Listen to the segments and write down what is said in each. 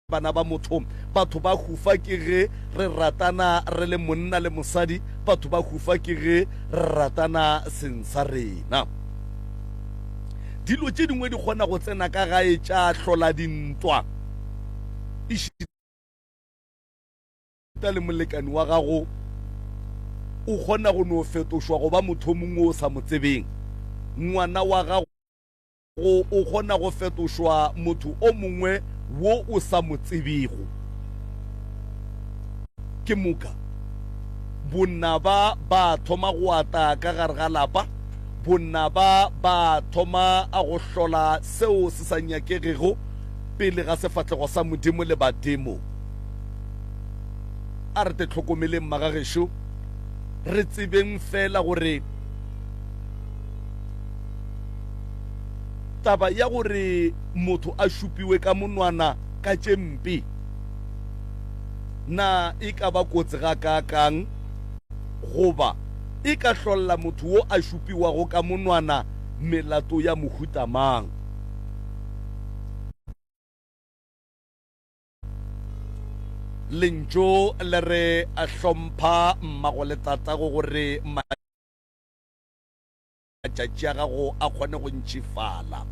Bana ba motho, batho ba hufa ke ge re ratana re le monna le mosadi, batho ba hufa ke ge re ratana seng sa rena. Dilo tše dingwe di kgona go tsena ka gae tša hlola dintwa. Ešita le molekani wa gago o kgona go no fetošwa go ba motho o mongwe o sa mo tsebeng. Ngwana wa gago go o kgona go fetošwa motho o mongwe wo o sa mo tsebego. Ke moka, bonaba ba thoma go ata ka gare ga lapa, bonaba ba thoma go hlola seo se sa nyakegego pele ga sefahlego sa Modimo le badimo. A re te hlokomeleng magagešo, re tsebeng feela gore Taba ya gore motho a šupiwe ka monwana ka tše mpe, na e ka ba kotsi gakaakang? Goba e ka hlolla motho wo a šupiwago ka monwana melato ya mohuta mang? Lentšu le re hlompha mmago le tatago gore matšatši a gago a kgone go ntšifala.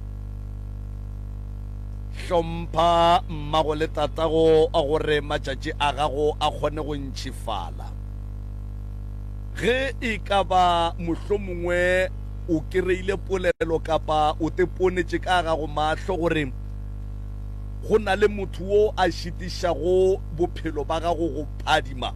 Hlompha mmago le tatago gore matšatši a gago a kgone go ntšifala. Ge e ka ba mohlomongwe o kereile polelo kapa o teponetše ka gago mahlo gore go na le motho wo a šitišago bophelo ba gago go phadima,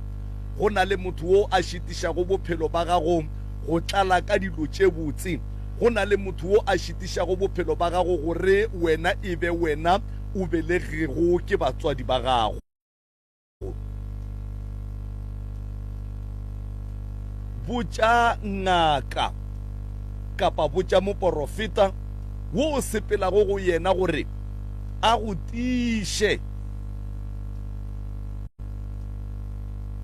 go na le motho wo a šitišago bophelo ba gago go tlala ka dilo tše botse. Go na le motho wo a šitišago bophelo ba gago gore wena e be wena o belegego ke batswadi ba gago. Botša ngaka kapa botša moporofeta wo o sepelago go yena gore a go tiiše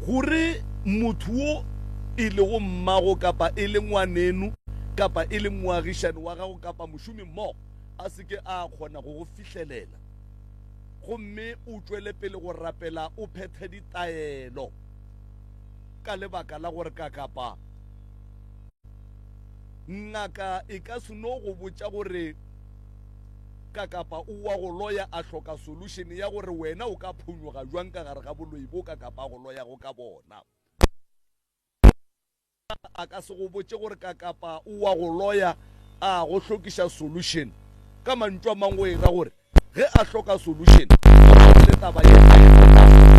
gore motho wo e lego mmago kapa e le ngwaneno kapa e le moagišani wa gago kapa mošomimmogo a se ke a kgona go go fihlelela. Gomme o tšwele pele go rapela o phethe ditaelo ka lebaka la gore ka kapa ngaka e ka se no go botša gore ka kapa o wa go loya a hloka solution ya gore wena o ka phonyoga jwang ka gare ga boloi bo ka kapa go loyago ka bona. A ka se go botše gore ka kapa o wa go loya a go hlokiša solution. Ka mantšu a mangwe o e ra gore ge a hloka solution le taba ye a e hlokago.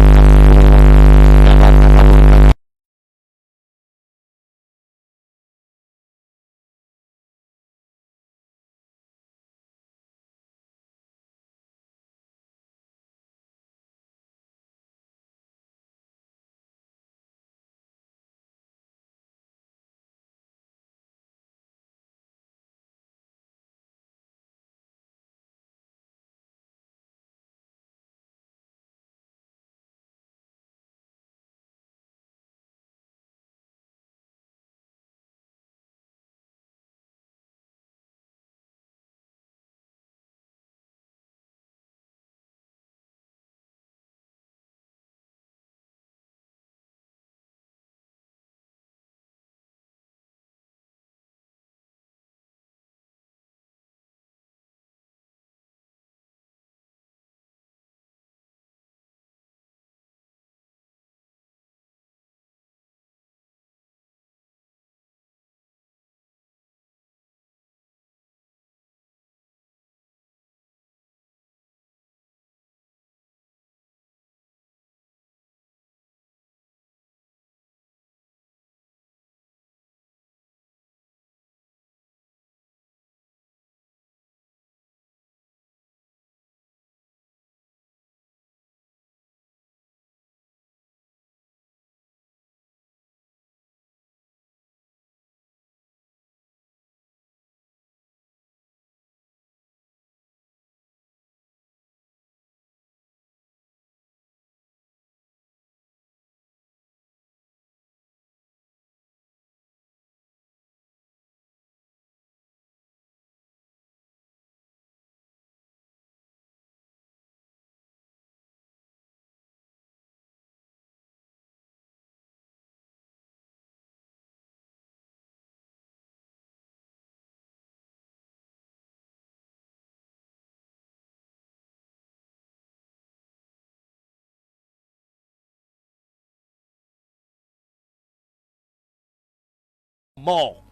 mmogo.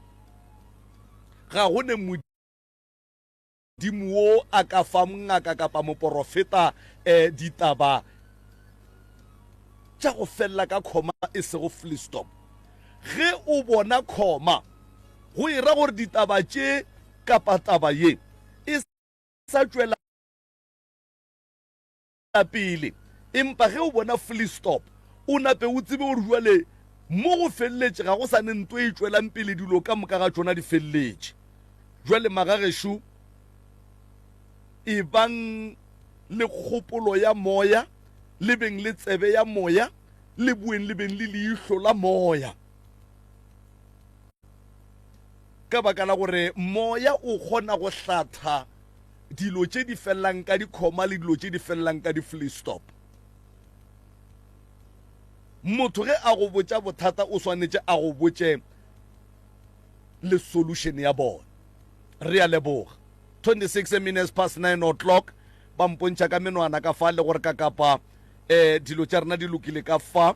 Ga go ne Modimo wo a ka fa ngaka kapa moporofeta um ditaba tša go felela ka khoma e sego full stop. Ge o bona khoma, go e ra gore ditaba tše kapa taba ye e sa tšwela pele. Empa ge o bona full stop, o nape o tsebe gore jwale mo go feleletše, ga go sa ne nto e tšwelang pele, dilo ka moka ga tšona di feleletše. Jwale magagešo, ebang le kgopolo ya moya, le beng le tsebe ya moya, le boeng le beng le leihlo la moya. Ka baka la gore moya o kgona go hlatha dilo tše di felelang ka dikhoma le dilo tše di felelang ka di-flea stop. Motho ge a go botša bothata o swanetše a go botše le solution ya bona. Re a leboga. 26 minutes past 9 o'clock ba mpontšha ka menwana ka fa le gore ka kapa eh dilo tša rena di lokile ka fa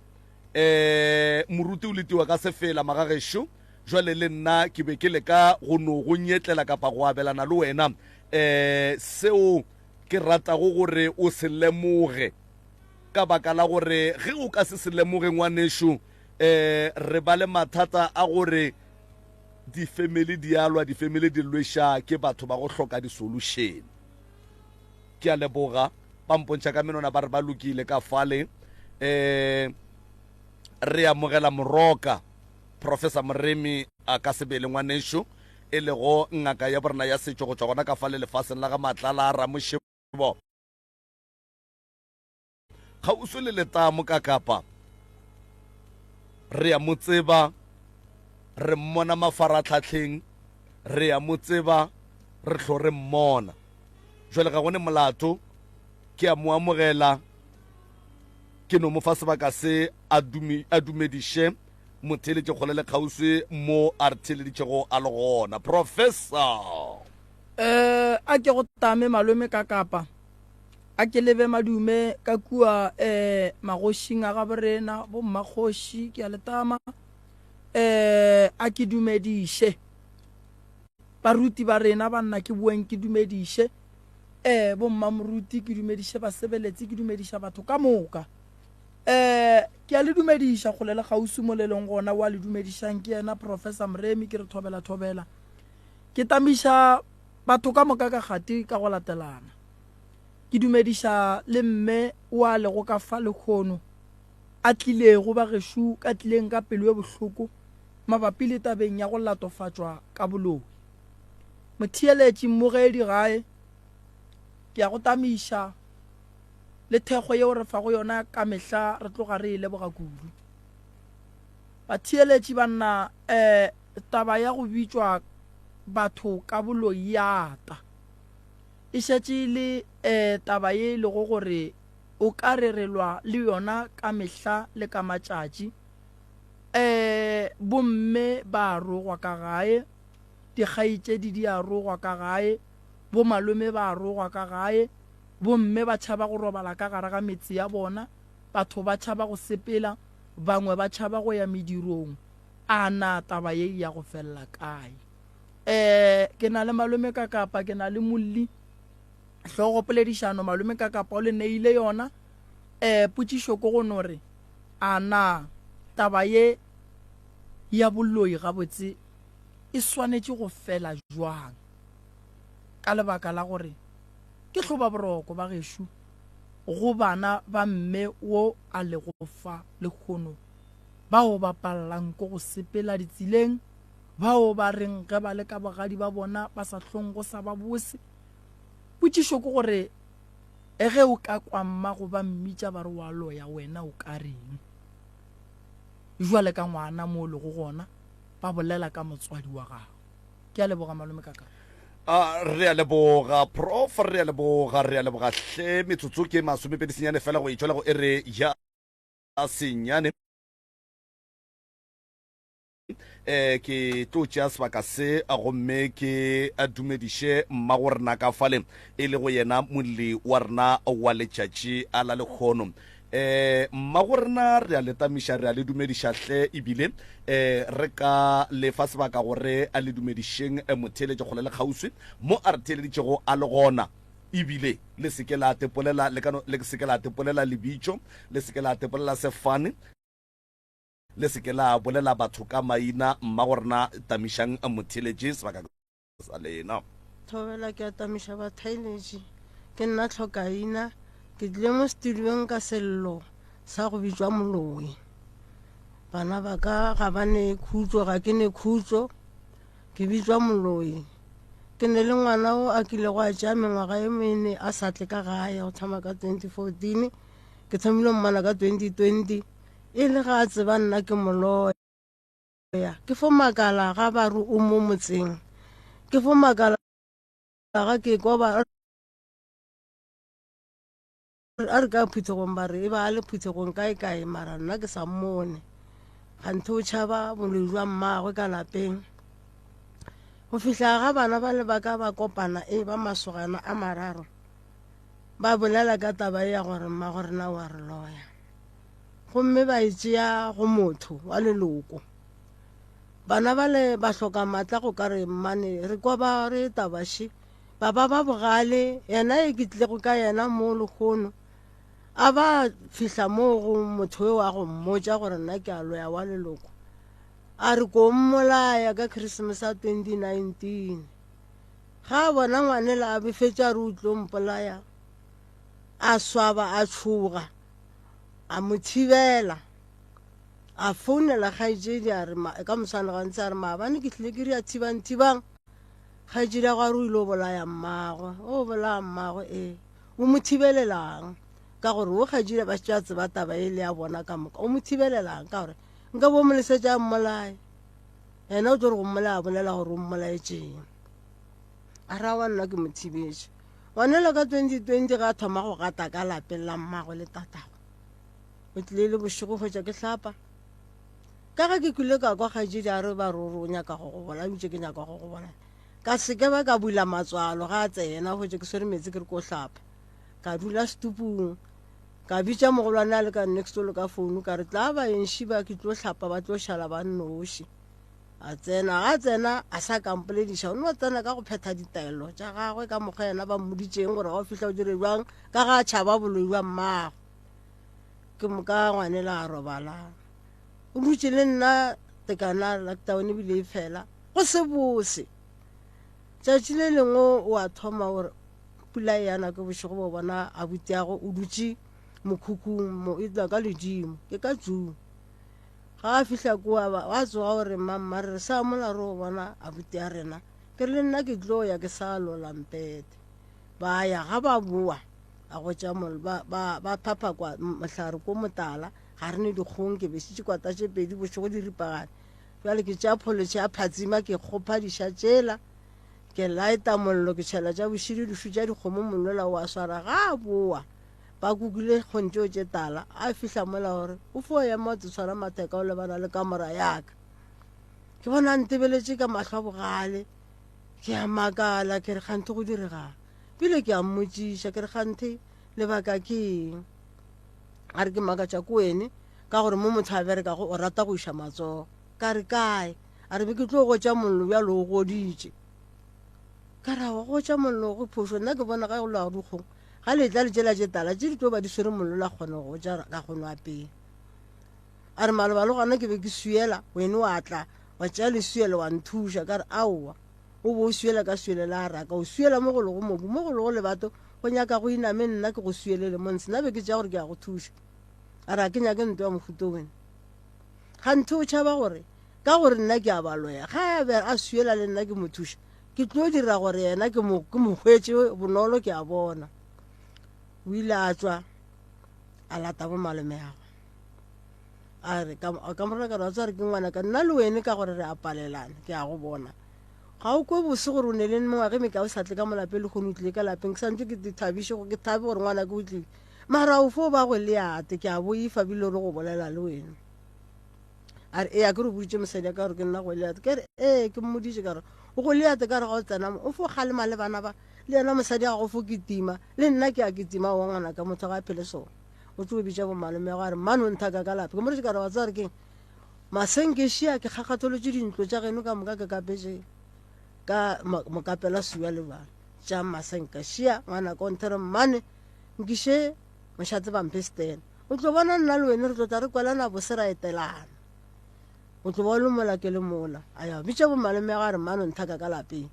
eh moruti o letiwa ka sefela magagešo Jwale le nna ke be ke leka go no go nyetlela kapa go abelana le wena um seo ke ratago gore o se lemoge, ka baka la gore ge o ka se se lemoge ngwanešu, um re ba le mathata a gore difemele di a lwa, difemele di lweša ke batho ba go hloka di-solution. Ke a leboga, ba mpontšha ka menwana ba re ba lokile ka fale. Um re amogela Moroka. Professor Moremi a ka sebele ngwanešo, e lego ngaka ya borena ya setšo go tšwa gona ka fale lefaseng la ga Matlala a Ramošebo, kgauswi le letamo ka Kapa. Re a mo tseba, re mmona mafaratlhahleng, re a mo tseba, re hlo re mmona. Jwale ga go ne molato, ke a mo amogela, ke no mo fa sebaka se a dumediše motheeletše kgole le kgauswi mo a re theeleditšego a le gona. Professor. Eh, a ke go tame malome ka Kapa, a ke lebe madume ka kua eh, magošing a gaborena, bommakgoši, ke a le tama. Eh, a ke dumediše baruti ba rena, banna ke boeng ke dumediše eh, bommamoruti, ke dumediše basebeletsi, ke dumediša batho ka moka. Eh, ke a le dumediša kgole le kgauswi mo le leng gona, wa le dumedišang ke yena Professor Moremi, ke re thobela thobela. Ke tamiša batho ka moka ka gati ka go latelana. Ke dumediša le mme wa lego ka fa lekgono a tlilego ba gešo ka tlileng ka pelo e bohloko mabapi le tabeng ya go latofatšwa ka boloi. Motheeletši mmogedi gae, ke a go tamiša. le thekgo yeo re fago yona ka mehla re tloga re e leboga kudu. Batheeletši banna eh taba ya go bitšwa batho ka boloi ya ata. E šetše e le eh taba ye e lego gore o ka re re lwa le yona ka mehla le ka matšatši. Eh bomme ba a rogwa ka gae, dikgaetšedi di a rogwa ka gae, bomalome ba a rogwa ka gae, Bomme ba tšhaba go robala ka gare ga metse ya bona, batho ba tšhaba go sepela, bangwe ba tšhaba go ya medirong. A na taba ye e ya go felela kae? Eh, ke na le malome ka Kapa, ke na le molli. Hlogopoledišano malome ka Kapa o le neile yona. Eh, potšišo ke go no re, a na taba ye ya boloi gabotse e swanetše go fela jwang? Ka lebaka la gore Ke hlobaboroko ba gešo go bana ba mme wo a lego fa lehono, bao ba pallang ke go sepela ditseleng, bao ba reng ge ba le ka bogadi ba bona ba sa hlong go sa ba bose. Potšišo ke gore, ge o ka kwa mmago ba mmitša ba re wa loya, wena o ka reng? Jwale ka ngwana mo o lego gona, ba bolela ka motswadi wa gago. Ke a leboga malome kaka. A re a leboga prof, re a leboga, re a leboga hle. Metsotso ke masomepedi senyane fela go etšwela go ere ya senyane. Eh, ke tlo tšea sebaka se gomme ke dumediše mmago rena ka fale e le go yena molli wa rena wa letšatši la lekgono. Eh, mmagorena re a le tamiša, re a le dumediša hle, ebile eh, re ka le fa sebaka gore a le dumedišeng eh, motheeletši kgole le kgauswi mo a re theeleditšego a le gona. Ebile le se ke la tepolela, le ka no, le se ke la tepolela lebitšo, le se ke la tepolela sefane, le se ke la bolela batho ka maina. Mmagorena tamišang motheeletši sebaka sa lena. Thobela, ke atamiša bathailetši. Ke nna Tlhokaina. Ke tlile mo studiong ka sello sa go bitšwa moloi. Bana ba ka ga ba ne khutšo, ga ke ne khutšo. Ke bitšwa moloi. Ke ne le ngwana o a kilego a tšea mengwaga e mene a sa tle ka gae go thoma ka 2014. Ke thomile mmona ka 2020 e le ga a tseba nna ke moloya. Ya, ke fo makala ga ba re o mo motseng. Ke fo makala ga ke kwa ba a re ka phuthegong ba re e ba a le phuthegong kae kae mara nna ke sa mmone. Ganthe o tšhaba boloi jwa mmagwe ka lapeng. Go fihla ga bana ba le ba ka ba kopana e ba masogana a mararo ba bolela ka taba e ya gore mmago rena wa re loya. Gomme ba e tšea go motho wa leloko. Bana bale ba hloka matla go ka re mmane re kwa ba re taba še. Ba ba ba bogale, yena e ke tlilego ka yena mo lehono. A ba fihla moo go motho eo a go mmotša gore nna ke a loya wa leloko. A re ko mmolaya ka Christmas ya 2019. Ga a bona ngwanela a befetše a re o tlo mpolaya, a swaba a tšhoga. A mo thibela. A founela kgaetšedi a re, ka moswane gantsi a re, maabane ke tlile ke ria thibang thibang. Kgaetšedi ya gare o ile o bolaya mmagwe. O bolaya mmagwe ee. O mo thibelelang? Ka gore o kgaetšedi ba šetše a tseba taba e le ya bona ka moka. O mo thibelelang? Ka gore nka bo mo lesetša a mmolaye. Yena o tlo re go mmolaya a bolela gore o mmolaetšeng. A ra wa nna ke mo thibetše. Ngwanelo ka 2020 ga a thoma go gata ka lapeng la mmagwe le tatagwe. O tlile le bošego hwetša ke hlapa. Ka ge ke kwile ka kwa kgaetšedi a re ba ruri o nyaka go go bona, bitše ke nyaka go go bona. Ka se ke ba ka bula matswalo ga a tsena hwetša ke swere metsi ke re ko hlapa. Ka dula setupung. Ka bitša mogolwane a le ka next door ka founu ka re tla ba enši ba ke tlo hlapa ba tlo šala ba nnoši. A tsena, ga a tsena a sa ka mpolediša, o no tsena ka go phetha ditaelo tša gagwe ka mokgwa yena ba mmoditšeng gore ga o fihla o dire bjang ka ga a tšhaba boloi bja mmago. Ke moka ngwanela a robala. O dutše le nna tekana lockdown ebile e fela go se bose. Tšatši le lengwe o a thoma gore pula e yana ke bošego bo bona abutiago o dutše mokhukhung mo e tla ka ledimo ke ka June. Ga a fihla kua, ba, ba tsoga o re, Mma, mma, re re sa mola re o bona abuti ya rena. Ke re le nna ke tlo ya ke sa lola mpete. Ba ya, ga ba boa, a gotša mollo, ba, ba, ba phapha kwa mohlare ko motala, ga re ne dikgong, ke besitše kwata tše pedi bošego di ripagane. Bjale ke tšea pholetšhe ya phatsima, ke kgopha diša tšela, ke laeta mollo, ke tšhela tša bošidi, dišu tša dikgomo, mollo o a swara. Ga a boa, Ba kukile kgong tšeo tše tala. A fihla mola gore o fo ema o tshwara matheka o lebana le kamora yaka. Ke bona a ntebeletše ka mahlo a bogale. Ke a makala ke re kganthe go diregang. Bile ke a mmotšiša ke re kganthe lebaka ke eng. A re ke makatša ko wene ka gore mo motho a berekago o rata go iša matsogo. Ka re kae? A re be ke tlo gotša mollo bjalo o goditše. Ka ra wa gotša mollo go phošo nna ke bona ga go lwa dikgong. Ga le tla le tšela tše tala tše di tlo ba di swere mollo la kgona go ja ka go nwa pele. A re maloba le gona ke be ke swiela wene wa tla wa tšea leswielo wa nthuša ka re aowa o bo o swiela ka swiele la raka o swiela mo go lego mobu mo go lego lebato go nyaka go iname nna ke go swielele mo ntshe nna be ke tšea gore ke ya go thuša. A re a ke nyake ntwa ya mohuto wene. Ganthe o tšhaba gore ka gore nna ke a ba loya ga a be a swiela le nna ke mo thuša Ke tlo dira gore yena ke mo, ke mo hwetše bonolo ke a bona. O ile a tšwa a lata bo malomeagwe. A re ka ka morena ka re wa tseba re ke ngwana ka nna le wene ka gore re a palelana ke a go bona. Ga o kwe bose gore o ne le mengwaga e mekae o sa tle ka mo lapeng lehono o tlile ka lapeng ke santse ke thabiše ke thabe gore ngwana ke o tlile. Mara o fo ba go leate ke a boifa bile re go bolela le wena. A re, Ee, a ke re o boditše mosadi ya ka gore ke nna Goliate? Ke re, Ee, ke mmoditše. Ka re, O Goliate ka re ga o tsena mo, o fo kgalema le bana ba, le yena mosadi ya gago o fo kitima, le nna ke a kitima. Wa ngwanaka, motho ga a phele sona. O tlo bitša bomalome a re mmane o nthaka ka lapa. Ke mo re ka re wa tseba re keng? Masenkešia ke kgakgatholotše dintlo tša geno ka moka ke kapetše ka mokapela sua le bana. Tša masenkešia ngwana ka o nthere mmane nkiše mošate ba mphe stene. O tlo bona nna le wene re tlo tla re kwelana bose ra etelana. O tlo ba o le mola ke le mola. A ya bitša bomalome a re mmane o nthaka ka lapeng.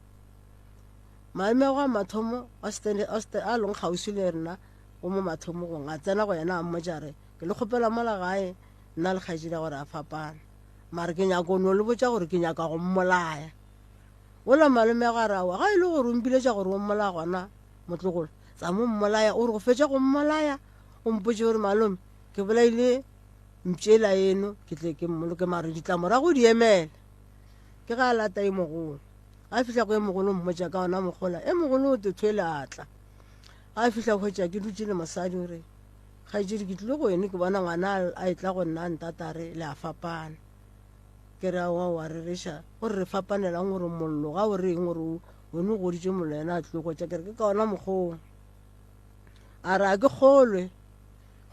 Malome wa mathomo a stene a leng kgauswi le rena o mo mathomogong a tsena go yena a mmotša re ke le kgopela mola gae nna le kgaetšedi gore a fapana mare ke nyaka o no le botša gore ke nyaka go mmolaya. Ola malome ga re aowa ga e le gore o mpiletša gore o mmolaya gona motlogolo tsa mo mmolaya o re go fetša go mmolaya o mpotše gore malome ke bolaile mpšela eno ke tle ke mmoloke mare ditlamorago di emele. Ke ga a lata e mogolo a fihla go e mogolo mmotša ka ona mogola e mogolo o te thwele a tla. A fihla hwetša ke dutše le mosadi o re kgaetšedi ke tlile go ene ke bona ngwana a etla go nna ntatare le a fapana. Ke re aowa wa rereša o re re fapanelang gore mollo ga o reng gore wene o goditše mollo yena a tlile go tša. Ke re ke ka ona mokgong. A re a ke kgolwe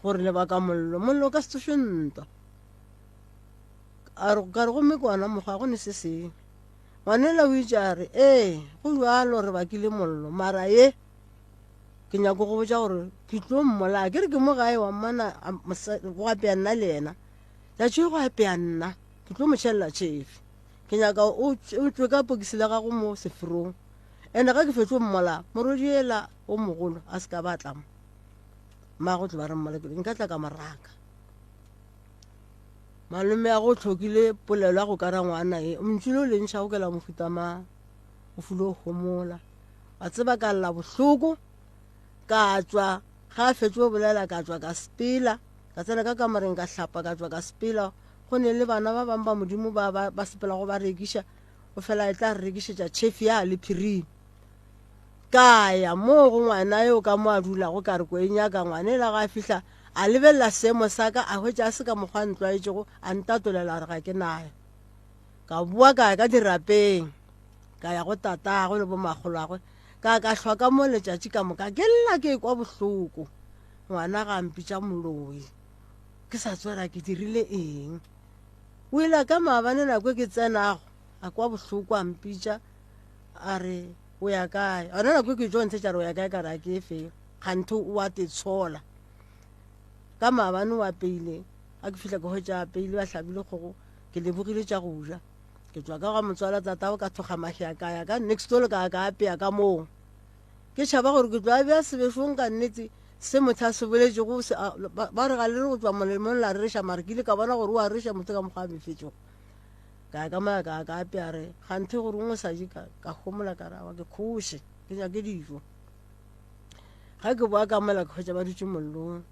gore lebaka mollo mollo o ka se tsoše ntwa. A re ka re gomme ke ona mokgwa go ne se sengwe. Ngwanela o itše a re ee go bjalo re bakile mollo mara ye ke nyako go botša gore ke tlo mmolaya. Ke re ke mo gae wa mmona go apea nna le yena tšatši go apea nna ke tlo mo tšhelela tšhefi. Ke nyaka o tšwe ka pokisi la gago mo seferong ene ga ke fetše mmolaya morwedi ela o mogolo a se ka ba tla mo mmago tlo ba re mmolakile nka tla ka moraka. Malome a go hlokile polelo ya go kara ngwana e ntšu le o le ntšha go kela mohuta mang o fule o homola. Wa tseba ka lla bohloko ka tšwa ga a fetše go bolela ka tšwa ka sepela ka tsena ka kamoreng ka hlapa ka tšwa ka sepela go ne le bana ba bangwe ba modimo ba ba ba sepelago ba rekiša o fela e tla re rekišetša tšhefi ya le phiring. Ka ya moo go ngwana yo ka mo a dulago ka re ko e nyaka ngwana ela ga a fihla a lebelela seemo sa ka a hwetša a se ka mokgwa a ntlwaetšego a ntatolela gore ga ke nayo. Ka boa ka ya ka dirapeng ka ya go tatagwe le bomakgolwagwe ka ka hlwa ka mo letšatši ka moka ke lla ke ekwa bohloko ngwana ga mpitša moloi ke sa tswela ke dirile eng. O ile ka maabane nako e ke tsenago a kwa bohloko a mpitša a re o ya kae ona nako e ke tlo ntshetša re o ya kae ka re a ke efe kganthe o a te tshola. Ka maabane o apeile a ke fihla ke hwetša apeile ba hlabile kgogo ke lebogile tša go ja. Ke tšwa ka ga motswala tatago ka thoga mahea ka ya ka next door ka ka apea ka moo. Ke tšhaba gore ke tlo a bea sebešong ka nnete se motho a se boletšego ba re ga le re go tšwa molemong la rereša mare ke ile ka bona gore o a rereša motho ka mokgwa a befetšego. Ka ya ka moya ka ka apea re ganthe gore o sa je ka ka homola ka ra ke khoše ke nyake dijo. Ga ke boa ka mola ke hwetša ba dutše mollong.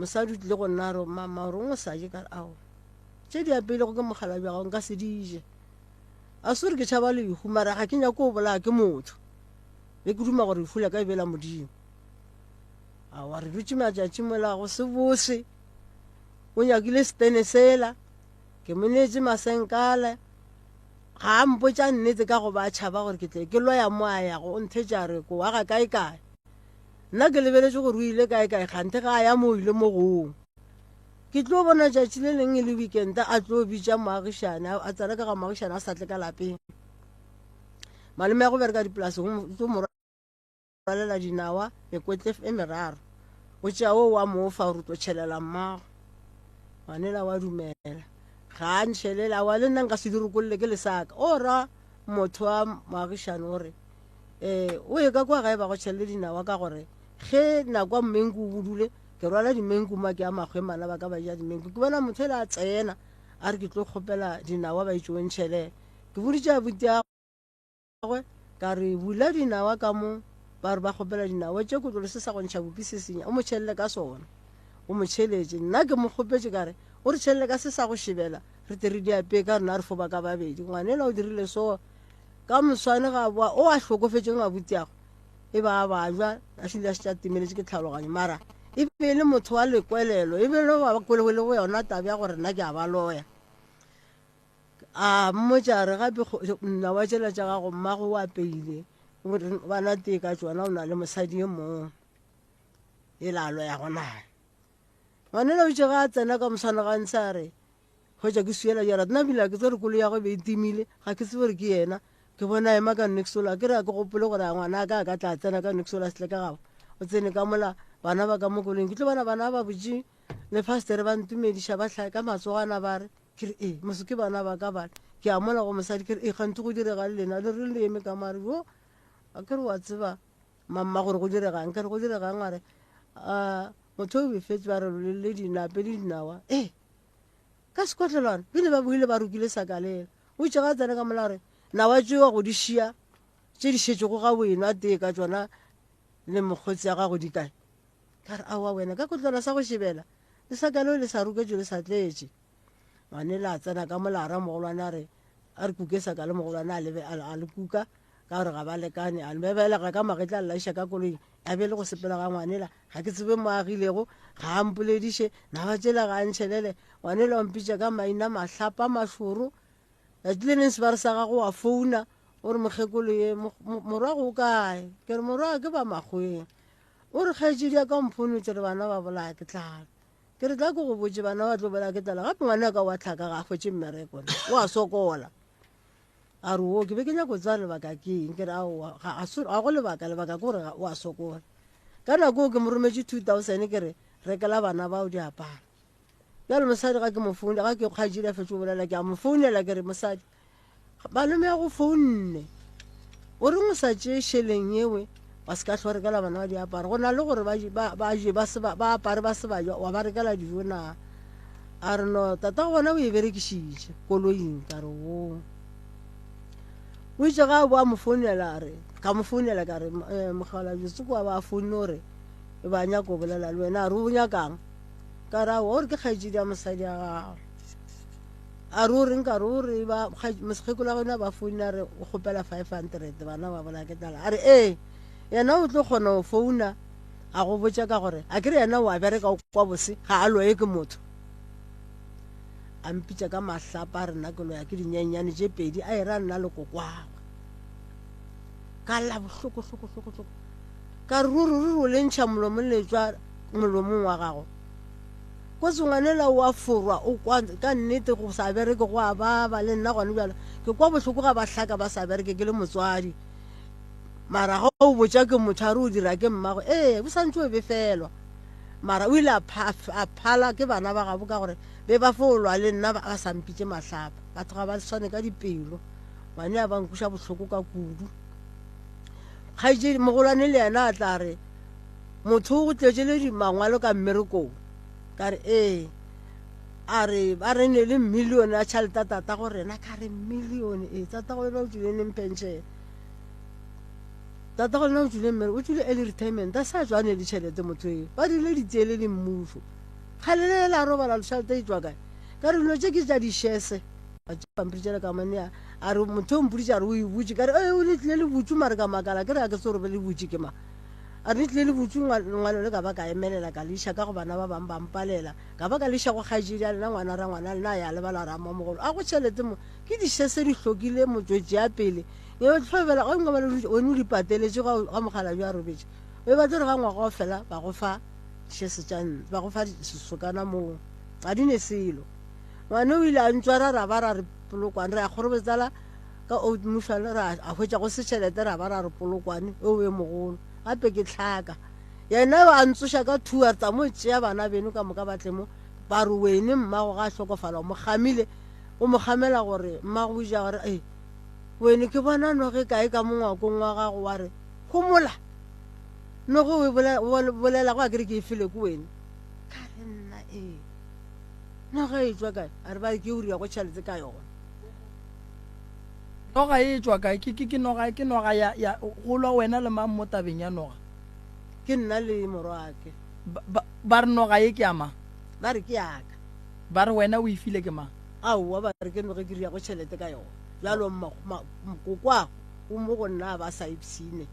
Mosadi o tlile go nna a re mama gore o sa je ka re ao tše di apeilego ke mokgalabje wa gago nka se di je. A se gore ke tšhaba lehu mara ga ke nyake go bolaya ke motho. Be ke duma gore lehu la ka e be la modimo. Aowa re dutše matšatši mola go se bose. O nyakile setene sela ke mo neetše masenkale ga a mpotša nnete ka go ba tšhaba gore ke tle ke loya mo a yago o nthetša a re ko wa ga kae kae. Nna ke lebeletše gore o ile kae kae kganthe ga a ya mo o ile mo gong. Ke tlo bona tšatši le leng e le weekend a tlo bitša moagišane a tsena ka ga moagišane a sa tle ka lapeng. Malome ya go bereka dipolaseng o tlo mo rwalela dinawa mekotle e meraro. O tšea wo wa mo fa gore o tlo tšhelela mmago. Ngwanela wa dumela. Ga a ntšhelela wa le nna nka se di rokolle ke lesaka. O ra motho wa moagišane o re o ye ka kwa gae ba go tšhelele dinawa ka gore ge nako ya mmenku o budule ke rwala dimenku ma ke a makgwemana ba ka ba ja dimenku. Ke bona motho ela a tsena a re ke tlo kgopela dinawa ba itše o ntšhelele. Ke boditše abuti a gagwe ka re bula dinawa ka mo ba re ba kgopela dinawa tše kotlolo se sa go ntšha bupi se senya o mo tšhelele ka sona. O mo tšheletše nna ke mo kgopetše ka re o re tšhelele ka se sa go šebela re tle re di apee ka rena re fo ba ka babedi. Ngwanela o dirile so ka moswane ga boa o a hlokofetšeng abuti ago e ba bajwa a šile a šetše a timeletše ke tlhaloganyo mara e be e le motho wa lekwelelo e be le ba kwelego le go yona taba ya gore nna ke a ba loya. A mmotša re gape nna wa tšela tša gago mmago o apeile bana tee ka tšona o na le mosadi e mongwe e la loya go naye. Ngwanela o itše ge a tsena ka moswana ga ntshe a re, Hwetša ke swiela jara. Nna bile ga ke tsebe gore koloi ya gagwe e be e timile, ga ke tsebe gore ke yena. Ke bona a ema ka nexolo, a ke re ga ke gopole gore a ngwana a ka a ka tla a tsena ka nexolo a se tle ka gabo. O tsene ka mola, bana ba ka mo koloing. Ke tlo bona bana ba butše lefastere ba ntumediša ba hlae ka matsogwana ba re, ke re ee, mose ke bana ba ka bale. Ke a mola go mosadi ke re ee, kganthe go direga le lena, le reng le eme ka mo? A re yo, a ke re wa tseba mamma gore go diregang? Ke re go diregang? A re a motho o befetse ba re le dinape le dinawa. Ee, ka sekotlelwana bile ba boile ba rokile sakalela. O itše ga tsena ka mola gore nawa tšewa go di šia tše di šetšego ga o enwa tee ka tšona le mokgotsi ya gago di kae? Ka re aowa wena ka kotlwana sa go šebela le saka leo le sa roketšwe le sa tletše. Ngwanela a tsena ka mola a ra mogolwane a re a re kuke saka le mogolwane a lebe a le kuka ka gore ga ba lekane a lebelega ka magetla a laiša ka koloing a be le go sepela ga ngwanela ga ke tsebe mo agilego ga a mpolediše nawa tšela ga a ntšhelele ngwanela o mpitša ka maina mahlapa mašoro tšatši le leng sebare sa gago wa founa o re mokgekolo ye morwago o kae ke re morwago ke ba makgweng o re kgaetšedi ya ka mphonotse re bana ba bolaya ke tlala ke re tla ke go botse bana ba tlo bolaya ke tlala gape ngwana ka wa tlhaka ga a hwetše mmereko o a sokola a re o ke be ke nyako tseba lebaka ke eng ke re aowa ga go lebaka lebaka ke gore o a sokola ka nako o ke mo rometše 2000 ke re rekela bana bao diaparo bjale mosadi ga ke mo foune ga ke kgaetšedi a fetše go bolela ke a mo founela ke re mosadi malome ya go founne o reng o sa tšee šeleng ewe wa se ka tlho rekela bana ba diaparo go na le gore ba je ba apare ba se ba ja wa ba rekela dijo na a re no tata go bona o e berekišitše koloing ka re o o itse ga a bo a mo founela a re ka mo founela ka re eh, mogala jotse kwa ba founne o re e ba nyako bolela le wena a re o nyakang ka re aowa o re ke kgaetšedi ya mosadi ya gago A re o reng ka re o re ba mosekgekolo wa gona ba founa re o kgopela 500 bana ba bolaya ke tlala a re ee yena o tlo kgona go founa a go botša ka gore a ke re yena o a bereka o kwa bose ga a loye ke motho a mpitša ka mahlapa a rena ke loya ke dinyenyane tše pedi a e ra nna le kokwagwe ka lla bohloko hloko hloko hloko ka re ruri ruri o le ntšha molomong le tšwa molomong wa gago Kotsi ngwanela o a forwa o kwa ka nnete go sa bereke go a baba le nna gone bjalo ke kwa bohloko ga ba hlaka ba sa bereke ke le motswadi mara ga o botša ke motho a re o dira ke mmago ee o santse o befelwa mara o ile a phala ke bana ba gabo ka gore be ba fo lwa le nna ba sa mpitše mahlapa batho ga ba swane ka dipelo ngwane a ba nkuša bohloko ka kudu kgaetšedi mogolwane le yena a tla re Motho o go tletše le mangwalo ka mmerekong. Ka re, Ee. A re, ba re ne le millione ya tšhelete tata go rena. Ka re, millione? Ee, tata go lena o tšwile neng pension? Tata go lena o tšwile mmereko, o tšwile early retirement, a sa tšwa ne le tšhelete motho eo. Ba dirile ditee le mmušo. Kgale le la robala tšhelete e tšwa kae? Ka re, dilo tše ke tša di-shares. Ba tšea pampiri tšela ka mo nea. A re, motho o mpoditše a re o e butše. Ka re, ee, o le tlile le butšwe mare ka makala ke re ga ke tsebe gore le butše ke mang. A re tlile le butšu ngwalo le ka ba ka emelela ka le iša ka go bana ba bang ba mpalela ka ba ka le iša go kgaetšedi ya lena ngwana ra ngwana lena a ya lebala ra mmamogolo a go tšhelete mo ke dišese di hlokile motswetši ya pele e o hlobela o ngwe le o ne di pateletše ga ga mogala jo a robetše o ba tlore ga ngwaga o fela ba go fa dišese tša ba go fa sesokana moo ga di ne selo ngwane o ile a ntšwara ra ba ra re polokwane re ya kgorobetsala Ka Old Mutual ra a hwetša go se tšhelete ra ba ra re Polokwane o e mogolo gape ke tlhaka. Yena a ntsoša ka thu a re tsa mo tšea bana beno ka moka ba tle mo ba re wene mmago ga a hlokofala o mo kgamile o mo kgamela gore mmago o ja gore e wene ke bona noge kae ka mo ngwakong wa gago wa re homola noge o e bolela go a kere ke e file ke wene ka re nna ee noge e tšwa kae a re ba ke o ria go tšhelete ka yona. Noga e tšwa kae? Ke, ke, ke noga, ke noga ya, ya, go lwa wena le mang mo tabeng ya noga? Ke nna le morwake. Ba, ba, ba re noga ye ke ya mang? Ba re ke ya ka. Ba re wena o e file ke mang? Aowa, ba re ke noge ke riago tšhelete ka yona. Bjalo mma, ma, kokoago o mo go nna a ba sa ipshine.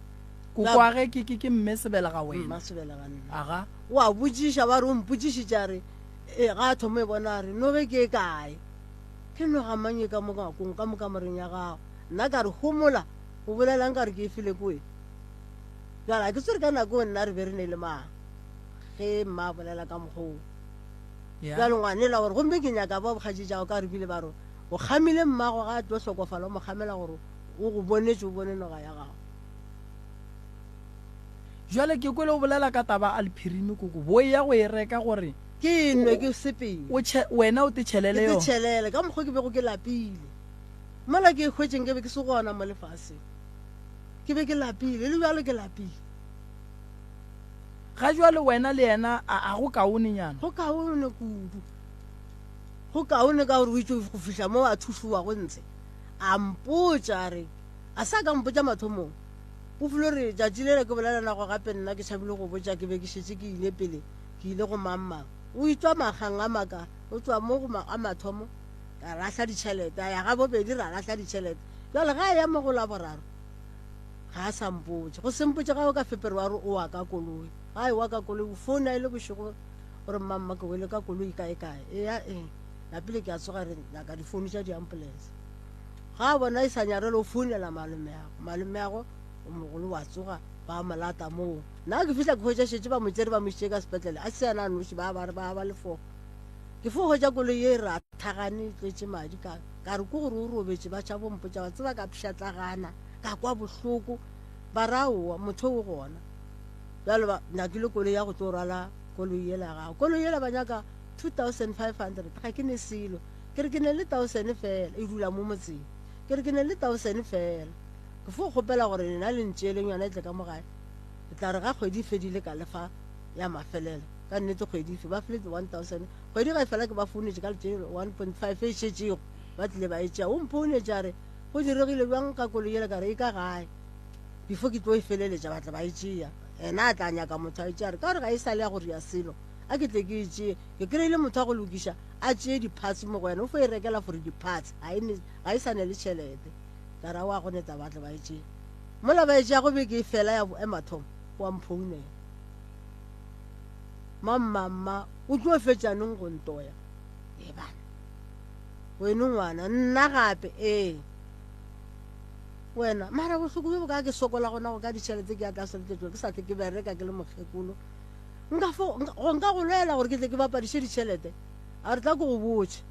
Kokoage ke, ke, ke mme sebelega wena. Mma sebelega nna. Aga. O a botšiša, ba re o mpotšišitše a re, e, ga a thoma e bona a re, noge ke e kae? Ke noga mang e ka mo ngwakong, ka mo kamoreng ya gago? Nna ka re, Homola, o bolelang ka re ke e file ko wena? Bjale ga ke tsebe ka nako eo nna re be re ne le mang ge mma a bolela ka mokgwa oo. Bjale ngwanela gore gomme ke nyaka ba bokgatši tšago ka gore bile ba re o kgamile mmago ga a tlo hlokofala o mo kgamela gore o go bonetše o bone noga ya gago. Jwale ke kwele o bolela ka taba a lephirimi koko bo eya go e reka gore Ke e nwe ke sepele. O tšhe, wena o te tšhelele yona. Ke te tšhelele ka mokgwa ke bego ke lapile. Mola ke e hwetšeng ke be ke se gona mo lefaseng. Ke be ke lapile le bjalo ke lapile. Ga jwale wena le yena a, a go kaonenyana? Go kaone kudu. Go kaone ka gore o itše go fihla mo a thušowago ntshe. A mpotša a re, a sa ka mpotša mathomong. O filo re tšatši lela ke bolela nago gape nna ke tšhabile go botša ke be ke šetše ke ile pele ke ile go mang mang. O itšwa magang a maka, o tšwa mo go a mathomo ra lahla ditšhelete, a ya ga bobedi ra lahla ditšhelete. Bjale ga a ya mo go la boraro ga a sa mpotše. Go se mpotše ga o ka Feperware o wa ka koloi. Ga a ewa ka koloi o founa e le bošego o re mmamma ke wele ka koloi kae kae. Eya eng napile ke a tsoga re nyaka difounu tša di-ambulance. Ga a bona e sa nyarele o founela malomeago. Malomeago o mogolo wa tsoga ba mo lata moo. Nna ke fihla ke hwetša šetše ba mo tšere ba mo išitše ka sepetlele. A se yena a noši ba ba re ba ba le fo. Ke fo hwetša koloi ye e rathagane e tletše madi ka ka re ke gore o robetše ba tšhabo mpotša wa tseba ka pšhatlagana ka kwa bohloko ba re aowa motho o gona. Bjale ba nyakile koloi ya go tlo rwala koloi yela ya gago. Koloi yela ba nyaka 2500 ga ke ne selo. Ke re ke ne le thousand fela e dula mo motseng. Ke re ke ne le thousand fela. Ke fo kgopela gore lena le ntšeeleng yona e tle ka mo gae. Ke tla re ga kgwedi e fedile ka le fa ya mafelelo. Ka nnete kgwedi e fe ba file 1000. Kgwedi ga e fela ke ba founetše ka letše 1.5 e šetšego ba tlile ba e tšea. O mphounetše a re go diregile bjang ka koloi yela ka re e ka gae. Before ke tlo e feleletša ba tla ba e tšea. Yena a tla nyaka motho a e tšea a re ka gore ga e sa le ya go ria selo a ke tle ke e tšee. Ke kry-ile motho a go lokiša a tšee di-parts mo go wena o fo e rekela for di-parts ga e ne ga e sa ne le tšhelete. Ka re aowa go ne taba ba tle ba e tšee. Mola ba e tšea go beke e fela ya ya mathomo o a mphounela. Mamma mma o tlo fetša neng go ntoya? Ee bana. Weno ngwana nna gape ee. Wena mara bohloko bjo bo ka ke sokola gona go ka ditšhelete ke ya tlase le ke sa tle ke bereka ke le mokgekolo. Nka fo go nka go lwela gore ke tle ke bapadiše ditšhelete. A re tla ke go botše.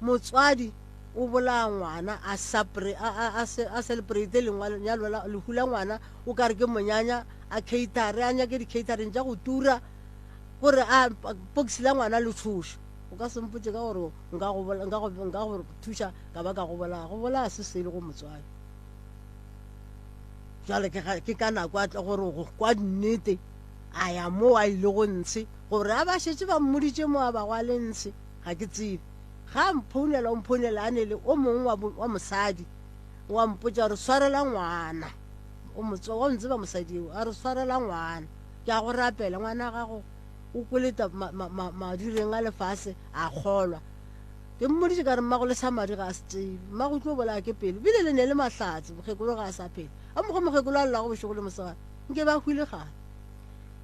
Motswadi o bolaya ngwana a sapre a a a celebrate lengwalo nyalo la lehu la ngwana o ka re ke monyanya a catere a nyake di-catering tša go tura gore a pokisi la ngwana le tšhoše o ka se mpotše ka gore nka go nka go nka go thuša ka ba ka go bolaya go bolaya se sele go motswadi jwale ke ke ka nako a tla gore go kwa nnete a ya mo a ile go ntshe gore a ba šetše ba mmoditše mo a ba go a le ntshe ga ke tsebe Ga a mphounela, o mphounela a ne le o mongwe wa, wa mosadi, wa mpotša gore swarela ngwana. O mo tseba, wa ntseba mosadi eo, a re swarela ngwana. Ke a go rapela, ngwana gago o kwele ma, ma, ma, madireng a lefase, a kgolwa. Ke mmoditše ka re mmago le sa madi ga a se tsebe. Mmago o tlo bolaya ke pelo. Bile le ne le mahlatse, mokgekolo ga a sa phela. A mokgwa mokgekolo a llago bošego le mosegare, nke ba hwile kgale.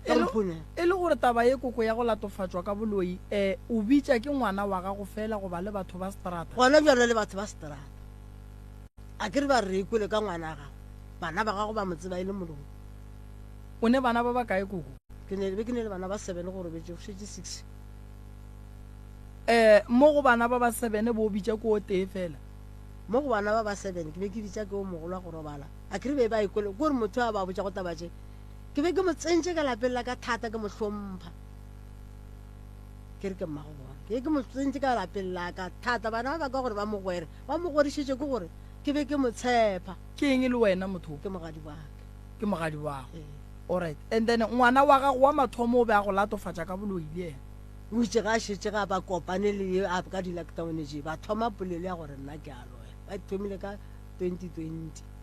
E le, e le gore taba ye koko ya go latofatšwa ka boloi, e, o bitša ke ngwana wa gago feela goba le batho ba seterata? Gona bjalo le batho ba seterata. A ke re ba re re ikwele ka ngwana wa gago. Bana ba gago ba mo tseba e le moloi. O ne bana ba bakae koko? Ke ne, be ke ne le bana ba sebene go robetše, go šetše six. E, mo go bana ba ba sebene bo o bitša ke o tee feela? Mo go bana ba ba sebene ke be ke bitša ke o mogolo wa go robala. A ke re be ba ikwele, ke gore motho a ba botšago taba tše, Ke be ke mo tsentše ka lapeng la ka thata, ke mo hlompha. Ke re ke mmago bona. Ke be ke mo tsentše ka lapeng la ka thata. Bana ba ba ka gore ba mo gwere, ba mo gwerišitše ke gore ke be ke mo tshepa. Ke eng e le wena motho? Ke mogadi wa ka. Ke mogadi wa gago. Ee. Alright. And then ngwana wa gago wa mathomo o be a go latofatša ka boloi le yena? O itše ga a šetše ga ba kopane le ye a ka di-lockdown tše, ba thoma polelo ya gore nna ke a loya. Ba thomile ka 2020.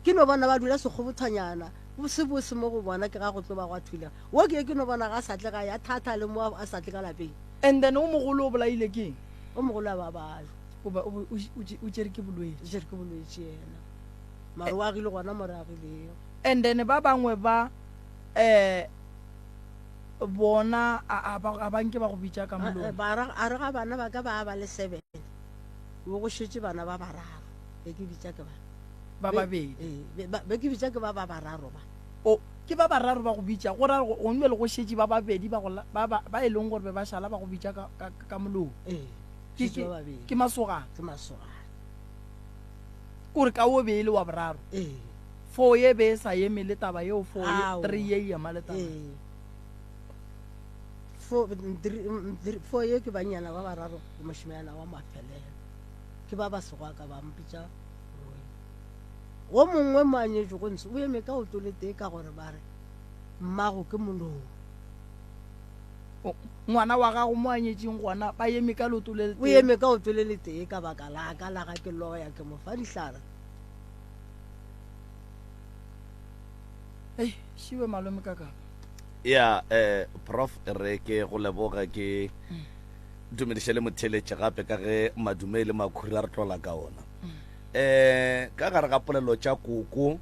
Ke no bona ba dula sekgobothwanyana, bose bose mo go bona ke ga go tlo ba gwa thulega. Wo ke ye ke no bona ga a sa tle gae, a thatha le mo a sa tle ka lapeng. And then o mogolo o bolaile ke eng? O mogolo a ba bajwa. O ba o o tšere ke bolwetši. O tšere ke bolwetši yena. Mara o agile gona mo re agilego. And then ba bangwe ba eh bona a ba a ba nke ba go bitša ka molomo. Ba a re ga bana ba ka ba ba le seven. Bo go šetše bana ba bararo. Be ke bitša ke ba. Ba babedi. Ee, be ke bitša ke ba ba bararo ba. O, Ke ba bararo ba go bitša, go ra gore gongwe bjale go šetše ba babedi ba go la, ba, ba, ba e leng gore be ba šala ba go bitša ka, ka, ka molomo. Ee, Ke, šetše ke, ba babedi. ke masogana. Ke masogana. Kore ka wo be e le wa boraro. Ee. Foo ye be e sa eme le taba yeo, foo ye, Aowa. three ye e ema le taba. Ee. Foo, three, three, foo ye ke bannyana ba bararo le mošemanyana wa mafelelo. Ke ba ba sego a ka ba mpitša moloi. Wo mongwe mo a nyetšego ntshe o eme ka oto le tee ka gore ba re mmago ke moloi. Ngwana wa gago mo a nyetšeng gona ba eme ka leoto le O letee. eme ka oto le letee ka baka la ka la ga ke loya ke mo fa dihlare. Hei, šiwe malome ka kapa. Ya, eh, Prof, re ke go leboga ke dumediše le motheeletše gape ka ge madume e le makhura re tlola ka ona. Um ka gare ga polelo tša koko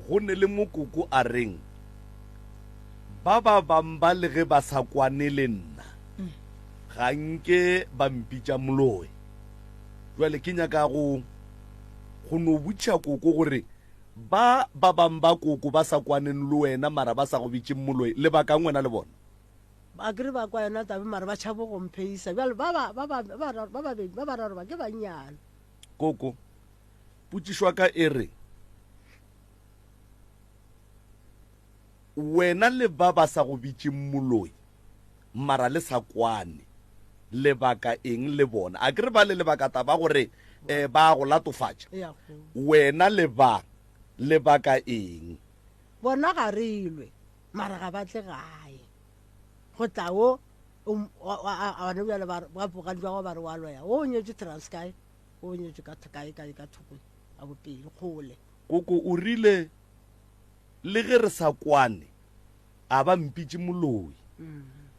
go ne le mo koko a reng ba ba bang ba le ge ba sa kwane le nna ga nke ba mpitša moloi. Jwale ke nyaka go go no botšiša koko gore ba ba bang ba koko ba sa kwaneng le wena mara ba sa go bitšeng moloi lebakang wena le bona? Ba kere ba kwa yona taba mara ba tšhabo go mpheisa. Bjale ba ba ba ba ba bararo ba babedi ba bararo ba ke bannyane. Koko, potšišo ya ka e re, wena le ba ba sa go bitšeng moloi mara le sa kwane, lebaka eng le bona? A ke re ba le lebaka taba gore um ba go latofatša. Ea kgolo. Wena le ba lebaka eng? Bona ga re lwe. Mara ga ba tle gae. Go tla wo, gona bjale ba re, ba bogadi ba gagwe ba re wa loya. Wo o nyetšwe Transkei, wo o nyetšwe ka kae kae ka thoko ya bopedi, kgole. Koko o rile, Le ge re sa kwane, a ba mpitše moloi.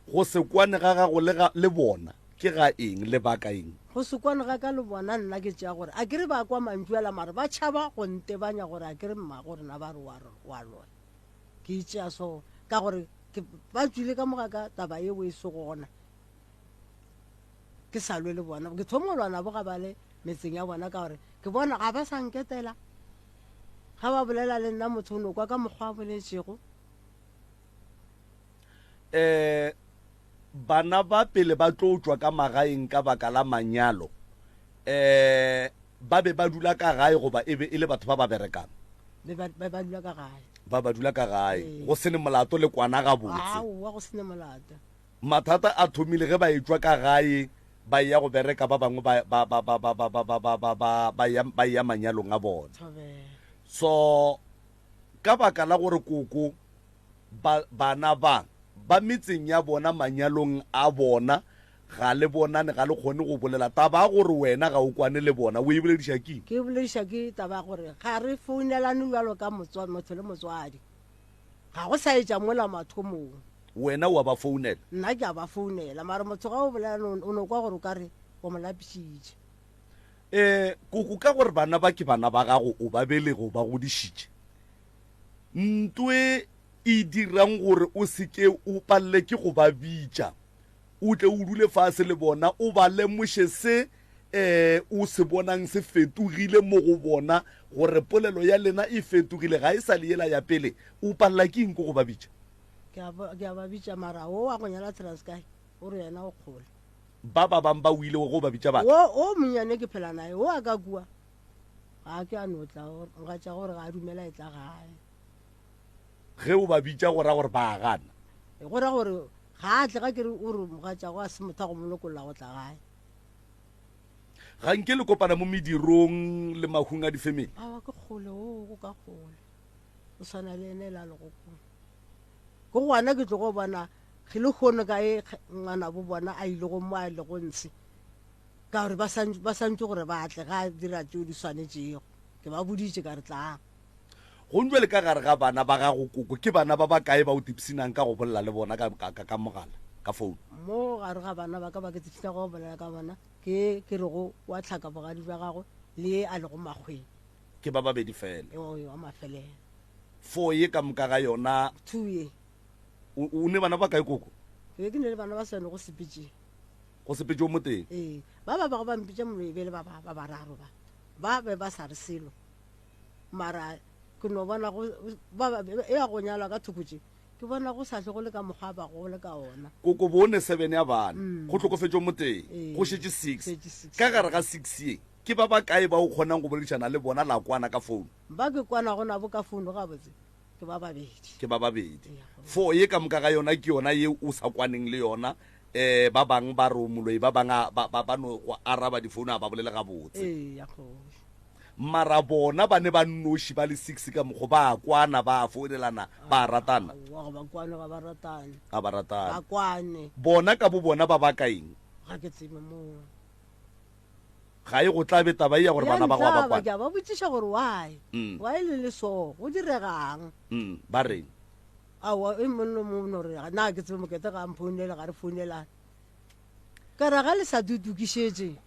Go se kwane ga gago le, ga, le bona ke ga eng? Lebaka eng? Go se kwane ga ka le bona nna ke tšea gore a ke re ba kwa mantšu ala mara ba tšhaba go ntebanya gore a ke re mmago rena ba re wa, wa loya. Ke e tšea so ka gore ke ba tšwile ka moga ka taba yeo e se gona. Ke sa lwe le bona. Ke thoma go lwa nabo ga ba le metseng ya bona ka gore ke bona ga ba sa nketela. Ga ba bolela le nna motho o no kwa ka mokgwa a boletšego. Um bana ba pele ba tlo tšwa ka magaeng ka baka la manyalo um ba be ba dula ka gae goba e be e le batho ba ba berekang? Be ba, ba, ba dula ka gae. Ba ba dula ka gae. Ee. Go se ne molato le kwana gabotse. Aowa, go se ne molato. Mathata a thomile ge ba etšwa ka gae ba eya go bereka ba bangwe ba, ba, ba, ba, ba, ba, ba, ba, ba, ba, ba, ba eya, ba eya manyalong a bona. Thobela. So ka baka la gore koko ba, bana ba, ba metseng ya bona manyalong a bona Ga le bonane, ga le kgone go bolela. Taba ya gore wena ga o kwane le bona, o e bolediša ke eng? Ke e bolediša ke taba ya gore ga re founelane bjalo ka motswa, motho le motswadi. Ga go sa etša mola mathomong. Wena o a ba founela? Nna ke a ba founela, mara motho ga o bolela o no kwa gore o ka re o mo lapišitše. E, koko, ka gore bana ba ke bana ba gago, o ba belege, o ba godišitše. Ntwe e dirang gore o se ke o palele ke go ba bitša. O tle o dule fase le bona, o ba lemoše se um o se bonang se fetogile mo go bona, gore polelo ya lena e fetogile, ga e sa le yela ya pele. O palela ke eng ko go ba bitša? Ke a ba, ke a ba bitša, mara wo wa go nyala Transkei o re yena o kgole. Ba ba bang ba o ile go ba bitša ba tla. Wo, wo monnyane ke phela naye, wo a ka kua, ga a ke a no tla, mogatša gore ga a dumela e tla gae. Ge o ba bitša go ra gore ba a gana? Go ra gore Ga a tle ga ke re o re mogatšago a se motho a go mo lokolla go tla gae. Ga nke le kopana mo medirong le mahung a difemeli? Aowa ke kgole o go ka kgole. O swana le ene la legokong. Ke gona ke tlogo bona ge le kgono ka e ngwanabo bona a ile go mo a lego ntshe. Ka gore ba santse gore ba tle ga a dira tšeo di swanetšego. Ke ba boditše ka re tlang. Go bjale ka gare ga bana ba gago koko, ke bana ba bakae ba o tipshinang ka go bolela le bona ka, ka, ka, ka mogala, ka phone? Mo gare ga bana ba ka ba ke tipshinago ka go bolela ka bona ke ye ke rego wa tlhaka bogadi bja gagwe le ye a lego makgweng. Ke ba babedi fela. Ee, wa mafelelo. Fo ye ka moka ga yona. Two ye. O, o ne bana ba kae koko? Ke be ke ne le bana ba swane go sepetše. Go sepetše o motee? Ee. Ba ba bago ba mpitša moloi e be e le ba, ba, ba bararo ba. Ba be ba sa re selo. Mara. Ke no bona go ba e ya go nyalwa ka thoko tše, ke bona go sa hle go le ka mokgwa ba go le ka ona. Koko bone seven ya bana, go hlokofetše o motee, go šetše six. Ka gare ga six ye, ke ba bakae ba o kgonang go boledišana le bona la kwana ka founu? Ba ke kwanago nabo ka founu gabotse ke ba babedi. Ke ba babedi. Four ye ka moka ga yona ke yona ye o sa kwaneng le yona. Um ba bang ba re o moloi, ba bang ba, ba, ba no go araba difounu a ba bolele gabotse. Eya, kgoši. Mara bona ba ne ba nnoši ba le six ka mokgo, ba a kwana, ba a founelana, ba a ratana. Aowa, ga ba kwane, ga ba ratane. Ga ba ratane. Ba kwane. Bona ka bo bona ba baka eng? Ga ke tsebe moo. Ga e go tlabe taba e ya gore Ya bana ba go ga ba ntlaba, kwane. ke a ba botšiša gore why? Why le le so? Go diregang? Ba reng? Aowa, e mong le mong o no re, na ke tsebe mokete ga a mphounele, ga re founelane. Ka ra ga le sa tutukišetše.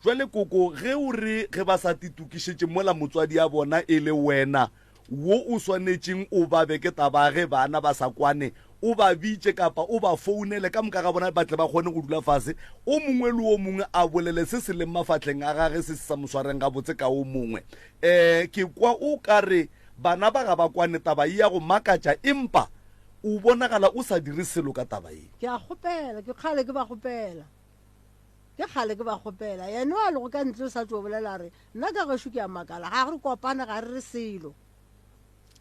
Jwale koko, ge o re ge ba sa titokišetše mola motswadi a bona e le wena wo o swanetšeng o ba be ke taba ge bana ba sa kwane, o ba bitše kapa o ba founele ka moka ga bona ba tle ba kgone go dula fase, o mongwe le o mongwe a bolele se se leng mafahleng a gage se se sa mo swareng gabotse ka o mongwe. Um ke kwa o ka re bana ba ga ba kwane taba e ya go makatša empa o bonagala o sa dire selo ka taba ye. Ke a kgopela, ke kgale ke ba kgopela. Ke kgale ke ba kgopela. Yena yo a lego ka ntle o sa tšo bolela a re, Nna ka gešo ke a makala, ga re kopane, ga re re selo.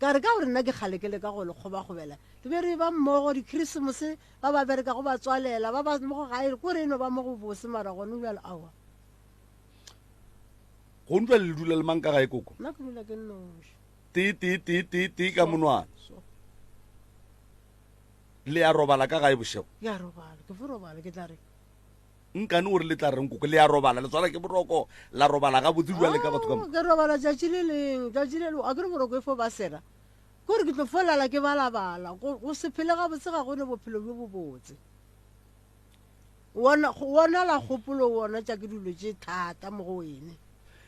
Ka re, Ka gore nna ke kgale ke leka go le kgobakgobela. Re be re eba mmogo, Dikrisemose, ba ba berekago ba tswalela, ba ba mo go gae, ko re e no ba mo go bose, mara gone bjale aowa. Gone bjale le dula le mang ka gae, koko? Nna ke dula ke nnoši. Tee, tee, tee, tee, tee ka monwana. So. Le a robala ka gae bošego? Ke a robala, ke fo robala, ke tla re. Nkane o re le tla reng koko? Le a robala, le tshwara ke boroko, la robala gabotse bjale ka batho ka moka. Ke robala tšatši le leng, tšatši le leng, a ke re boroko e fo ba sera. Ke gore ke tlo fo lala ke balabala, go, go se phele gabotse ga go ne bophelo bjo bobotse. Wona, wona la kgopolo wona tša ke dilo tše thata mo go wene.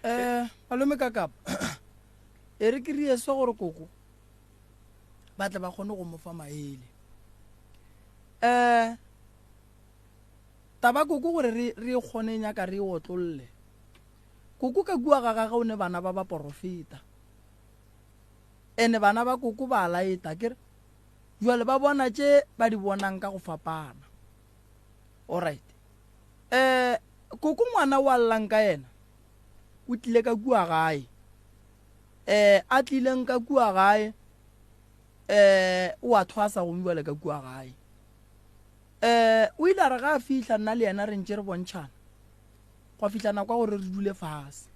Eh, malome Kakapa, e re ke rie so gore koko ba tle ba kgone go mo fa maele. Eh, Taba koko gore re, re e kgone e nyaka re e otlolle. Koko ka kua ga gage o ne bana ba baporofeta. Ene bana ba koko ba a laeta, akere? Jwale ba bona tše ba di bonang ka go fapana. Alright. Eh, koko ngwana o a llang ka yena, o tlile ka kua gae. Eh, a tlileng ka kua gae, eh, o a thwasa gomme bjale ka kua gae. Um o ile a re ga a fihla nna le yena re ntše re bontšhana, gwa fihla nako ya gore re dule fase.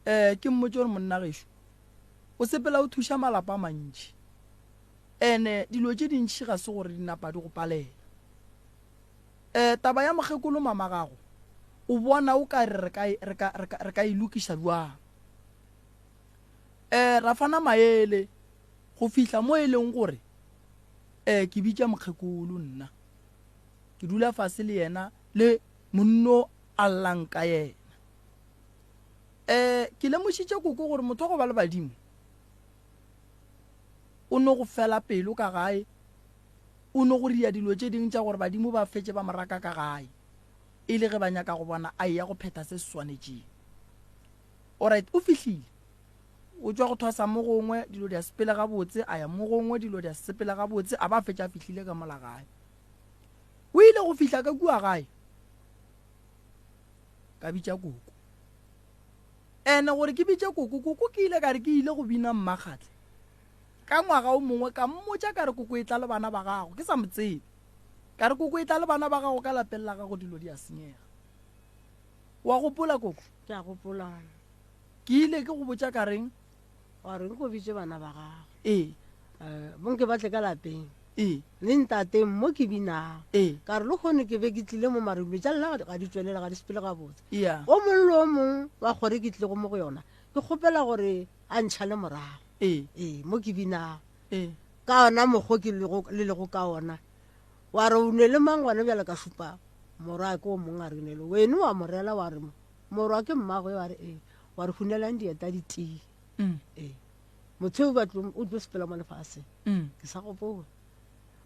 Um ke mmotše gore monna gešo o sepela o thuša malapa a mantši, ene dilo tše dintši ga se gore di napa di go palela. Um taba ya mokgekolo mama gago o bona o ka re re ka, re ka, re ka, re ka e lokiša bjang? Um ra fana maele go fihla mo e leng gore Ee, ke bitša mokgekolo nna. Ke dula fase le yena le monno a llang ka yena. Ee, ke lemošitše koko gore motho wa go ba le badimo o no go fela pelo ka gae, o no go ria dilo tše dingwe tša gore badimo ba fetše ba mo raka ka gae e le ge ba nyaka go bona a eya go phetha se se swanetšeng. Alright, o fihlile. O tšwa go thwasa mo gongwe, dilo di a sepela gabotse, a ya mo gongwe, dilo di a sepela gabotse, a ba a fetša a fihlile ka mola gae. O ile go fihla ka kua gae, ka bitša koko. Ene gore ke bitše koko, koko ke ile ka re ke ile go bina Mmakgatle. Ka ngwaga o mongwe ka mmotša ka re koko e tla le bana ba gago, ke sa mo tsebe. Ka re koko e tla le bana ba gago ka lapeng la gago dilo di a senyega. Wa gopola koko? Ke a gopola. Ke ile ke go botša ka reng? Wa re nko bitše bana ba gago. Ee. Eh, bonke ba tle ka lapeng. Ee. Le ntateng mo ke binago. Ee. Ka re lehono ke be ke tlile mo mare dilo tša lena ga di tšwelele, ga di sepele gabotse. Iya. O mongwe le o mongwe wa kgoro e ke tlilego mo go yona, ke kgopela gore a ntšhale morago. Ee. Ee, mo ke binago. Ee. Ka ona mokgwa o ke lego, le lego ka ona. Wa re o ne le mang gona bjale ka šupa morwa ke o mongwe a re ne le wene wa mo rela wa re Morwa ke mmagwe wa re ee, wa re hunelang dieta di tee. Mm. Ee. Motho yo ba tlo o tlo sepela mo lefaseng. Mm. Ke sa gopola.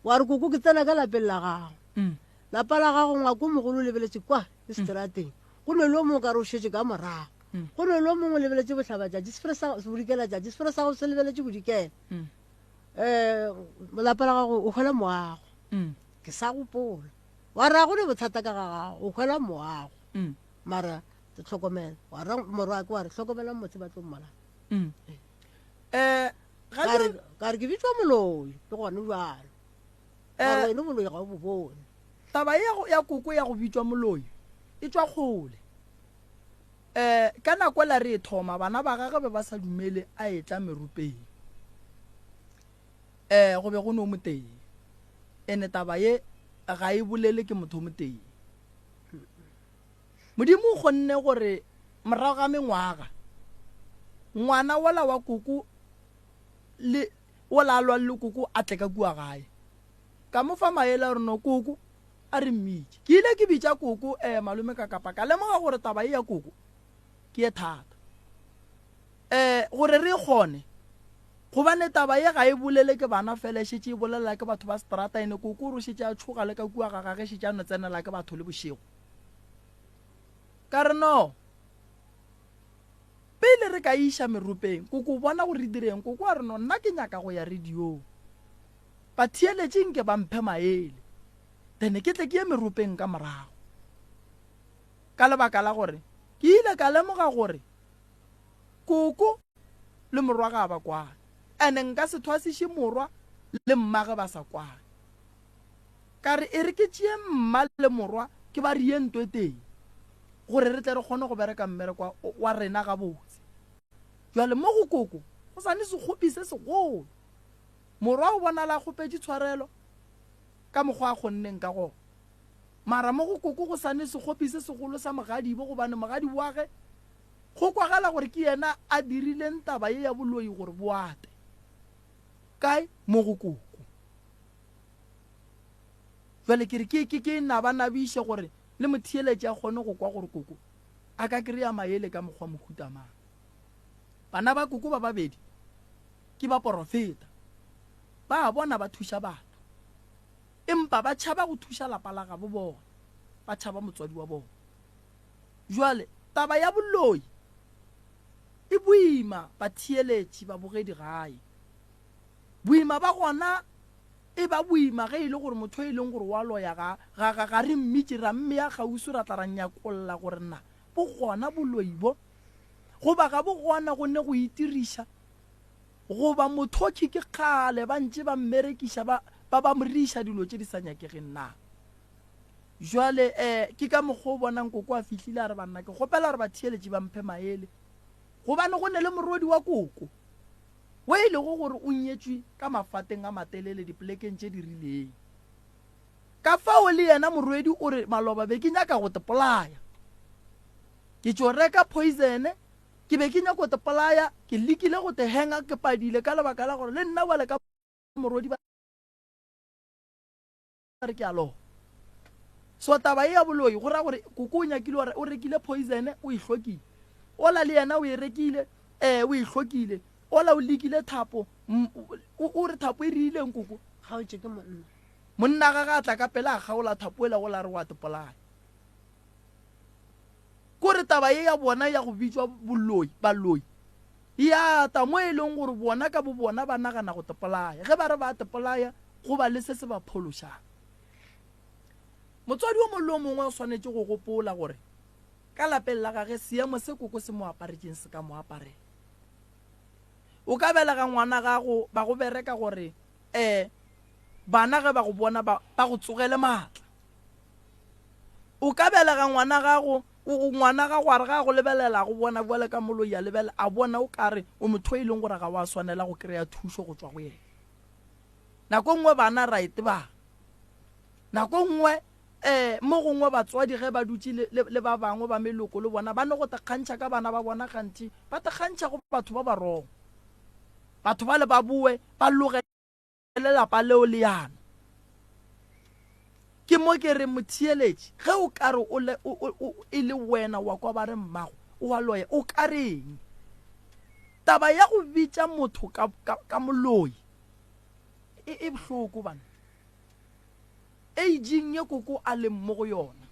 Wa re koko ke tsena ka lapeng la gago. Mm. Lapa la gago ngwako mogolo o lebeletše kwa le seterateng. Go ne le o mongwe ka re o šetše ka morago. Go ne le o mongwe o lebeletše bohlabatšatši, sefero sa bodikelatšatši, sefero sa gago se lebeletše bodikela. Um lapa la gago o hwela moago. Ke sa gopola. Wa re ga go ne bothata ka ga gago, o hwela moago. Mara te hlokomela. Wa ra morwake wa re hlokomela motse ba tlo mmolaya. Um ga Ka re ka re ke bitšwa moloi le gone bjalo. Mara wena boloi ga o bo bone. Taba ye ya koko ya go bitšwa moloi e tšwa kgole. Um ka nako ela re e thoma, bana ba gagwe be ba sa dumele a etla merupeng. Um go be go ne o motee. Ene taba ye ga e bolele ke motho o motee. Modimo o kgonne gore morago ga mengwaga, ngwana wola wa koko le wola a lwang le koko a tle ka kua gae. Ka mo fa maele a re no koko a re mmitše. Ke ile ke bitša koko eh malome ka kapa ka lemoga gore taba ye ya koko ke ye thata. Eh gore re e kgone gobane taba ye ga e bolele ke bana fela e šetše e bolelela ke batho ba seterata ene koko o re o šetše a tšhoga le ka kua ga gage šetše a no tsenela ke batho le bošego. Ka re no Pele re ka e iša meropeng, koko o bona gore re direng? Koko a re no nna ke nyaka go ya radiong. Batheeletši nke ba mphe maele, then ke tle ke ye meropeng ka morago. Ka lebaka la gore ke ile ka lemoga gore koko le morwa ga ba kwane, and nka se thwasiše morwa le mmage ba sa kwane. Ka re e re ke tšee mma le morwa ke ba riye nto e tee, gore re tle re kgone go bereka mmereko wa rena gabotse. Bjale mo go koko go sa ne sekgopi se segolo. Morwa o bonala a kgopetše tshwarelo ka mokgwa a kgonneng ka gona. Mara mo go koko go sa ne sekgopi se segolo sa mogadibo gobane mogadibo wa ge go kwagala gore ke yena a dirileng taba ye ya boloi gore bo ate. Kae? Mo go koko. Bjale ke re ke, ke, ke nabanabiše gore le motheeletši a kgone go kwa gore koko a ka kry-a maele ka mokgwa mohuta mang. Bana ba koko ba babedi ke baporofeta. Ba a bona ba thuša batho. Empa ba tšhaba go thuša lapa la gabo bona. Ba tšhaba motswadi wa bona. Bjale taba ya boloi e boima batheeletši, babogedi gae. Boima ba gona e ba boima ge e le gore motho e leng gore wa loya ga, ga, ga, ga re mmitše, ra mmea kgauswi ra tla ra nyakolla gore na bo gona boloi bo goba ga bo gona go ne go itiriša Goba mothoki ke kgale ba ntše ba mmerekiša ba, ba, ba mo riša dilo tše di sa nyakegeng na? Jwale, eh, ke ka mokgwa o bonang koko a fihlile a re, Banna, ke kgopela gore batheeletši ba mphe maele. Gobane go ne le morwedi wa koko, wo e lego gore o nyetšwe ka mafateng a matelele dipolekeng tše di rileng. Ka fao le yena morwedi o re, Maloba be ke nyaka go te polaya. Ke tšo reka poisene, Ke be ke nyako te polaya, ke lekile go te henga, ke padile ka lebaka la gore le nna bjale ka morwedi ba re ke a loga. So taba ye ya boloi go ra gore koko o nyakile gore o rekile poison o e hlokile. Ola le yena o e rekile eh o e hlokile. Ola o lekile thapo o re thapo e rileng koko. Kgaotše ke monna. Monna ga ga tla ka pela a kgaola thapo ela ola re wa te polaya. Kore taba ye ya bona ya go bitšwa boloi, baloi, e a ata mo e leng gore bona ka bobona ba nagana go tepolaya. Ge ba re ba a tepolaya, go ba le se se ba phološang. Motswadi o mongwe le o mongwe o swanetše go gopola gore ka lapeng la gage seemo se koko se mo aparetšeng se ka mo aparela. O ka belega ngwana gago ba go bereka gore um bana ge ba go bona ba, ba go tsogele maatla. O ka belega ngwana gago, o, ngwana gago a re ga a go lebelela, a go bona bjale ka moloi a lebelela, a bona o ka re o motho e leng gore ga wa swanela go kry-a thušo go tšwa go yena. Nako nngwe bana ra e tebang. Nako nngwe um mo gongwe batswadi ge ba dutše le, le, le ba bangwe ba meloko le bona ba no go tekgantšha ka bana ba bona gantši ba tekgantšha go batho ba ba wrong. Batho bale ba boe ba loge le lapa leo leano. Ke mo ke re motheeletši, ge o ka re o le, o, o, o, e le wena wa kwa ba re mmago o a loya, o ka reng? Taba ya go bitša motho ka, ka, ka moloi e, e bohloko bana. Aging ye koko a leng mo go yona,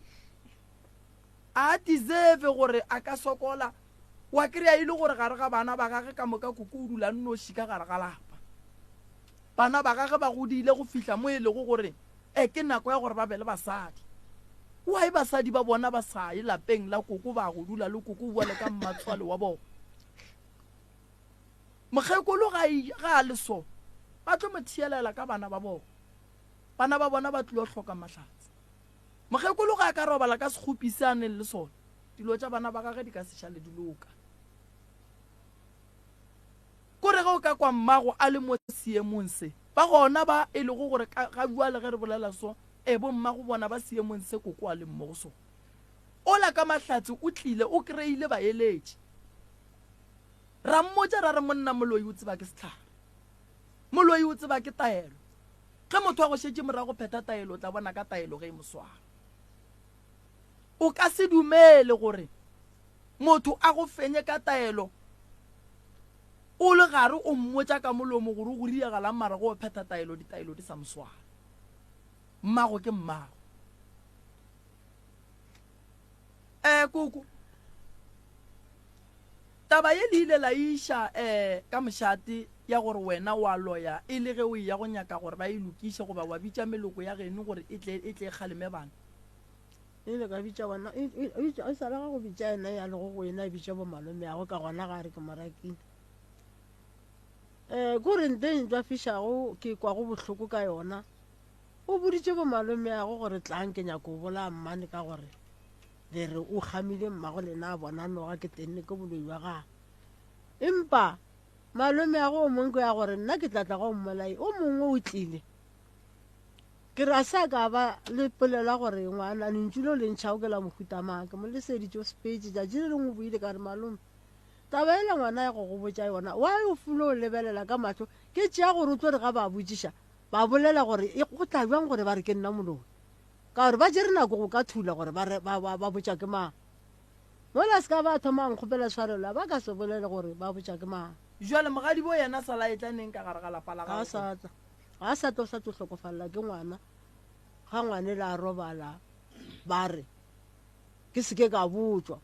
a deserve gore a ka sokola. Wa kry-a e le gore gare ga bana ba gage ka moka koko o dula nnoši ka gare ga lapa. Bana ba gage ba godile go fihla mo e lego gore e ke nako ya gore ba be le basadi. Why basadi ba bona ba sa ye lapeng la koko ba go dula le koko bjale ka mmatswale wa bona? Mokgekolo ga ga a le so, ba tlo mo thielela ka bana ba bona. Bana ba bona ba tlilo hloka mahlatse. Mokgekolo ga a ka robala ka sekgopi se a neng le sona, dilo tša bana ba gage di ka se šale di loka. Kore ge o ka kwa mmago a le mo seemong se, ba gona ba e lego gore ga bjale ge re bolela so, e bommago bona ba seemong se koko a leng mo go sona. Ola ka mahlatse o tlile o kry-ile baeletši. Ra mmotša ra re monna moloi o tseba ke sehlare. Moloi o tseba ke taelo. Ge motho a go šetše morago phetha taelo o tla bona ka taelo ge e mo swara. O ka se dumele gore motho a go fenye ka taelo o le gare o mmotša ka molomo gore o go riagalang mara go phetha taelo ditaelo di sa mo swara. Mmago ke mmago. Eh koko. Taba ye le ile la iša eh ka mošate ya gore wena wa loya e le ge o eya go nyaka gore ba e lokiše goba wa bitša meloko ya geno gore e tle e tle e kgaleme bana. Ile ka bitša bona e, e, e, e sa le ga go bitša yena ya lego go yena e bitša bomalomeago ka gona ga a re ke mo rakile. Um ko re nte ntwa fišago ke kwago bohloko ka yona. O boditše bomalomeago gore tlang ke nyako bolaya mmane ka gore Le re o kgamile mmago lena a bona noga ke tenne ke boloi wa gagwe. Empa malomeago o mongwe ke ya gore nna ke tla tla go mmolai o mongwe o tlile. Ke re a se a ka ba le polela gore ngwana lentšu leo le ntšhago ke la mohuta mang. Ke mo leseditše o sepetše tšatši le lengwe o boile ka re malome taba ela ngwana ya go go botša yona wa o fulo o lebelela ka mahlo ke tšea gore o tlo re ga ba botšiša ba bolela gore e go tla bjang gore ba re ke nna moloi. Ka gore ba tšere nako go ka thula gore ba re ba, ba, ba botša ke mang. Mola se ka ba thoma a nkgopela tshwarelo, a ba ka se bolele gore ba botša ke mang. Jwale mogadibo yena sa la etla neng ka gare ga lapa la Ga a gago? sa tla. Ga a sa tla, o sa tlo hlokofalela ke ngwana. Ga ngwanela a robala, ba re ke se ke ka botšwa.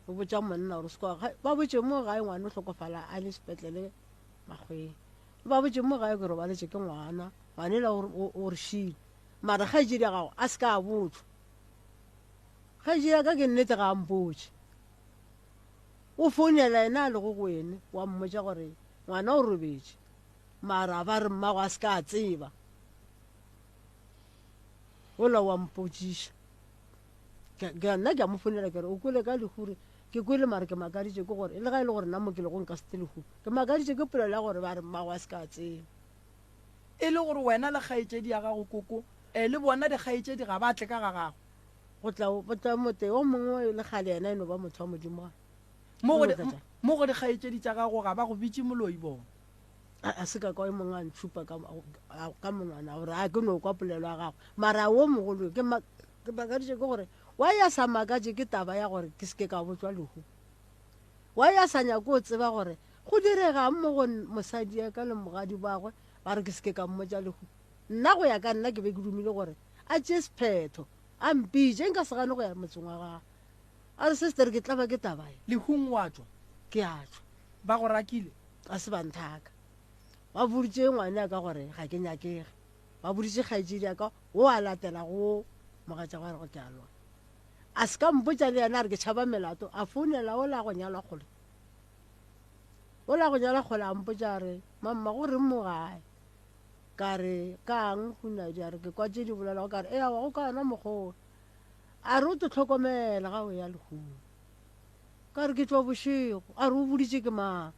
O botša monna gore se kwa, ba botše mo gae ngwana o hlokofala a le sepetlele Makgweng. Ba botše mo gae ke robaletše ke ngwana, ngwanela o, o, o re šile. Mara kgaetšedi ya gago a se ka a botšwa. Kgaetšedi ya ka ke nnete ga a mpotše. O founela yena a lego go ene wa mmotša gore ngwana o robetše. Mara ba re mmago a se ka a tseba. Ola wa mpotšiša. Ke nna ke a mo founela ke re o kwele ka lehu re ke kwele mara ke makaditše ke gore le ga e le gore nna mo ke lego nka se tle lehu. Ke makaditše ke polelo ya gore ba re mmago a se ka a tseba. E le gore wena le kgaetšedi ya gago koko, e, le bona dikgaetšedi ga ba tle ka ga gago. Go tla, go tla motee o mongwe le kgale yena e no ba motho wa Modimo ga. Mo go, mo go dikgaetšedi tša gago ga ba go bitše moloi bona. A, a se ka kwa e mongwe a ntšhupa ka, ka monwana gore a ke no kwa polelo ya gago. Mara wo mogolo ke ma, ke makaditše ke gore wa ya sa makatše ke taba ya gore ke se ke ka botšwa lehu. Wa ya sa nyake go tseba gore go diregang mo go mosadi ya ka le mogadi bagwe ba re ke se ke ka mmotša lehu. Nna go ya ka nna ke be ke dumile gore a tšee sephetho a mpitše nka se gane go ya motseng wa gagwe. A re sister ke tlaba ke taba ye. Lehung wa tšwa? Ke a tšwa. Ba go rakile? Ga se ba nthaka. Ba boditše ngwane ya ka gore ga ke nyakege. Ba boditše kgaetšedi ya ka wo a latela go mogatša wa re go ke a lwa. A se ka mpotša le yena a re ke tšhaba melato, a founela ola go nyalwa kgole. Ola go nyalwa kgole a mpotša a re, Mamma go reng mo gae? Ka re, Kang Hunadi? A re, Ke kwa tše di bolelago. Ka re, Eawa go ka yona mokgwa. A re, O tlo hlokomela ga o ya lehung. Ka re, Ke tšwa bošego. A re, O boditše ke mang?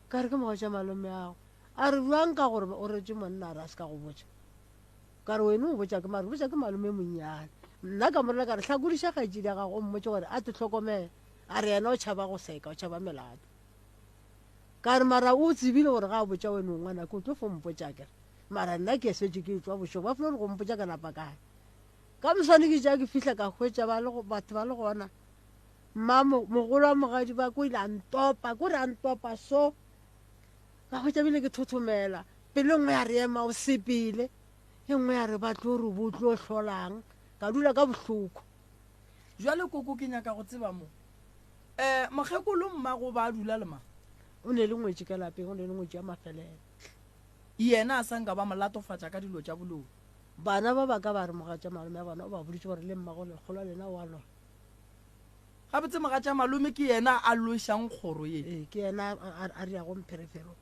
Ka re, Ke mogatša malomeago. A re, Bjang ka gore o retše monna a re a se ka go botša? Ka re, Wena o botša ke mang? Re botša ke malome monnyane. Nna ka morela ka re, Hlakodiša kgaetšedi ya gago o mmotše gore a te hlokomele. A re yena o tšhaba go seka, o tšhaba melato. Ka re, Mara o tsebile gore ga a botša wena o ngwanake o tlo fo mpotša akere? Mara nna ke šetše ke etšwa bošego, ba fo re go mpotša ka napa kae. Ka moswane ke tša ke fihla ka hwetša ba le batho ba le gona. Mma mogolo wa mogadi ba ko ile a ntopa, ko re a ntopa so. Ka hwetša bile ke thothomela. Pelo e nngwe ya re ema o sepele, e nngwe ya re ba tlo re bo tlo hlolang. Ka dula ka bohloko. Jwale koko ke nyaka go tseba mo. Um mokgekolo mmago ba dula le mang? O ne le ngwetši ka lapeng, o ne le ngwetši ya mafelelo. Yena a sa nka ba mo latofatša ka dilo tša boloi. Bana ba ba ka ba re mogatša malome ya bona o ba boditše gore le mmago lekgolo lena o a loya. Gabotse mogatša malome ke yena a lwešang kgoro ye. Ee, ke yena a riago mpherefero.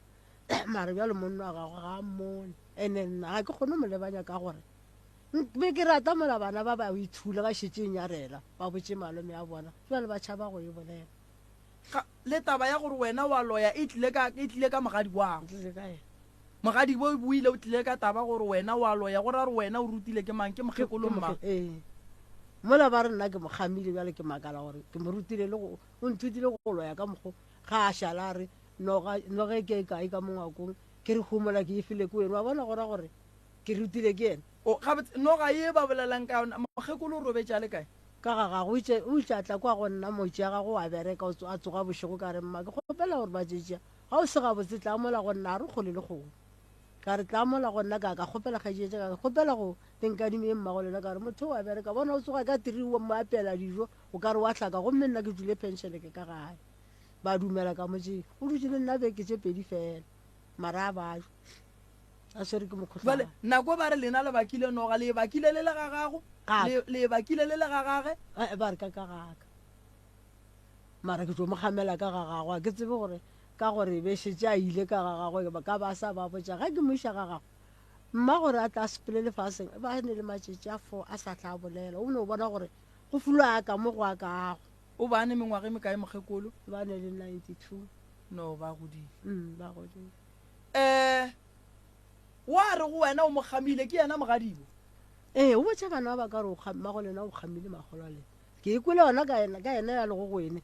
Mara bjalo monna wa gagwe ga a mmone. Ene nna ga ke kgone go mo lebanya ka gore be ke rata mola bana ba ba ithula ba šetše e nyarela ba botše malome ya bona jale ba tšhaba go e bolela. Ga, le taba ya gore wena wa loya e tlile ka, e tlile ka mogadi wago. Tlile ka eng? Mogadi bo o ile o tlile ka taba gore wena wa loya, go ra gore wena o rutile ke mang? Ke mokgekolo mma. Ee. Mola ba re nna ke mo kgamile bjale ke makala gore ke mo rutile le go, o nthutile go loya ka mokgo ga a šala a re noga, noga e ke e kae ka mo ngwakong, ke re homola ke e file ke wena, wa bona go ra gore ke rutile ke yena. O, gabotse, noga ye ba bolelang ka yona, mokgekolo o robetše a le kae? Ka ga gagwe, o itše, o itše a tla kwa go nna, motši ya gagwe o a bereka, o tso, a tsoga bošego, ka re, Mma, ke kgopela gore matšatši a, ga o se gabotse, tla mola go nna, a re kgole le kgomo. Ka re, Tla mola go nna, ka, ka kgopela kgaetšedi ya ka, ka kgopela go tenkadimo ye mmago lena, ka re, Motho o a bereka, bona o tsoga ka tiri, o mo apeela dijo, o ka re o a hlaka, gomme nna ke tšwile phenšene ke ka gae. Ba dumela ka mo tšea. O dutše le nna beke tše pedi fela, mara a bajwa. A swere ke mokgohlane. Bjale, nako ba re lena le bakile noga, le e bakile le le ga gago? Ga Le, le e bakile le le ga gage? Eh, ba re ka ka gaka. Mara ke tlo mo gamela ka ga gagwe, a ke tsebe gore ka gore be šetše a ile ka ga gagwe, ba ka ba sa ba botša ge ke mo iša ga gagwe. Mma gore a tla sepele lefaseng, ba ne le matšatši a fo a sa tla bolela. O no bona gore go fulwa a ka mo go a kago. O ba ne mengwaga e mekae mokgekolo? Ba ne le 92. No, ba godile. Ba godile. Eh, wa re go wena o mo kgamile, ke yena mogadibo? Ee, o botša bana ba ka re o kga, mmago lena o kgamile makgolo a lena. Ke e kwele gona ka yena, ka yena ya lego go ene.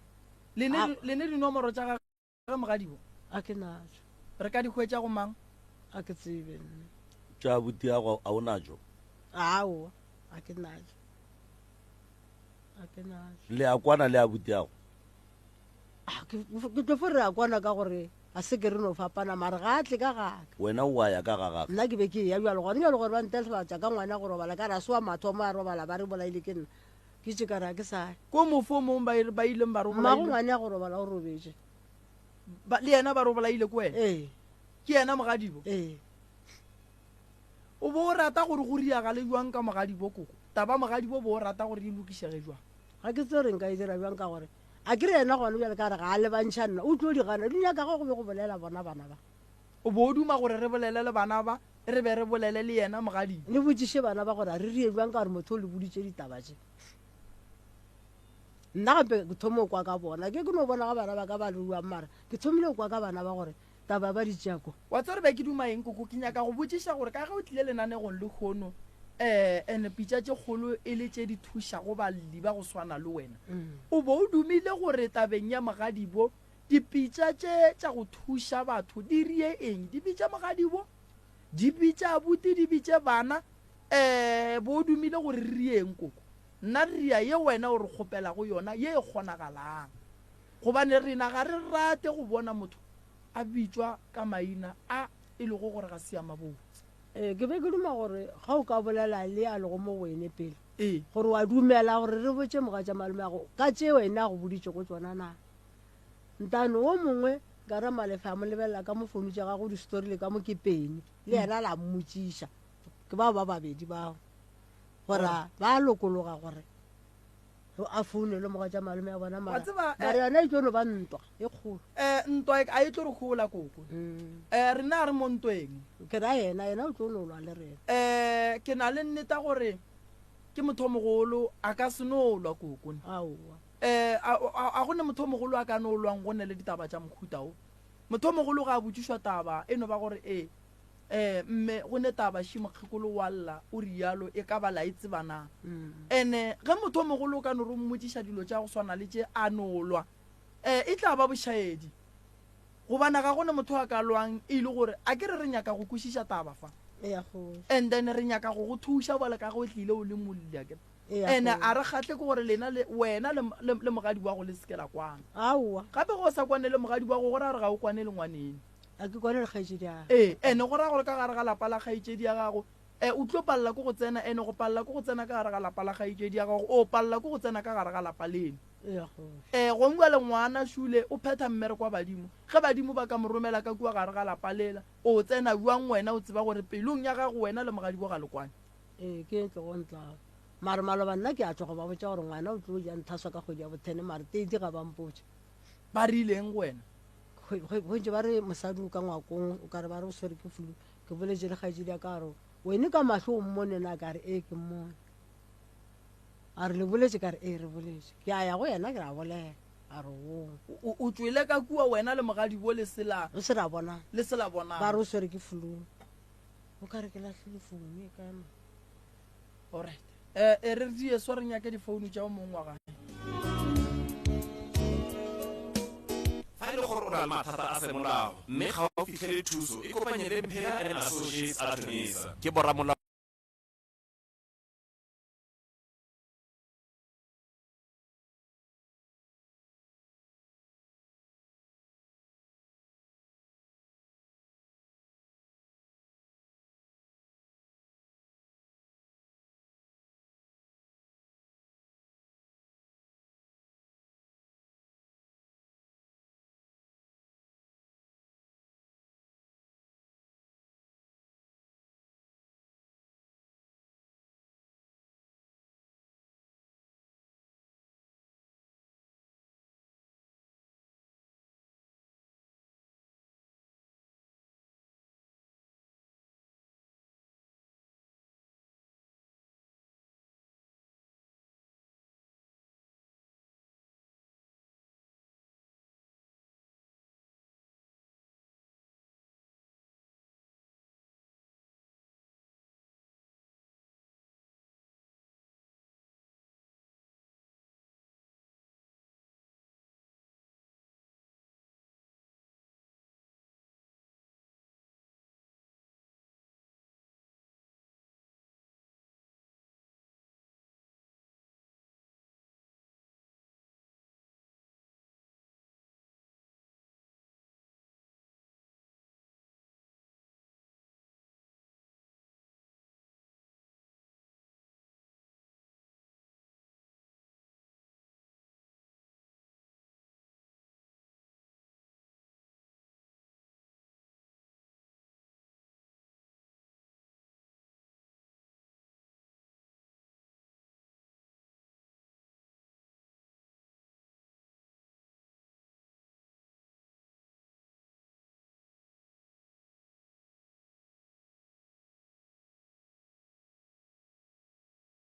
Le ne, le ne dinomoro tša gagwe mogadibo? A ke natšo. Re ka di hwetša go mang? A ke tsebe nne. Tša abuti-ago a o natšo? Aowa, a ke natšo. A ke natšo. Le a kwana le abuti-ago? Ah, ke, ke tlo fo re a kwana ka gore a se ke re no fapana, mara ga a tle ka gaka. Wena o a ya ka ga gage? Nna ke be ke eya bjalo, gona bjalo gore ba ntelfatša ka ngwana go robala, ka re a se wa mathomo a robala, ba re bolaile ke nna. Ke itše ka re a ke sa ya. Ko mofo o mongwe ba, ba ileng ba re o Mmago bolaile? ngwane ya go robala o robetše. Ba, le yena ba re o bolaile ke wena? Ee. Ke yena mogadibo? Ee. O bo o rata gore go riagale bjang ka mogadibo, koko? Taba mogadibo o bo o rata gore e lokišege bjang? Ga ke tsebe gore nka e dira bjang ka gore a ke re yena gona bjale ka re ga a lebantšha nna, o tlo di gana, di nyaka ge go be go bolela bona bana ba. O bo o duma gore re bolele le bana ba, re be re bolele le yena mogadibo. Le botšiše bana ba gore a re rie bjang ka gore motho o le boditše ditaba tše. Nna gape ke thoma go kwa ka bona, ke ke no bona ga bana ba ka ba ruang mara ke thomile go kwa ka bana ba gore taba ba di tšea ko. Wa tseba re be ke duma eng koko? Ke nyaka go botšiša gore ka ge o tlile lenanegong lehono, um and pitša tše kgolo e le tše di thušago balli ba go swana le wena, o bo o dumile gore tabeng ya mogadibo dipitša tše tša go thuša batho di rie eng? Di bitše mogadibo? Di bitše abuti? Di bitše bana? Um bo o dumile gore re rie eng koko? Nna ria ye wena o re kgopelago yona ye e kgonagalang. Gobane rena ga re rate go bona motho a bitšwa ka maina a e lego gore ga se a mabotse. Ee, ke be ke duma gore ga o ka bolela le a lego mo go wene pele, Ee. gore wa dumela gore re botše mogatšamalomeago ka tše wena a go boditšego tšona na. Ntane wo mongwe nka re Malefe a mo lebelela ka mo founu tša gagwe di storile ka mo ke Penny, le yena la mmotšiša. Ke bao ba babedi bao gore ba a lokologa gore a founele mogatša malome ya bona Wa tseba, eh, mara yona e tlo no ba ntwa e kgolo. Um ntwa e, a e tlo re hola koko. Um rena a re mo ntweng. Ke ra yena, yena o tlo no lwa le rena. Um ke na le nneta gore ke motho o mogolo a ka se no lwa koko. Aowa. Um a go ne motho o mogolo a ka no lwang go ne le ditaba tša mohuta o. Motho o mogolo ga a botšišwa taba e no ba gore ee. Ee, mme, go ne taba še mokgekolo wa lla, o realo, e ka ba la e tseba na? Ene ge motho o mogolo o ka no re o mmotšiša dilo tša go swana le tše a no lwa, ee, e tla ba bošaedi. Gobane ga go ne motho a ka lwang e le gore, a ke re re nyaka go kwešiša taba fa. And then re nyaka go go thuša bjale ka ge o tlile o le molli, a ke re. Ene a re kgahle ke gore lena le, wena le, le, le mogadi wa go le se ke la kwana. Aowa. Gape ge o sa kwane le mogadi wa go, go ra gore ga o kwane le ngwaneno. A ke kwane le kgaetšedi ya ka. Ee, ene go ra gore ka gare ga lapa la kgaetšedi ya gago, e, o tlo palela ke go tsena, ene go palela ke go tsena ka gare ga lapa la kgaetšedi ya gago, o palela ke go tsena ka gare ga lapa leno. Ee, gongwe le ngwana šule o phetha mmereko wa badimo. Ge badimo ba ka mo romela ka kua gare ga lapa lela, o tsena bjang wena o tseba gore pelong ya gago wena le mogadibo ga le kwane? Ee, ke e tlogo ntlaba. Mare maloba nna ke a tlogo ba botša gore ngwana o tlo ja nthaswa ka kgwedi ya bothene mare teiti ga ba mpotše. Ba rileng go wena? Gontše ba re mosadi o ka ngwakong o kare ba re o swere ke flu. Ke boletše le kgaetšedi ya ka gore wene ka mahlo o mmone na ka re ee ke mmone. A re le boletše ka re ee re boletše. Ke a ya go yena ke ra bolela a re o. O tšwele ka kua wena le mogadibo le se la. Re se ra bonana. Le se la bonana. Ba re o swere ke flu. O ka re ke lahlile founu e kae mo. Alright. Eh, e re die swa re nyake difounu tša o mongwe wa gae. Fa e le gore o na le mathata a semolao mme ga o fitlhele thuso, ikopanye le Mphela and Associates Attorneys. Ke boramolao.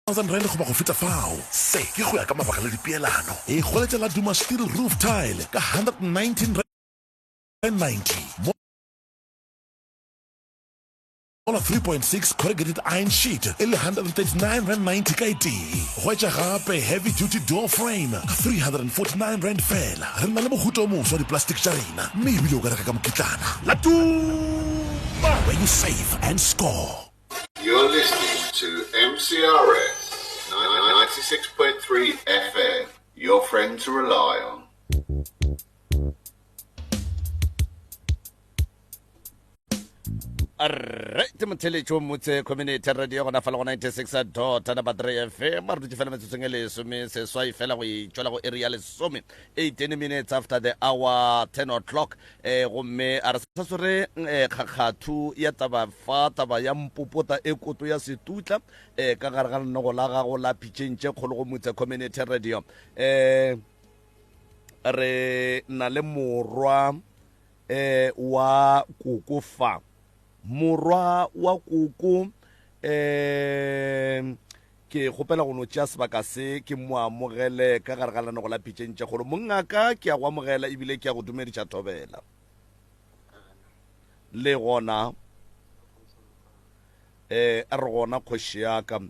Thousand rand goba go feta fao. Se ke go ya ka mabaka le dipeelano. E hweletša la Duma Steel Roof Tile ka 119 rand 90 mola 3.6 corrugated iron sheet e le 139 rand 90 ka e tee. Hwetša gape heavy duty door frame ka 349 rand fela. Re na le mohuta o moswa wa diplastic tša rena mme ebile o ka reka ka mokitlana. La Duma, where you save and score. You're listening to MCRS 96.3 FM, your friend to rely on. Alright, motheletšo motse community radio gona fa le go 96 dot number 3 fm re dutše fela metsotsong e lesome seswai fela go e tšwela go area lesome 18 minutes after the hour 10 o'clock eh gomme a re sa swere eh, kgakgathu ya taba fa taba ya mpopota e koto ya setutla eh ka gare ga lenogo la gago la pitšeng tše kgolo go motse community radio eh re na le morwa eh wa koko fa morwa wa koko eh Ke kgopela go no tšea sebaka se ke mo amogele ka gare ga lenanego la Pitšeng tše Kgolo. Mongaka, ke a go amogela ebile ke a go dumediša thobela. Le gona eh re gona kgoši ya ka.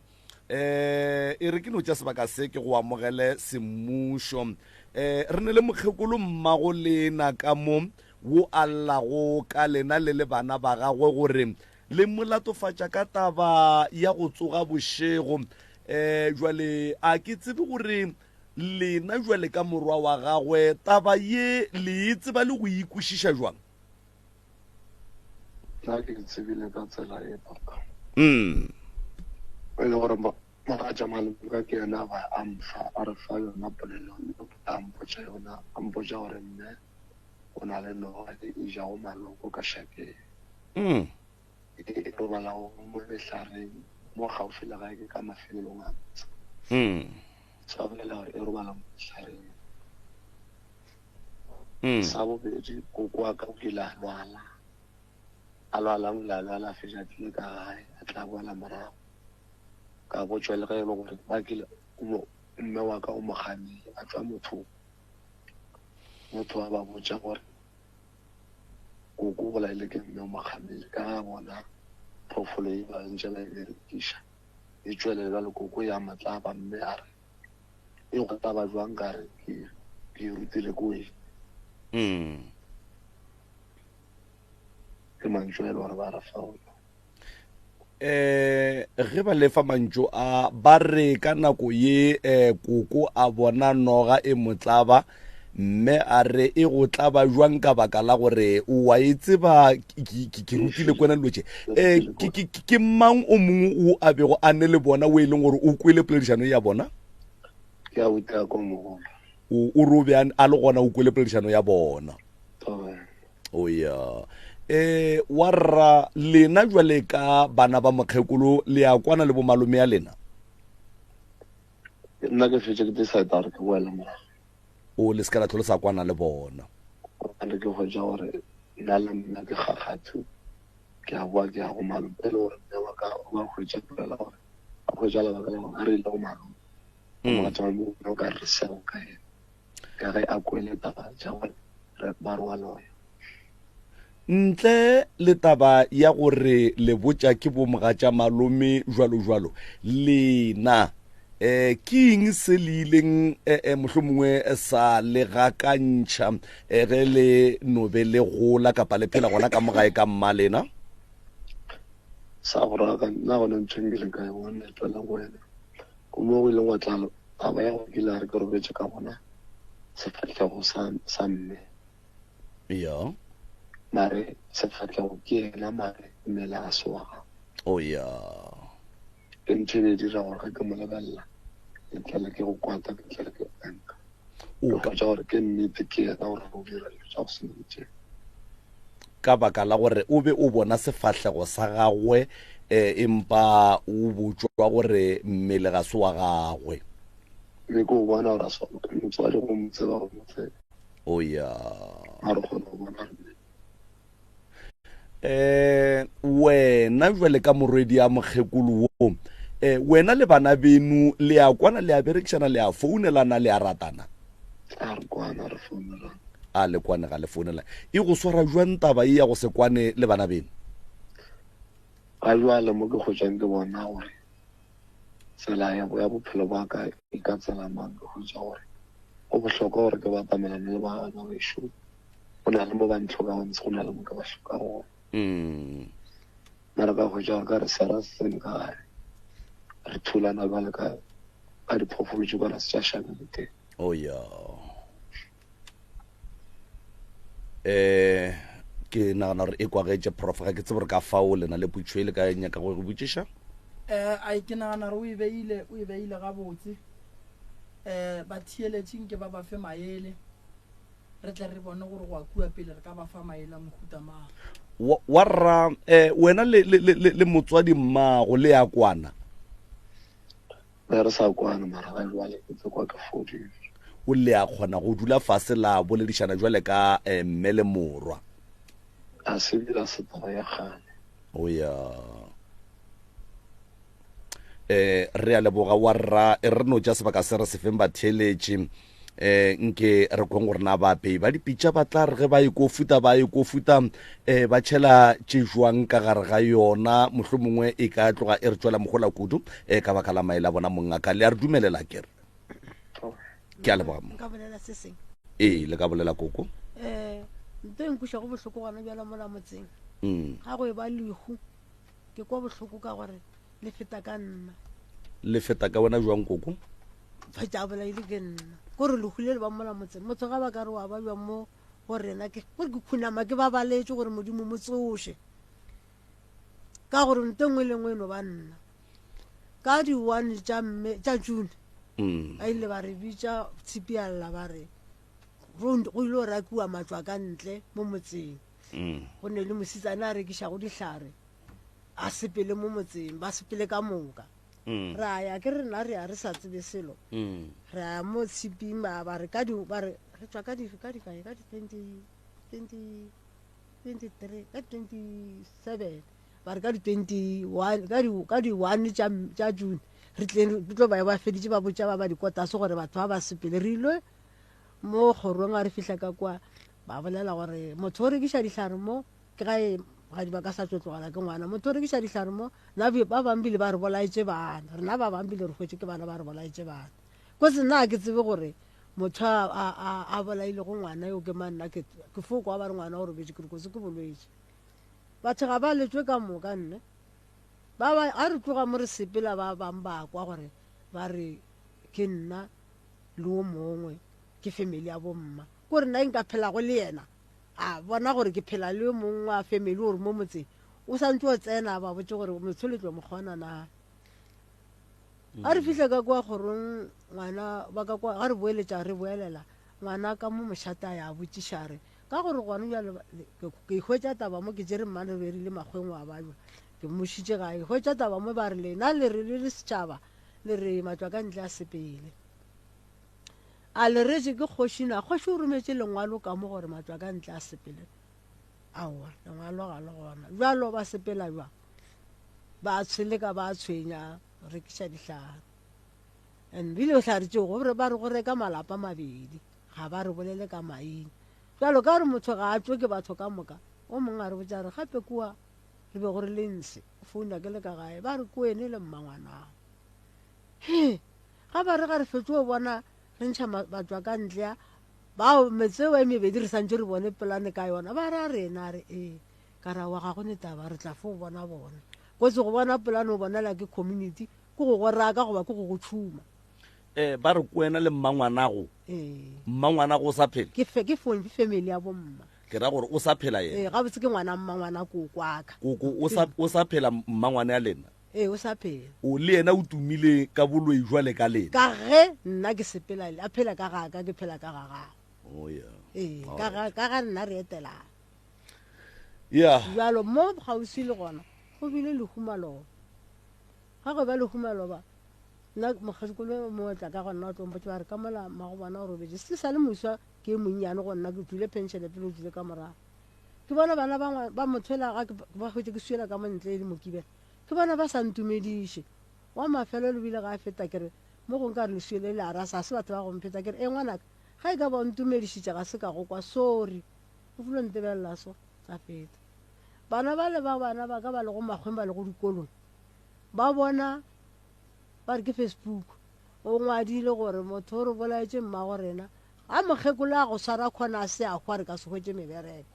Eh e re ke no tšea sebaka se ke go amogele semmušo. Eh re ne le mokgekolo mmago lena ka mo wo a llago ka lena le le bana ba gagwe gore Le mo latofatša ka taba ya go tsoga bošego. Um jwale a ke tsebe gore lena jwale ka morwa wa gagwe taba ye le e tseba le go e kwešiša jwang? Nna ke e tsebile ka tsela e papa. Mm. E le gore mogatša malome ka ke yena a ba a mfa a re fa yona polelo. A mpotša yona, a mpotša gore mme o na le noga e e jago maloko ka šakeng. Mm. E e robalago mo mehlareng mo gaufi le gae ke ka mafelelong a motse. Mm. Sa bolela gore e robala mo mehlareng. Mm. Sa bobedi, koko wa ka o kile a lwala. A lwala, o ile a lwala a fetša a tlile ka gae, a tla boela morago. Ka botšwa le ge e le gore ba kile mme wa ka o mo ganile a tšwa mothong. Motho a ba botša gore koko o bolaile ke mme o mo kgamile ka ge a bona phoofolo e ba ntše ba e berekiša e tšwelele bjale koko ya motlaba mme a re e go tlaba jwang ka re ke ke e rutile ko eng. Mm. Ke mantšu a e le gore ba re fa ona. Eh ge ba lefa mantšu a ba re ka nako ye eh koko a bona noga e motlaba mme a re e go tlaba jwang ka baka la gore o wa e tseba ke rutile kwena dilo tše um ke mang o mongwe o a bego a ne le bona o e leng gore o kwele poledišano ya bona ke a uta ko mogolo o re o be a le gona o kwele poledišano ya bona o ya eh wa rra lena jwale ka bana ba mokgekolo le ya kwana le bomalome ya lena nna ke fetse ke decide gore ke boele morago o le se ka la tlhole sa kwana le bona gobane ke hwetša gore nna le nna ke kgakgathu ke a boa ke ya go malome e le gore mme wa ka o ba hwetša polela gore a hwetša lebaka la gore a re ile go malome mogatša wa mo o ka re seo ka ena ka ge a kwele taba tša gore re ba re wa loya. Ntle le taba ya gore le botša ke bomogatša malome jwalo jwalo, lena eh ke eng se le ileng eh, eh, mohlomongwe sa le gakantšha eh, ge le no be le gola kapa le phela gona ka mogae ka mma lena? Sa go raka nna gone ntho e nkileng ka e bona e tswela go wena ko mo go ileng gwa tla Taba ya gore ke ile a re ke robetše ka bona sefahlego sa, sa mme. Ya. Mare sefahlego ke yena mare mmele ga se wa gagwe. Oh ya. Ke ntho e be e dira gore ge ke mo lebelela ke tlele ke go kwata ke tlele ke anka. O Ke hwetša gore ke nnete ke yena gore o dira dilo tša go swana le tše. Ka baka la gore o be o bona sefahlego sa gagwe eh, empa o botšwa gore mmele ga se wa gagwe. Be ke o bona gore a se wa motswadi go mo tseba go mo tseba. O ya. A re kgona go bona gore Eh, wena jwale ka morwedi ya mokgekolo wo eh, wena le bana beno le a kwana le a berekišana le a founelana le a ratana? A re kwana re founelana. A le kwane ga le founelana. E go swara jwang taba ye ya go se kwane le bana beno? Ga jwale mo ke hwetšang ke bona gore tsela ya ya bophelo ba ka e ka tsela mang, ke hwetša gore go bohlokwa gore ke batamelane le bana bešo. Go na le mo ba ntlhokago ntse go na le mo ke ba hlokago gona. Mm. Mara ka hwetša gore ka re sera se tsene ka gare re thulana bjale ka ka diphoofolo tše kwana se tša šaka le teng. Oh ya. Eh ke nagana gore e kwagetše prof ga ke tsebe gore ka fao lena le putšo e le ka nyaka go go botšiša. Eh ai ke nagana gore o e beile o e beile gabotse. Eh batheeletši nke ba ba fe maele. Re tle re bone gore go ya kua pele re ka ba fa maele a mohuta mang. Wa, wa rra, eh, wena le, le, le, le motswadi mmago le ya kwana? Be re sa kwane, mara ga jwale ke tse kwa ke fodile. O le a kgona go dula fase la boledišana jwale ka eh, mme le morwa? A se bile a se taba ya kgale. O ya. Eh, re a leboga wa rra, e re no tša sebaka se re se feng batheeletši. Eh, nke re kweng gore na baapei ba dipitša ba tla re ge ba e kofuta ba e kofuta eh, ba tšhela tše jwang ka gare ga yona, mohlomongwe e ka tloga e re tšwela mohola kudu eh, ka baka la maele a bona mongaka. Le a re dumelela kere? Ke a leboga Nka bolela se seng? Ee, le ka bolela koko. Eh, nto e nkušago bohloko gona bjala mola motseng Mm. ga go e ba lehu ke kwa bohloko ka gore le feta ka nna. Le feta ka wena jwang koko? Fetša a bolaile ke nna. Kore lehu le le ba mola motseng. Motho ga ba ka re wa ba bjang mo go rena ke gore ke khunama ke babaletše gore Modimo mo tsoše. Ka gore nto nngwe le nngwe e no ba nna. Ka di-one tša Mme, tša June. Mm. Ba ile ba re bitša tshipialla ba re go go ile go rakiwa matswa ka ntle mo motseng. Mm. Go ne le mosetsana a rekišago dihlare a sepele mo motseng ba sepele ka moka. Mm. Ra ya ke rena re ya re sa tsebe selo. Mm. Re ya mo tshiping ba ba re ka di ba re re tswa ka di ka di kae ka di 20 20 23 ka 27 ba re ka di 21 ka di ka di 1 tša tša June re tleng re tlo ba ba feditše ba botša ba ba dikotase gore batho ba ba sepele re ile mo kgorong a re fihla ka kwa ba bolela gore motho o rekiša dihlare mo ke ga e ga di ba ka sa tlo tlogela ke ngwana motho o rekiša dihlare mo na ba bang bile ba re bolaetše bana rena ba bang bile re hwetše ke bana ba re bolaetše bana kotse nna ke tsebe gore motho a a a a bolailego ngwana yo ke mang nna ke ke fo kwa ba re ngwana o robetše ke re kotsi ke bolwetši batho ga ba letšwe ka moka nne ba ba a re tloga mo re sepela ba bang ba kwa gore ba re ke nna le o mongwe ke family ya bomma ko re nna nka phelago le yena a bona gore ke phela le yo mongwe wa family gore mo motseng o santse o tsena ba botse gore motho le tlo mo kgona na A re fihla ka kwa kgorong, ngwana ba ka kwa, ga re boeletša re boelela, ngwana ka mo mošate a ya a botšiša a re, Ka gore gona bjale ke, ke hwetša taba mo, ke tšere mmane re be re ile makgweng wa bajwa, ke mmušitše gae, ke hwetša taba mo ba re lena le re le le setšhaba le re matšwa ka ntle a sepele. A le retše ke kgoši na? Kgoši o rometše lengwalo ka mo gore matšwa ka ntle a sepele. Aowa, lengwalo ga le gona. Bjalo ba sepela bjang? Ba tsheleka ba tshwenya. rekiša dihlare and bile dihlare tšeo gore ba re go reka malapa mabedi ga ba re bolele ka maina jalo ka gore motho ga a tšwe ke batho ka moka o mongwe a re botša re gape kua re be go re le nse founa ke le ka gae ba re ko ene le mmangwanago he ga ba re ga re fetše o bona re ntšha batšwa ka ntle bao metseo e mebedi re santse re bone polane ka yona ba ra rena re ee Ka ra wa ga go ne taba, re tla fo bona bona. Kotsi go bona polane o bonela ke community, ke go go raka goba ke go go tšhuma. Eh, ba re kwena le mmangwanago. Ee. Mmangwanago o sa phela? Ke fe, ke fo, family ya bomma. Ke ra gore o sa phela yena. Ee, gabotse ke ngwana mmangwana koko wa ka. Koko o sa, o sa phela mmangwane ya lena? Ee, o sa phela. O le yena o tumile ka boloi jwale ka lena? Ka ge nna ke sepela le, a phela ka ga ka, ke phela ka ga gagwe. Oh yeah. Ee, ka ga, ka ga nna re etelana. Yeah. Bjalo mo kgauswi le gona go bile lehu maloba. Ga go ba lehu maloba, nna mokgekolo mongwe tla ka go nna o tlo mpotša ba re ka mola mmago bona o robetše. Se sa le moswa ke e monnyane go nna ke tswile pension pele o tswile ka morago. Ke bona bana ba ba motho ela ga ke ba hwetše ke swiela ka mo ntle e le mokibela. Ke bona ba sa ntumediše. Wa mafelelo o bile ga a feta ke re mo gongwe ka re leswio le le a rasa ga se batho ba go mpheta ke re e ngwanaka ga e ka ba o ntumedišitše ga se ka go kwa sorry. O filo ntebelela so, a feta. Bana bale ba bana ba ka ba lego makgweng ba lego dikolong, ba bona ba re ke Facebook, o ngwadile gore motho o re bolaetše mmago rena, ga mokgekolo a go swara khona a se a hwa re ka se hwetše mebereko.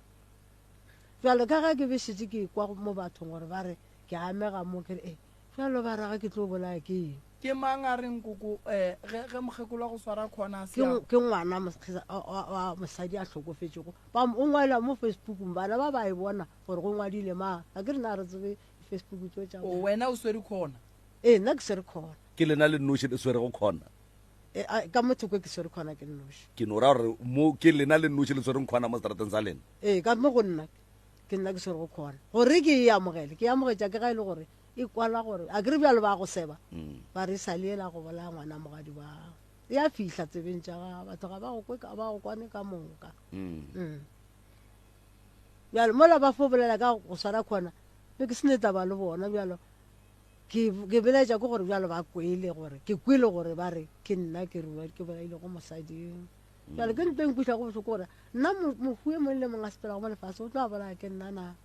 Bjalo ka ge ke be šetše ke kwa mo bathong gore ba re ke amega mo, ke re e bjalo ba ra ge ke tlo bolaya ke eng? Ke mang a reng koko eh, ge, ge mokgekolo wa go swara khona a se Ke, a. ke ngwana wa mosadi a hlokofetšego. Ba, o ngwala mo Facebookong, bana ba ba e bona gore go ngwadile mang. Ga ke re na re tsebe Facebook tšeo tša O, bona. wena o swere khona. Ee, nna ke swere khona. Ke lena le nnoši le swerego khona? E, a, ka mo thoko ke swere khona ke nnoši. Ke no ra gore mo ke lena le nnoši le swereng khona mo seterateng sa lena? Ee, ka mo go nna ke nna ke swerego khona. Gore ke e amogele, ke e amogetša ke ga e le gore E kwala gore a ke re bjalo ba go seba ba re sa le ela go bolaya ngwana mogadi wa gago. E a fihla tsebeng tša gago, batho ga ba go kwe ba go kwane ka moka. Mm. Bjalo mola ba fo bolela ka go swara khona, be ke se ne taba le bona bjalo ke ke belaetša ke gore bjalo ba kwele gore ke kwele gore ba re ke nna ke rua ke bolaile go mosading. Bjalo ke nto e nkwišago bohloko gore nna mohu e mongwe le mongwe a sepelago mo lefase o tlo a bolaya ke nna na.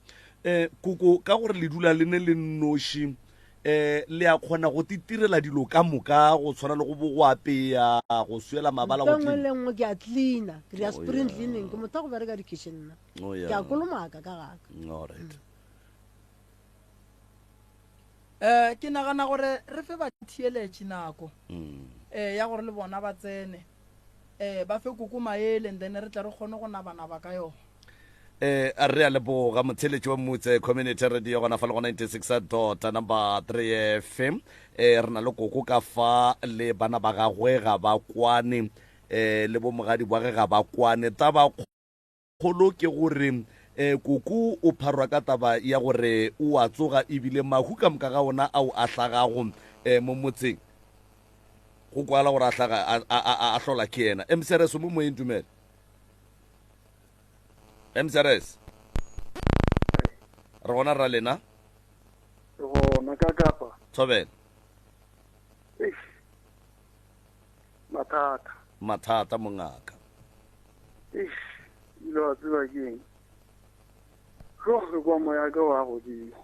Um koko ka gore le dula le ne le nnoši um le a kgona go titirela dilo ka moka go tshwana le go bo go apeya go swela mabala go nngwe le nngwe ke a cleaner ke dira oh, spring cleaning ke motho wa go bereka di-kitchen nna oh, ke a kolomaka ka gaka all right um ke nagana gore re fe batheeletši nako um ya gore le bona ba tsene um ba fe koko maele and then re tle re kgone go nabanaba ka yona. Eh, a re a leboga motheletši wa Mmutse Community Radio gona fa le go 96 dot number 3 FM. Eh, re na le koko ka fa le bana ba gagwe ga ba kwane eh, le bomogadi bwa ge ga ba kwane. Taba kgolo ke gore eh, koko o pharwa ka taba ya gore o a tsoga ebile mahu ka moka ga ona ao a hlagago eh, mo motseng go kwala gore a hlaga a hlola ke yena. MCRS o mo moyeng dumela. MCRS re gona ra lena re gona ka kapa thobela Eish. mathata mathata mongaka Eish, ile wa tseba ke eng jo re kwa moya ka wa godimo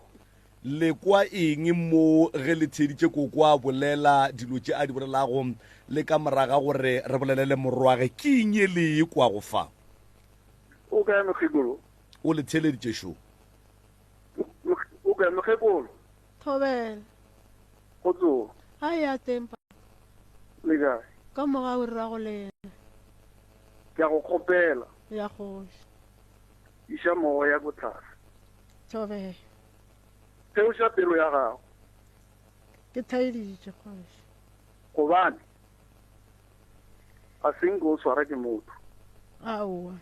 Le kwa eng mo ge le theeditše koko a bolela dilo tše a di bolelago le ka moraga gore re bolele le morwage? Ke eng ye le e kwago fa? O kae mokgekolo? O le theeleditše šo. O kae mokgekolo? Thobela. Go tsoga. A ya teng pa. Le kae? Ka mogau rrago lena. Ke a go kgopela. Ya kgoši. Iša moya ko tlase. Thobela. Theoša pelo ya gago. Ke thaeditše, kgoši. Gobane ga se nke o swara ke motho. Aowa.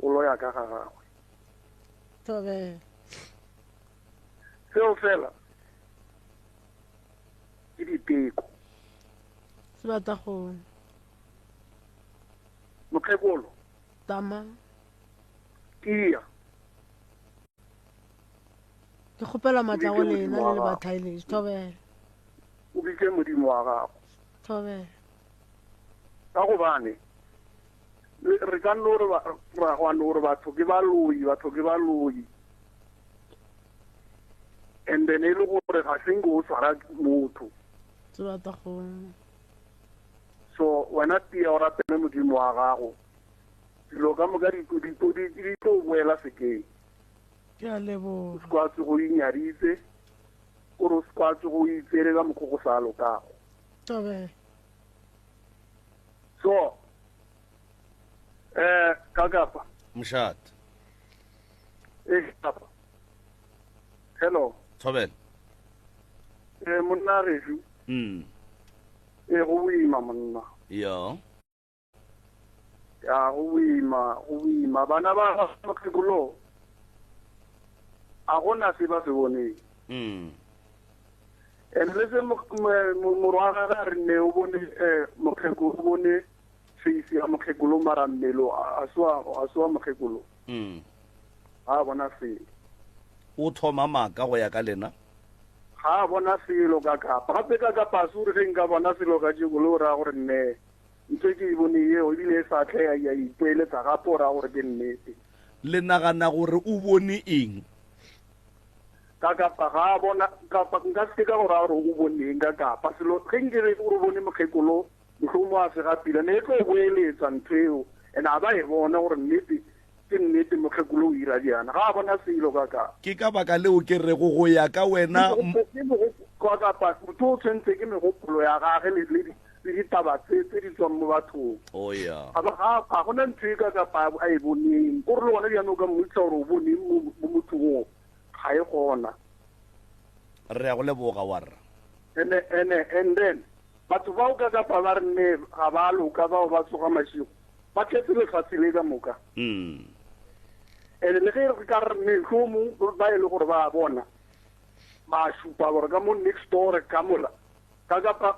O loya ka ga gagwe. Thobela. Seo fela ke diteko. Sebatakgolo. Mokgekolo. Tama. Tia. Ke kgopela matla go lena le le bathaeletši. Thobela. O bitše Modimo wa gago. Thobela. Ka gobane re ka no re ra gwa no re batho ke baloi, batho ke baloi. And then e le gore ga se nke o tshwara motho. Sebatakgolo. So wena tia o rapele Modimo wa gago. Dilo ka moka di di tlo boela sekeng. Ke a leboga. O se kwa tsogo o inyaditse, o re o se kwa tsogo o itsere ka mokgwa go sa lokago. Thobela. So, eh, ka kapa. Mošate. Eh, kapa. Hello. Thobela. Eh, monna gešo. Eh, go boima monna. Yo. Ya, go boima, go boima. Bana ba mokgekolo a gona se ba se boneng. And le se morwa gagwe a re ne o bone eh, mokgekolo, o bone face ya mokgekolo mara mmele a se wa, a se wa mokgekolo. Ga a bona selo. O thoma maaka go ya ka lena? Ga a bona selo ka kapa. Gape ka kapa a se gore ge nka bona selo ka tšeko le o raya gore nne Ntho e ke e bone yeo ebile e sa tle ya ya ipoeletsa gape o raya gore ke nnete. Le nagana gore o bone eng? Ka kapa ga a bona kapa nka se ke ka go raya gore o bone eng ka kapa selo ge nke re o bone mokgekolo mohlomong a sega pila ne e tlo boeletsa ntho eo and a ba e bona gore nnete ke nnete mokgekolo o ira bjana ga a bona selo ka kapa. Ke ka baka leo ke rego go ya ka wena. Ke ka kapa motho o tshwentse ke megopolo ya gage le le le ditaba tse tse di tswang mo bathong. Oh yeah. Ga ga ga gona ntho e ka kapa a e boneng. O re le gona bjano o ka mmotsa gore o boneng mo mo mothong o ga e gona. Re ya go leboga warra. And and and then batho bao ka kapa ba re nne ga ba loka bao ba tsoga mašego ba tletse lefatshe le ka moka. And le ge re ka re mehlomong ba e le gore ba bona ba šupa gore ka mo next door ka mola ka kapa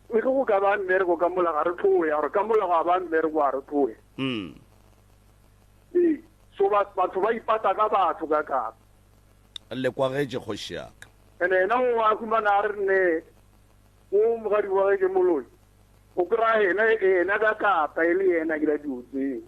le ge go ka ba mmereko ka mola ga re tloe gore ka mola ga ba mmereko ga re tloe. Ee, so batho ba ipata ka batho ka kapa. Le kwagetše kgoši ya ka. And ena o a humana a re ne o mogadi wa ge ke moloi o kry-a ena ena ka kapa e le yena ke la dilo tseo.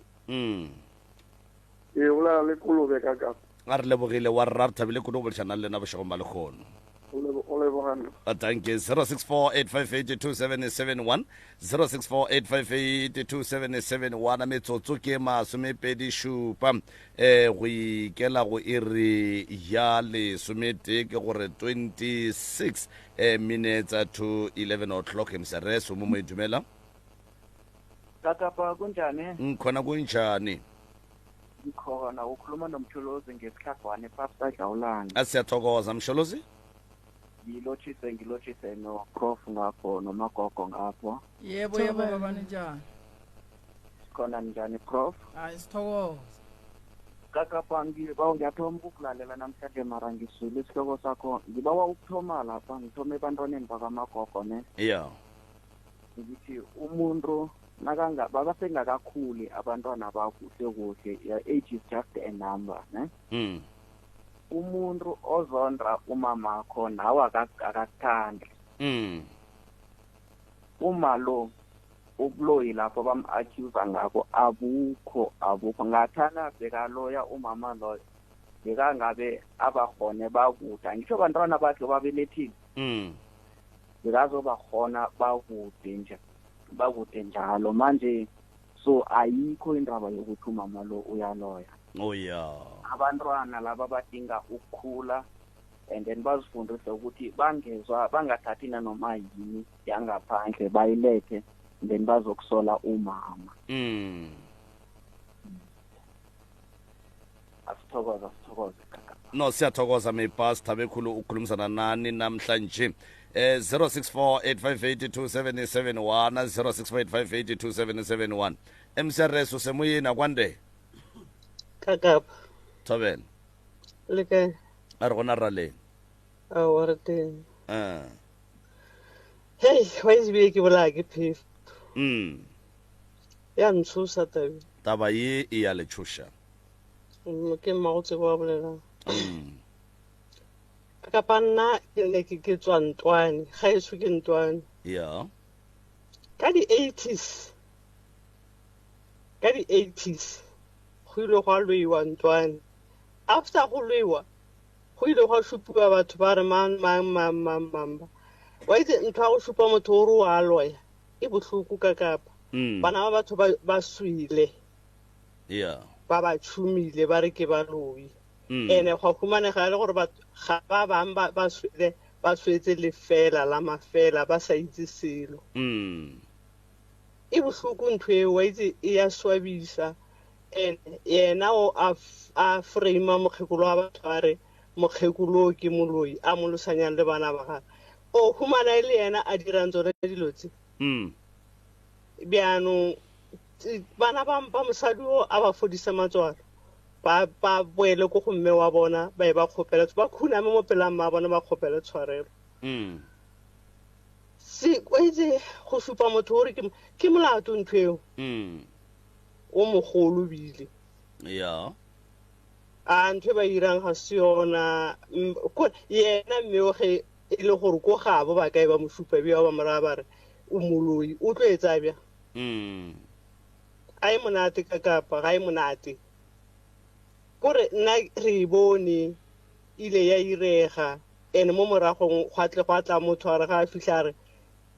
Ee, o lela le kolobe ka kapa. A re lebogile wa rra re thabile kudu go boledišana le lena bošegong ba lekgono. O leboga nna. Danke 0648582771 0648582771 metsotso ke masomepedi šupa eh go ikela go iri ya lesometee ke gore 26 eh, minutes to 11 o'clock msrs o mo mo e dumela Kakapa kunjani? nkhona kunjani? Ngikhona ukhuluma noMsholozi ngesihlagwane Pastor Dlawulane. Siyathokoza Msholozi. Ngilotshise ngilotshise no Prof ngapho nomagogo ngapho. Yebo yebo baba ninjani? Sikhona njani Prof? Hayi sithokoza. Kakapa ngibawa ngiyathoma ukukulalela namhlanje mara ngiswile isihloko sakho. Ngibawa ukuthoma lapha ngithome ebantwaneni bakamagogo ne. Yeah. Ngithi umuntu nakanga babasengakakhuli abantwana bakuhle kuhle age is just a number ne. Umuntu ozondra umamakho nawe akakuthandi. Uma lo ubuloyi lapho bam-accuse ngakho abukho abukho ngathana bekaloya umama loyo bekangabe abahone bakude angisho bantwana bakhe babelethile. Bekazobakhona bakude nje bakude njalo manje so ayikho indaba yokuthi umama lo uyaloya. Oh yeah. Abantwana laba badinga ukukhula and then bazifundise ukuthi bangezwa bangathathi nanoma yini yangaphandle bayilethe then bazokusola umama. Asithokoze asithokoze kaka. No siyathokoza my pastor bekhulu ukukhulumisana nani namhlanje. 0648582771 0648582771 MCRS usemuyini akwande. Kakapa. Thobela. Le kae? A re gona raleng. Aowa re teng. Ah. Hei, wa itse bile ke bolaya ke phefo. Ya ntshosa tabe. Taba ye e ya le tshoša. Ke mmago tsebo wa bolelang. Kapa nna ke ne ke ke tswa ntwane, gaetsho ke ntwane. Yeah. Ka di-eighties, ka di-eighties, go ile gwa loiwa ntwane. After go loiwa, go ile gwa šupiwa batho ba re mang mang mang mang mang ba. Wa itse ntho ya go šupa motho o re o a loya, e bohloko ka kapa. Bana ba batho ba swile. Yeah. Ba ba tšhumile ba re ke baloi. Ene gwa humanega le gore batho ga ba bang ba swele ba swetse lefela la mafela ba sa itse selo. E bohloko ntho eo wa itse e ya swabisa. And yena o a frame mokgekolo wa batho a re mokgekolo ke moloi a mo losanyang le bana ba gagwe. O humana e le yena a dirang tsone dilo tse. Bjaanong bana ba mosadi o a ba fodisa matswalo. Ba ba boele ko go mme wa bona ba e ba kgopela ba khuname mo pela mma bona ba kgopela tshwarelo. Se o itse go supa motho o re ke molato ntho eo. O mogolo bile. Yeah. A ntho e ba irang ga se yona yena mme o ge e le gore ko gabo ba kae ba mo supa bja ba moraya ba re o moloi o tlo etsa bja. A e monate ka kapa ga e monate. Kore nna re e bone ile ya irega ene mo moragong gwa tle gwa tla motho a re ga a fihla a re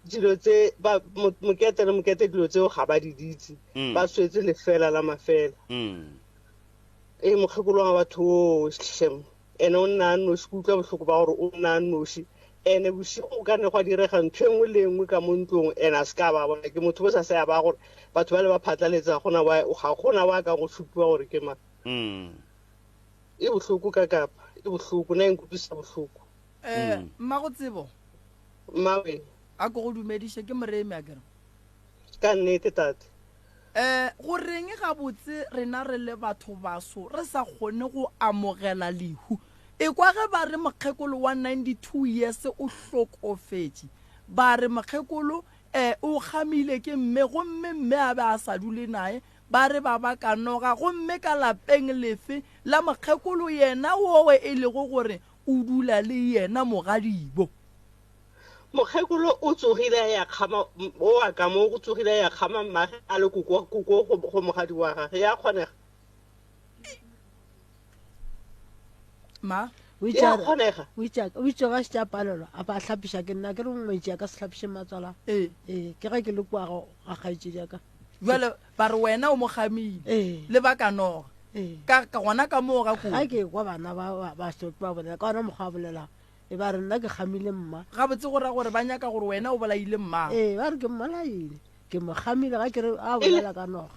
dilo tse ba mokete le mokete dilo tseo ga ba di ditse. Ba swetse lefela la mafela. E mokgekolo wa batho o shem ene o nna a noši ke utlwa bohloko ba gore o nna a noši ene bosigo o ka ne gwa direga ntho e nngwe le nngwe ka mo ntlong ene a se ka ba bona ke motho bo sa se ya ba gore batho ba le ba phatlaletsa gona wa ga gona wa ka go supiwa gore ke mang. E bohloko ka kapa e bohloko na e nkutlwisa bohloko. Mmago tsebo. Mmawe. A ko go dumediše ke moremi a kere. Ka nnete tate. Go reng gabotse rena re le batho baso re sa kgone go amogela lehu? Ekwa ge ba re mokgekolo wa 92 years o hlokofetše. Ba re mokgekolo o kgamile ke mme gomme mme a be a sa dule naye. Ba re ba ba ka noga gomme ka lapeng lefe la mokgekolo yena wowe e lego gore o dula le yena mogadibo. Mokgekolo o tsogile a ya kgama o wa ka mo go tsogile a ya kgama mmage a le koko koko go mogadi wa gage ya kgonega. Ma O itse Ya a re- kgonega. o itse a- o itse ga se tša palelwa a ba hlapiša ke nna ke re ngwetši a ka se hlapiše matswala. Ee. Ee, ke ge ke le kwa go ga kgaetšedi ya ka. Jwale ba re wena o mo kgamile. Ee. Le ba ka noga. Ee. Ka, ka gona ka moo ga koko. Ga ke kwa bana ba, ba, ba so ba bolela ka ona mokgwa a bolelang. E ba re nna ke kgamile mma. Gabotse go ra gore ba nyaka gore wena o bolaile mma. Ee, ba re ke mmolaile. Ke mo kgamile ga ke re a bolela ka noga.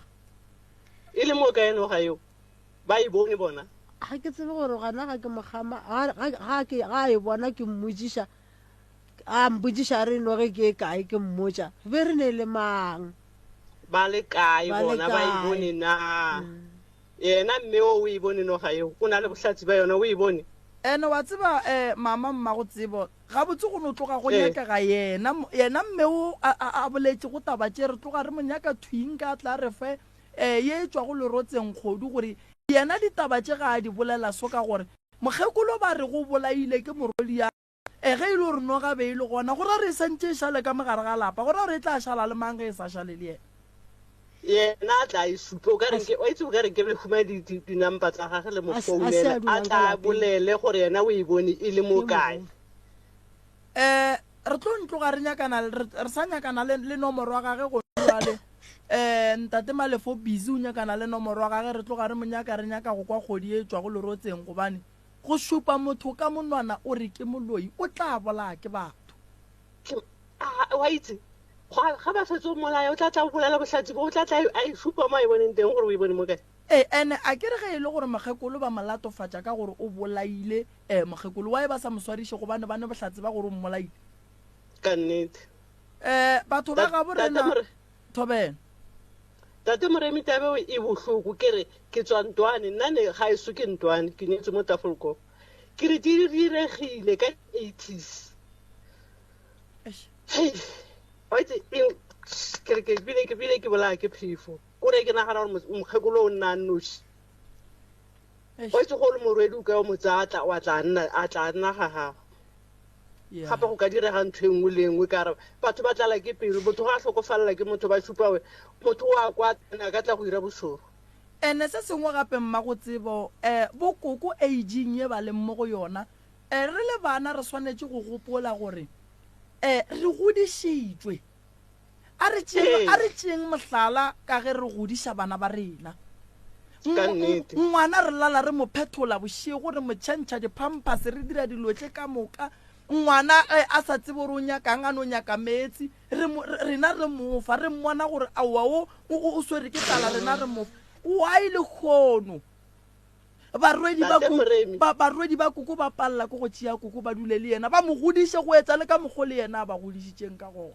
E le mo kae noga eo? Ba e bone bona? Ga ke tsebe gore gona ga ke mo kgama, ga, ga, ga ke, ga a e bona ke mmotšiša, a mpotšiša a re noge ke e kae, ke mmotša, be re ne le mang? Ba le kae Ba le bona? Ba e kae? bone na? Yena mme o o e bone noga yeo, o na le bohlatse bja yona, o e bone? Ene wa tseba, eh, mama mmago tsebo, gabotse go no tloga go Ee. nyakega yena, yena mme o a, a, a boletšego taba tše, re tloga re mo nyaka thwi nka a tla re fe eh, ye e tšwago lerotseng kgodu gore yena ditaba tše ga a di bolela so ka gore mokgekolo ba re go bolaile ke morwedi ya eh, ge e le gore noga be e le gona go ra re e santše e šale ka mogare ga lapa go ra re e tla šala le mang ge e sa šale le yena. Yena a tla e supe o ka re nke wa itse o ka re nke le humane di, di, dinampa tsa gage le mo A se- a se a founele a dulang ka tla lapeng. bolele gore yena o e bone e le mo Ke kae. mogolo. Eh, re tlo ntloga re nyakana re, re sa nyakana le, le nomoro ya gage go jwale. Eh, ntate Malefo busy o nyakana le nomoro ya gage re tloga re mo nyaka re nyaka go kwa kgodi e tšwago lerotseng gobane go šupa motho ka monwana o re ke moloi o tla bolaya ke batho. Ke, a, wa itse ga, ga ba fetso molaya o tla tla o bolela bohlatse bo o tla tla a e šupa mo a e boneng teng gore o e bone mo kae. Ee, ene a ke re ge e le gore mokgekolo ba mo latofatša ka gore o bolaile eh, mokgekolo, why ba sa mo swariše gobane ba ne bohlatse ba gore o mmolaile? Ka nnete. Eh, batho ba Ta- gabo Tate rena, More- Thobela. Tate Moremi taba eo e bohloko ke re ke tswa Ntwane nna ne ga eso ke Ntwane ke nyetswe mo Tafelkop ke re di diregile ka 80s Eish. Hei, wa itse eng ke re ke bile ke bile ke bolaya ke phefo kore ke nagana gore mokgekolo o nna a nnoši Eish. wa itse go le morwedi o ka o mo tsaya a tla- wa tla nna a tla nna ga gago Yeah. gape go ka direga ntho e nngwe le e nngwe ka re batho ba tlala ke pelo motho ga a tlhokofalela ke motho ba šupa we motho o a kwa a ka tla go ira bošoro Ene se sengwe gape mmago tsebo um bokoko aging ye ba leng mo go yona um re le bana re swanetše go gopola gore um re godišitšwe A re tšeeng, a re tšeeng mohlala ka ge re godiša bana ba rena. Ka nnete. Ngwana re lala re mo phethola bošego, re mo tšhentšha di-pampers, re dira dilo tše ka moka. Ngwana ge a sa tsebe gore o nyakang, a no nyaka meetse, re mo, rena re mo fa, re mmona gore aowa o, o, o swere ke tlala, rena re mo fa. Why lehono barwedi ba Tate ko, Moremi. ba, barwedi ba koko ba palela ke go tšea koko ba dule le yena, ba mo godiše go etša le ka mokgo le yena a ba godišitšeng ka gona.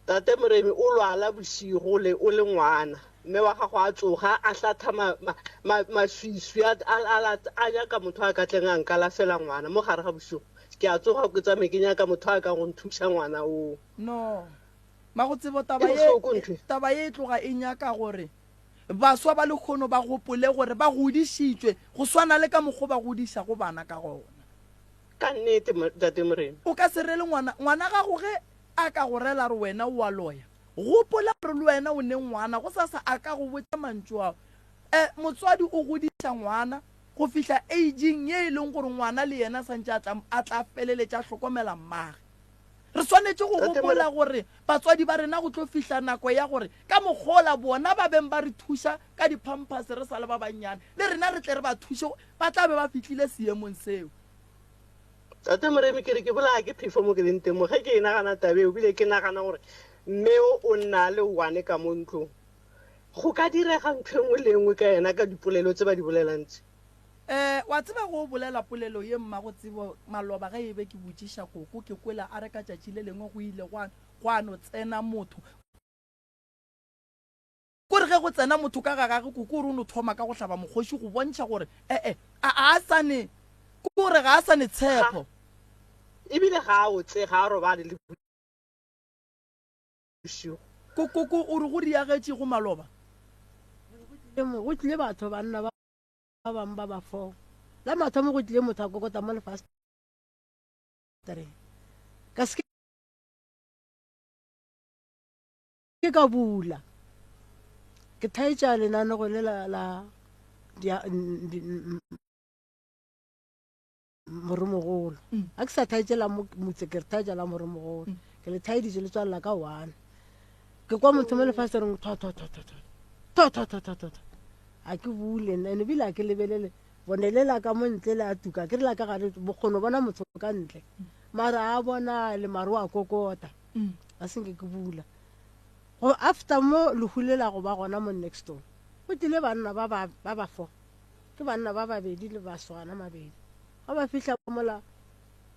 Tate Moremi o lwala bošego le o le ngwana. Mme wa gago a tsoga a hlatha ma, ma, ma, maswiswi a, a, a, a nyaka motho a ka tleng a nkalafela ngwana mo gare ga bošego. Ke a tsoga ke tsamaye ke nyaka motho a ka go nthuša ngwana oo. No. Magotsebo taba E ye, bohloko ntho e. taba ye e tloga e nyaka gore baswa ba lekgono ba gopole gore ba godišitšwe go swana le ka mokgo ba godišago bana ka gona. Ka nnete, Tate Moremi. O ka se rele ngwana, ngwana gago ge A ka go rela re wena o a loya, gopola gore le wena o ne ngwana, gosasa a ka go botša mantšu ao. E, motswadi o godiša ngwana go fihla aging ye e leng gore ngwana le yena santše a tla, a tla feleletša a hlokomela mmage. Re swanetše go gopola gore batswadi ba rena go tlo fihla nako ya gore ka mokgola bona ba beng ba re thuša ka di-pampers re sa le ba bannyane, le rena re tle re ba thuše, ba tla be ba fihlile seemong seo. Tate Moremi, ke re ke bolaya ke phefo mo ke leng teng mo. Ge ke e nagana taba eo, bile ke nagana gore mme o o nna a le one ka mo ntlong. Go ka direga ntho e nngwe le e nngwe ka yena ka dipolelo tse ba di bolelang tse. Eh, wa tseba go bolela polelo ye mmago tsebo maloba ge e be ke botšiša koko ke kwele a re ka tšatši le lengwe go ile gwa, gwa no tsena motho. Ko re ge go tsena motho ka ga gage, koko o re o no thoma ka go hlaba mokgoši go bontšha gore e-e, a a sa ne, ko gore ga a sa ne tshepo. Ebile ga a otse, ga a robale le bošego. Ko, koko o re go diagetšego maloba? Go tlile batho, banna ba bangwe ba ba foo. La mathomo go tlile motho a kokota mo lefasetereng. Ka se Ke ka bula ke thaetša lenanego le la la moremogolo mm. a ke sa thaetše la motse ke re thaetša la moremogolo mm. ke le thaeditše le tswalela ka one ke kwa motho mo lefastereng tho tho tho tho tho tho tho tho tho a ke bule nna ene bile a ke lebelele bone le la ka mo ntle le a tuka ke re la ka gare bokgono bona motho ka ntle mara a bona le mare wa kokota mm. a senke ke bula go after mo lehu le la go ba gona mo next door go tlile banna ba ba ba ba fo. Ke banna ba babedi le baswana mabedi. Ga ba fihla mola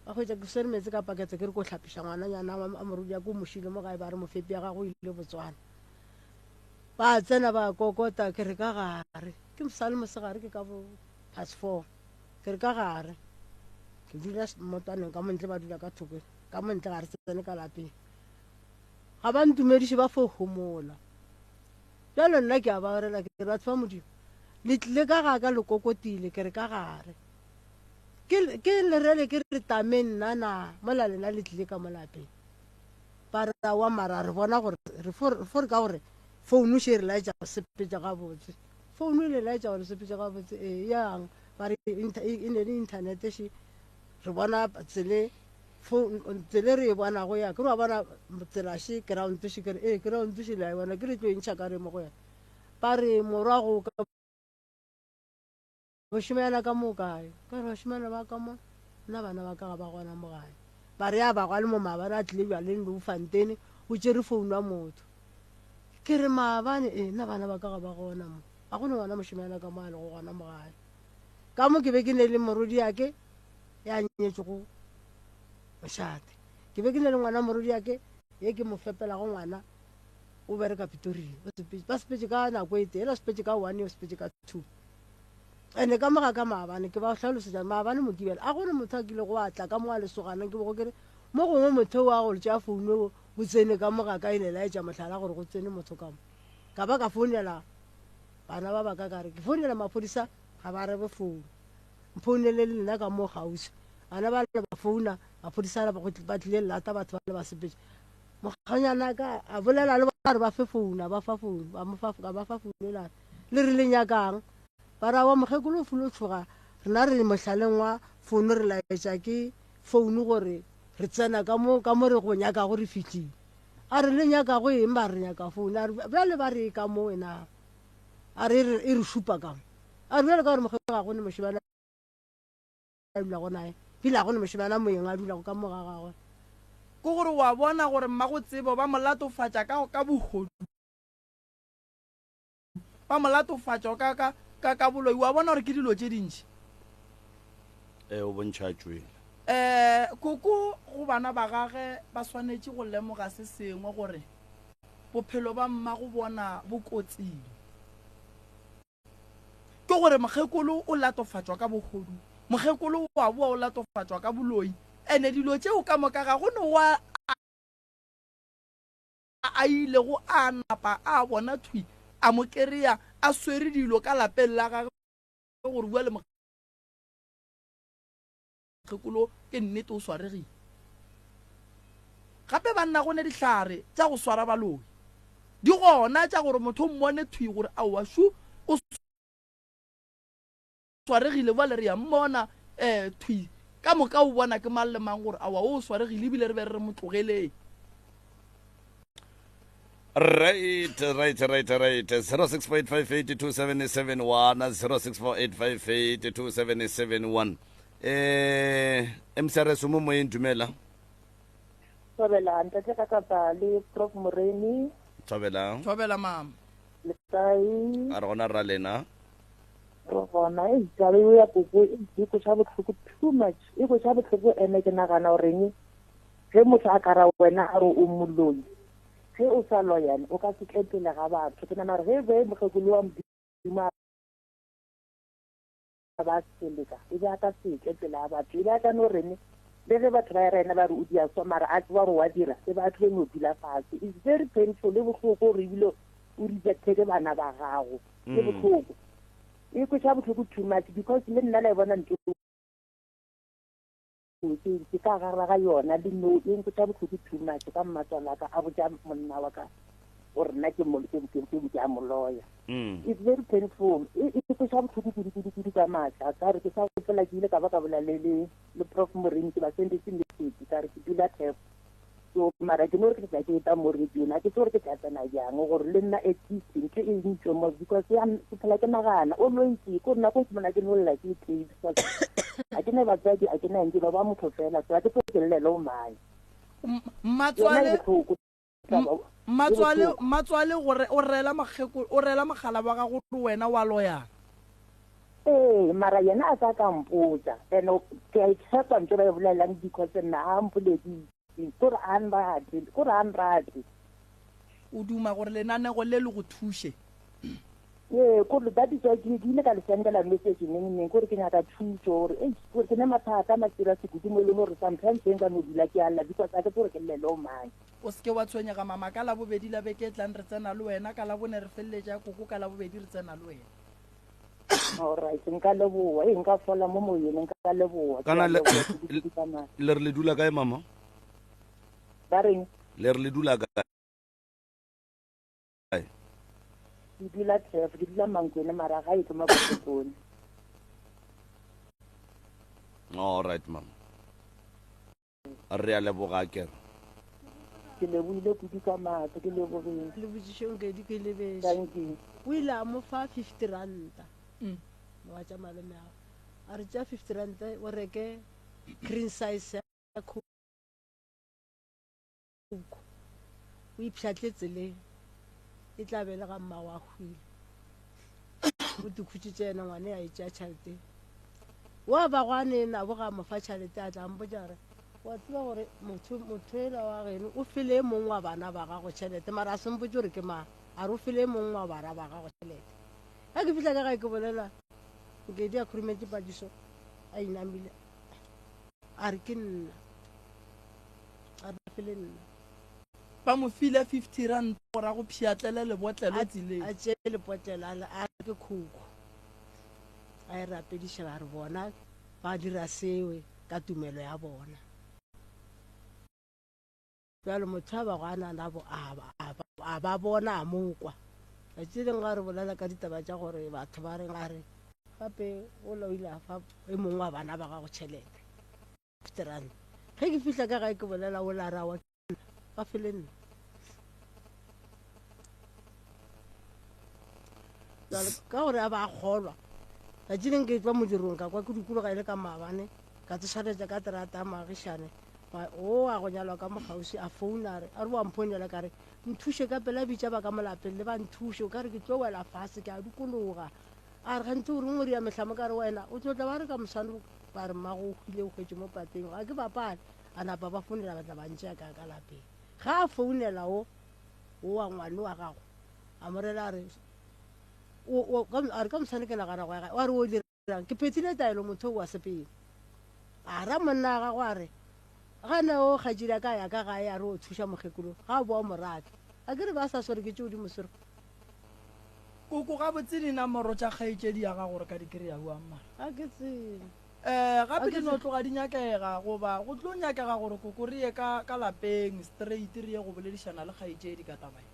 ba hwetša ke swere meetse ka pakete ke re ko hlapiša ngwananyana a morodi ya ko mošile mo gae ba re mofepi ya gago ile Botswana. Ba tsena ba kokota ke re ka gare. Ke mosale mosegare ke ka bo past 4. Ke re ka gare. Ke dula mmotwaneng ka montle ba dula ka thoko ka montle ga re tsene ka lapeng. Ga ba ntumediše ba fo homola. Bjalo nna ke a ba rela ke re batho ba Modimo le tlile ka ga ka le kokotile ke re ka gare. Ke ke le rele ke re tame nna na mola lena le tlile ka mo lapeng. Ba re aowa mara re bona gore re fo re ka gore founu še e re laetša go sepetša gabotse. Founu e le laetša gore sepetša gabotse ee yang ba re e ne le internet še re bona tsele tsele re e bonago ya ke re wa bona tsela še ground še ke re ee ground še le a e bona ke re tlo e ntšha ka re mo go yona. Ba re morwa go ka Bašemanyana ka mo kae? Ka re bašemanyana ba ka mo, nna bana ba ka ga ba gona mo gae. Ba re ya ba gwa le mo maabane a tlile bjaleng le bofantene, o tšere founu ya motho. Ke re maabane ee, nna bana ba ka ga ba gona mo. Ga go ne ngwana mošemanyana ka mo a lego gona mo gae. Ka mo ke be ke ne le morwediake ya nyetšego mošate. Ke be ke ne le ngwana morwediake ye ke mo fepelago ngwana o bereka Pretoria. Ba sepetše ka nako e tee, yena o sepetše ka one, o sepetše ka two. Ene ka moga ka maabane ke ba hlalosetša maabane Mokibelo a gone motho a kilego a tla ka mo a lesogana ke bogo ke re mo gongwe motho o a go tšea founu o o tsene ka moga ka e ne laetša mohlala gore go tsene motho ka mo ka ba ka founela bana ba ba ka ka re ke founela maphodisa ga ba rebe founu mphounele le nna ka mo kgauswi bana ba le ba founa maphodisa ba tlile lata batho ba le ba sepetše mokganyana ka a bolela le ba re ba fe founu a ba fa founu ba mo fa ba fa founu la Le re le nyakang? Ba re, Aowa, mokgekolo o filo tšhoga, rena re mohlaleng wa founu re laetša ke founu gore re tsena ka mo, ka mo re go nyakago re fihlile. A re, Le nyakago eng? Ba re, Re nyaka founu. A re, Bjale ba re e ka mo na? A re, E re šupa ka mo. A re, Bjale ka gore mokgekolo ga go ne mošemane a dulago naye, bile ga go ne mošemane a moeng a dulago ka mo ga gagwe. Ke gore o a bona gore mmagotsebo ba mo latofatša ka, ka bohodu. Ba mo latofatša ka, ka, ka, ka boloi. Wa bona gore ke dilo tše dintši. Ee, o bontšha a tšwele. Ee, koko go bana ba gage ba swanetše go lemoga se sengwe, gore bophelo ba mmago bona bo kotsing. Ke gore mokgekolo o latofatšwa ka bohodu, mokgekolo wa boa o latofatšwa ka boloi, ene dilo tšeo ka moka ga go ne wa a ilego a napa a bona thwi a mo kereya a swere dilo ka lapeng la gagwe gore bua le mokgekolo ke nnete o swaregile. Gape banna go ne dihlare tša go swara baloi di gona tša gore motho o mmone thwi gore aowa shu o swaregile bjale re ya mmona um thwi ka moka o bona ke mang le mang gore awa o swaregile ebile re be re re mo tlogeleng. Right, right, right, right. 06.582771, 0648582771. Eh, MCRS o mo moyeng dumela. Thobela ntate ka kapa le Prof Moremi. Thobela. Thobela mama. Le kae? A re gona rra lena. Re gona e taba eo ya koko e e kweša bohloko too much e kweša bohloko ene ke nagana goreng ge motho a ka ra wena a re o moloi ge o sa loyane o ka se tle pele ga batho ke nagana gore ge be mokgekolo wa modimo a ba seleka e be a ka se tle pele ga batho e be a ka no rene le ge batho ba ya rena ba re o dia so mara a tseba gore wa dira e ba tlo no dula fatshe it's very painful e bohloko gore ebile o rejecte ke bana ba gago e bohloko e kweša bohloko too much because le nna la e bona ntho ke ka gara ga yona le no e nkweša bohloko too much ka mmatswala ka a botša monna wa ka gore nna ke mo ke ke ke ke a mo loya mm. it's very painful e e kweša bohloko kudu kudu kudu ka maatla ka re ke sa gopola ke ile ka ba ka bola le le le prof Moremi ke ba sendetse message ka re ke dula theko So mara ke no re ke tla ke eta mo radio-ong, ga ke tsebe gore ke tla tsena bjang gore le nna at least ntho e ntšwe mo because ya ke phela ke nagana always ke gore nako e mona ke no lla ke tee because ga ke ne batswadi a ke na eng ke no ba motho fela so ga ke tsebe ke llele o mang. Yona e Mmatswale bohloko taba e Mmatswale bohloko. Mmatswale gore o rela mokgekolo o rela mogala wa gago gore wena wa loyana. Ee, mara yena a sa ka mpotša. And ke a e tshepa ntho ba e bolelang because nna a mpoleditše. Kore a nrate, kore a nrate. O duma gore lenanego le le go thuše? Ee, kore that is why ke ke ile ka le sendela message neng neng kore ke nyaka thuso gore eish kore ke ne mathata a maserious kudu mo e leng gore sometimes nka no dula ke a lla because a ke tsebe gore ke llele o mang. O se ke wa tshwenyega mama, ka Labobedi la beke e tlang re tsena le wena, ka Labone re feleletša koko, ka Labobedi re tsena le wena. Alright, nka leboa. Ee, nka fola mo moyeng, nka leboa. Ke Kana a le leboa kudu-kudu ka matla. le re le dula kae mama? Ba reng? Le re le dula kae? Ke dula Turf, ke dula Mankweng mara gae ke Mabopopone. All right mama. Re a leboga akere. Ke lebohile kudu ka matla, ke lebogile. Le botšišo nkedi ke lebetše. Thank you. O ile a mo fa 50 ranta. Mogatša malome ao. A re tšea 50 ranta o reke green size ya Coke. O ipšhatle tseleng. E tla be le ga mmago a hwile. O tikhutšitše yena ngwane a e tšea tšhelete. Wa ba gwa ne nabo ga mo fa tšhelete a tla mpotša gore wa tseba gore motho motho ela wa geno o file e mongwe wa bana ba gago tšhelete mara a se mpotše gore ke mang a re o file e mongwe wa bara ba gago tšhelete. Ga ke fihla ka gae ke bolela Nkedi a khurumetše padiso a inamile a re ke nna a re ba file nna. Ba mo file 50 rand gore a go pšhatlele lebotlelo tseleng. A tšee lepotlelo a reke khukhu a e rapediša ba re bona ba dira sewe ka tumelo ya bona. Bjalo motho a bago a na nabo a ba bona a mo kwa. Tšatši le lengwe ga re bolela ka ditaba tša gore batho ba reng a re gape ola o ile a fa e mongwe wa bana ba gago tšhelete. 50 rand. Ge ke fihla ka gae ke bolela o la rawa ke nna, ba fele nna. Jwale ka gore a ba a kgolwa, tšatši leng ke tšwa modirong ka kwa ke dikologa e le ka maabane, ka tsošaretša ka terata ya moagišane, o a go nyalwa ka mo kgauswi a founa a re, a re wa mphounela ka re nthuše ka pela bitša ba ka mo lapeng le ba nthuše o ka re ke tlo wela fase ke a dikologa. A re ganthe o reng o ria mehlamo ka re wena o tlo tla ba re ka moswane Ba re, Mmago o hwile, o hwetše mo pateng. Ga ke bapale. A napa ba founela ba tla ba ntšea ka ka lapeng. Ge a founela o, o wa ngwane wa gago, a mo rela a re, o, o, ka, a re ka moswane ke nagana go ya gae. Wa re o dirang? Ke phethile taelo motho o wa sepele. A ra monna wa gagwe a re, Gane o kgaetšedi a ka ya ka gae a re o thuša mokgekolo, ga a boa o mo rake. A ke re ba sa swere ke tšeo di mo swerego. Koko, gabotse dinamoro tša kgaetšedi ya gago re ka di kry-a bjang mara? Ga ke tsebe. Eh, gape di no tloga di nyakega, goba go tlo nyakega gore koko re ye ka, ka lapeng straight re ye go boledišana le kgaetšedi ka taba ye.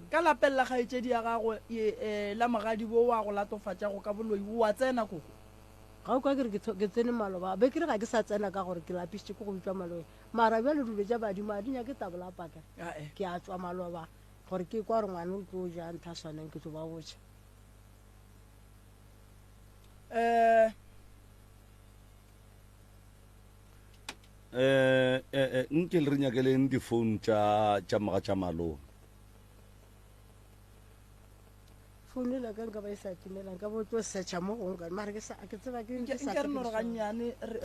Ka lapeng la kgaetšedi ya gago ye, eh, la mogadibo wa go latofatšago ka boloi, o a tsena koko? Ga o kwa ke re ke tho, ke tsene maloba, be ke re ga ke sa tsena ka gore ke lapišitše ke go bitšwa maloi. Mara bjale dilo tša badimo a di nyake tabola paka. Ke a tšwa maloba. Gore ke kwa gore ngwana o tlo ja ntho a swaneng ke tlo ba botša. Eh. Eh, eh, eh, nke le re nyakeleng di-phone tša tša moga tša malome. Phone la ka nka ba e sa timela nka bo tlo searcha mo gongwe mara ke sa ke tseba ke ke sa Nke re no re gannyane re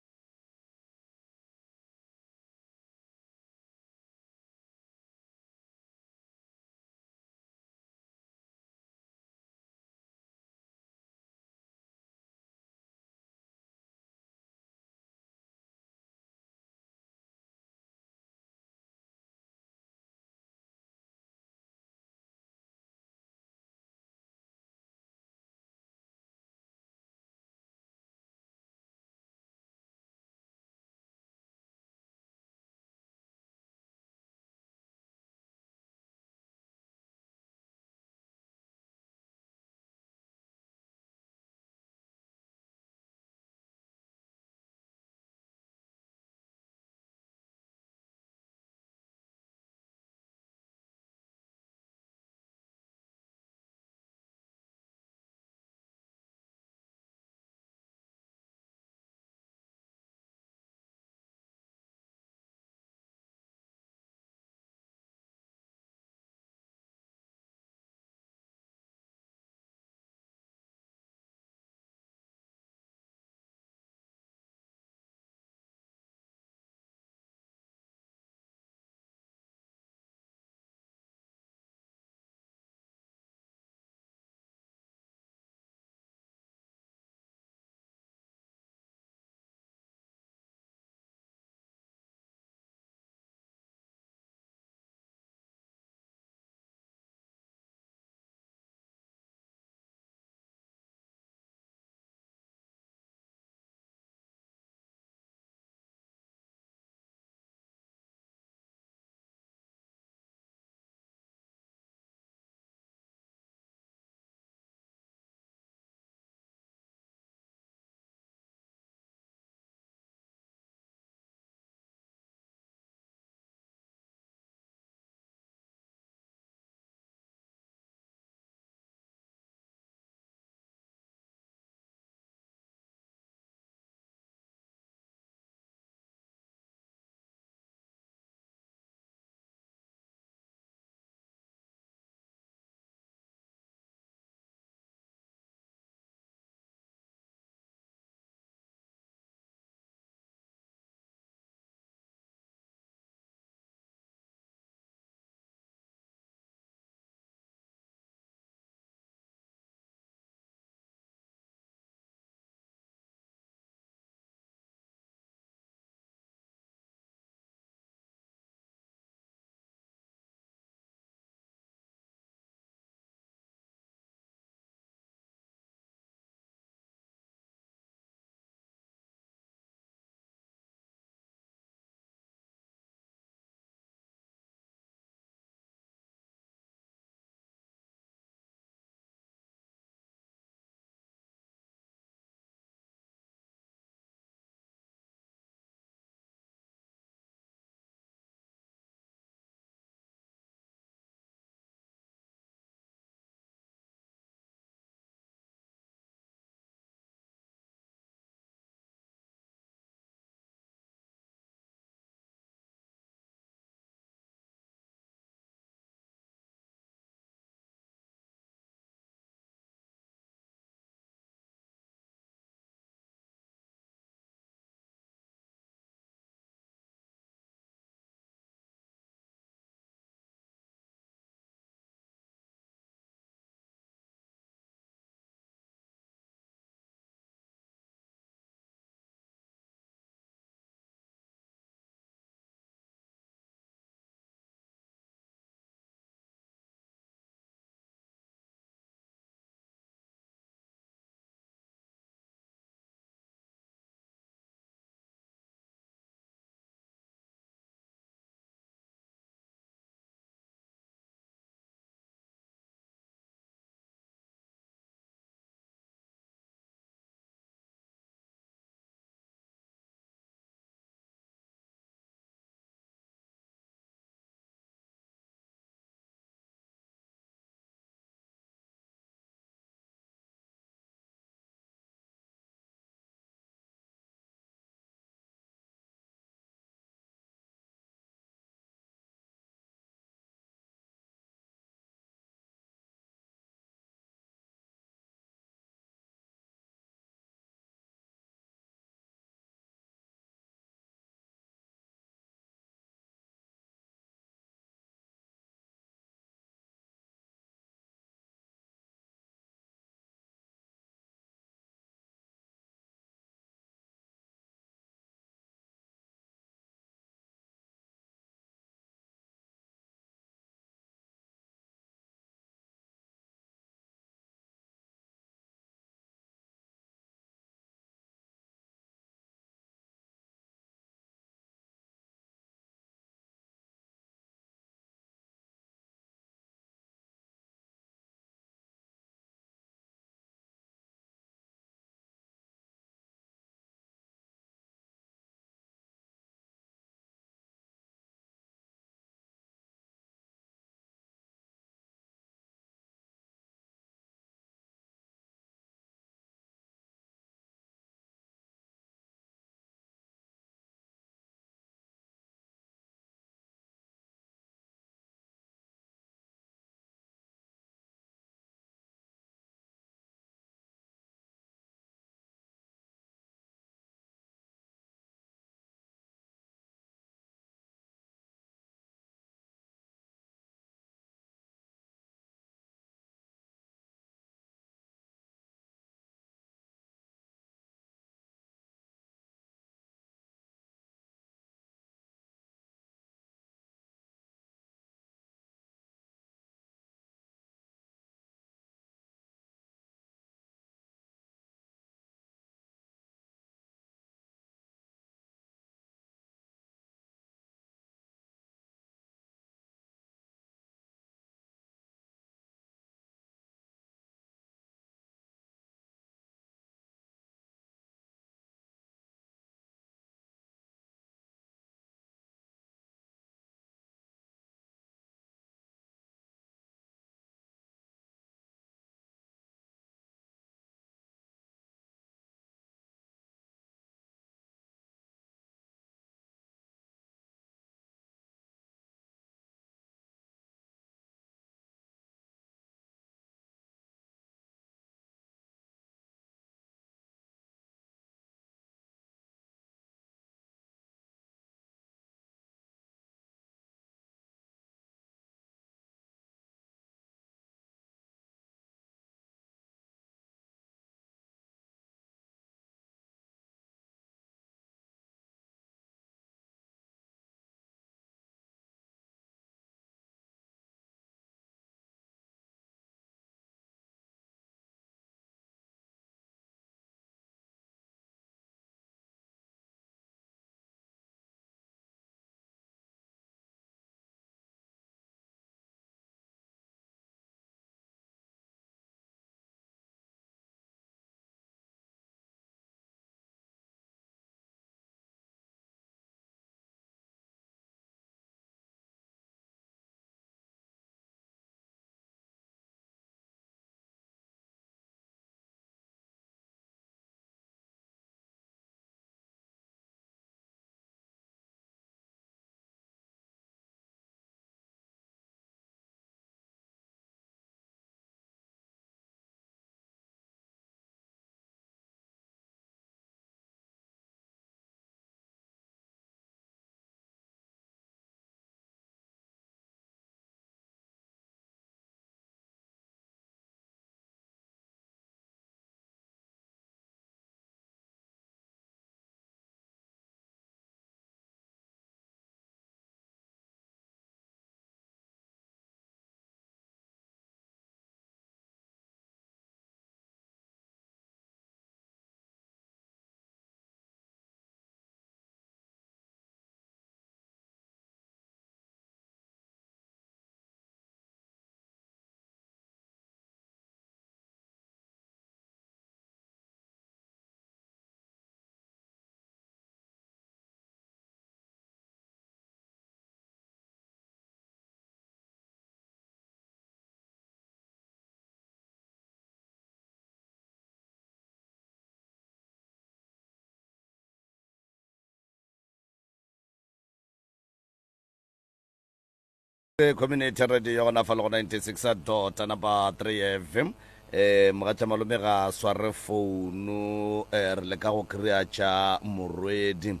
Community Radio gona fa le go 96 dot number 3 FM. Eh mogatša malome ga a sware founu eh re leka go kry-a tša morwedi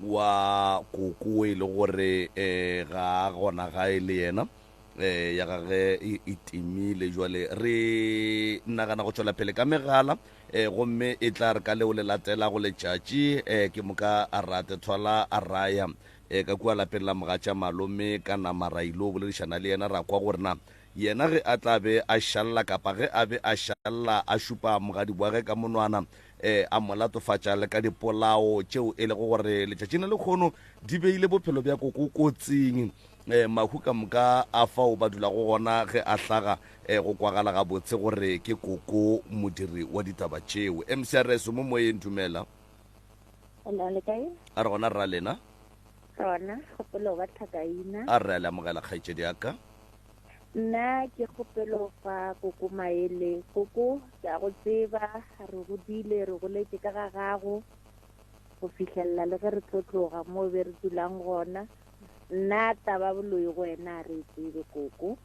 wa koko e le gore eh ga a gona gae le yena eh ya gage e, e timile jwale re nagana go tšwela pele ka megala eh gomme e tla re ka leo le latelago letšatši eh ke moka a rate thwala a raya E, ka kua lapeng la mogatša malome ka nama ra ilo boledišana le yena ra kwa gore na yena ge a tla be a šalla kapa ge a be a šalla a šupa mogadi wa ge ka monwana e, a mo latofatša le ka dipolao tšeo e lego gore letšatšing la lekgono di beile bophelo bja koko kotsing. E, mahu ka moka a fao ba dulago gona ge a hlaga e, go kwagala gabotse gore ke koko modiri wa ditaba tšeo. MCRS mo moyeng dumela. Hello, le kae? A re gona rra lena. Rona, kgopelo ba tlhakaina. A re a le amogela kgaetšedi ya ka. Nna ke kgopelo fa koko maele. Koko, ke a go tseba, re godile, re goletše ka ga gago go fihlelela le ge re tlo tloga mo be re dulang gona. Nna taba boloi go wena a re e tsebe koko.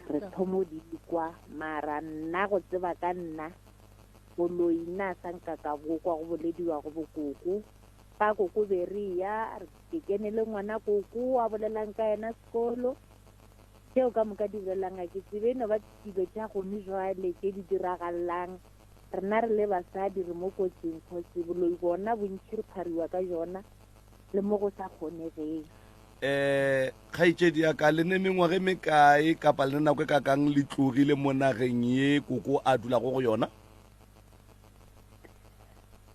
Re thomo di kwa, mara nna go tseba ka nna Boloi nna a sa nka ka bo kwa go bolediwa go bo koko. Fa koko be re eya, re ke kene le ngwana koko a bolelang ka yena sekolo. Tšeo ka moka di bolelang a ke tsebe, e no ba dilo tša gone jwale tše di diragalang. Rena re le basadi re mo kotsing cause boloi bona bontši re phariwa ka jona le mo go sa kgonegeng. Um kgaetšedi ya ka, le ne mengwaga e mekae kapa le ne nako e kakang le tlogile mo nageng ye koko a dulago go yona?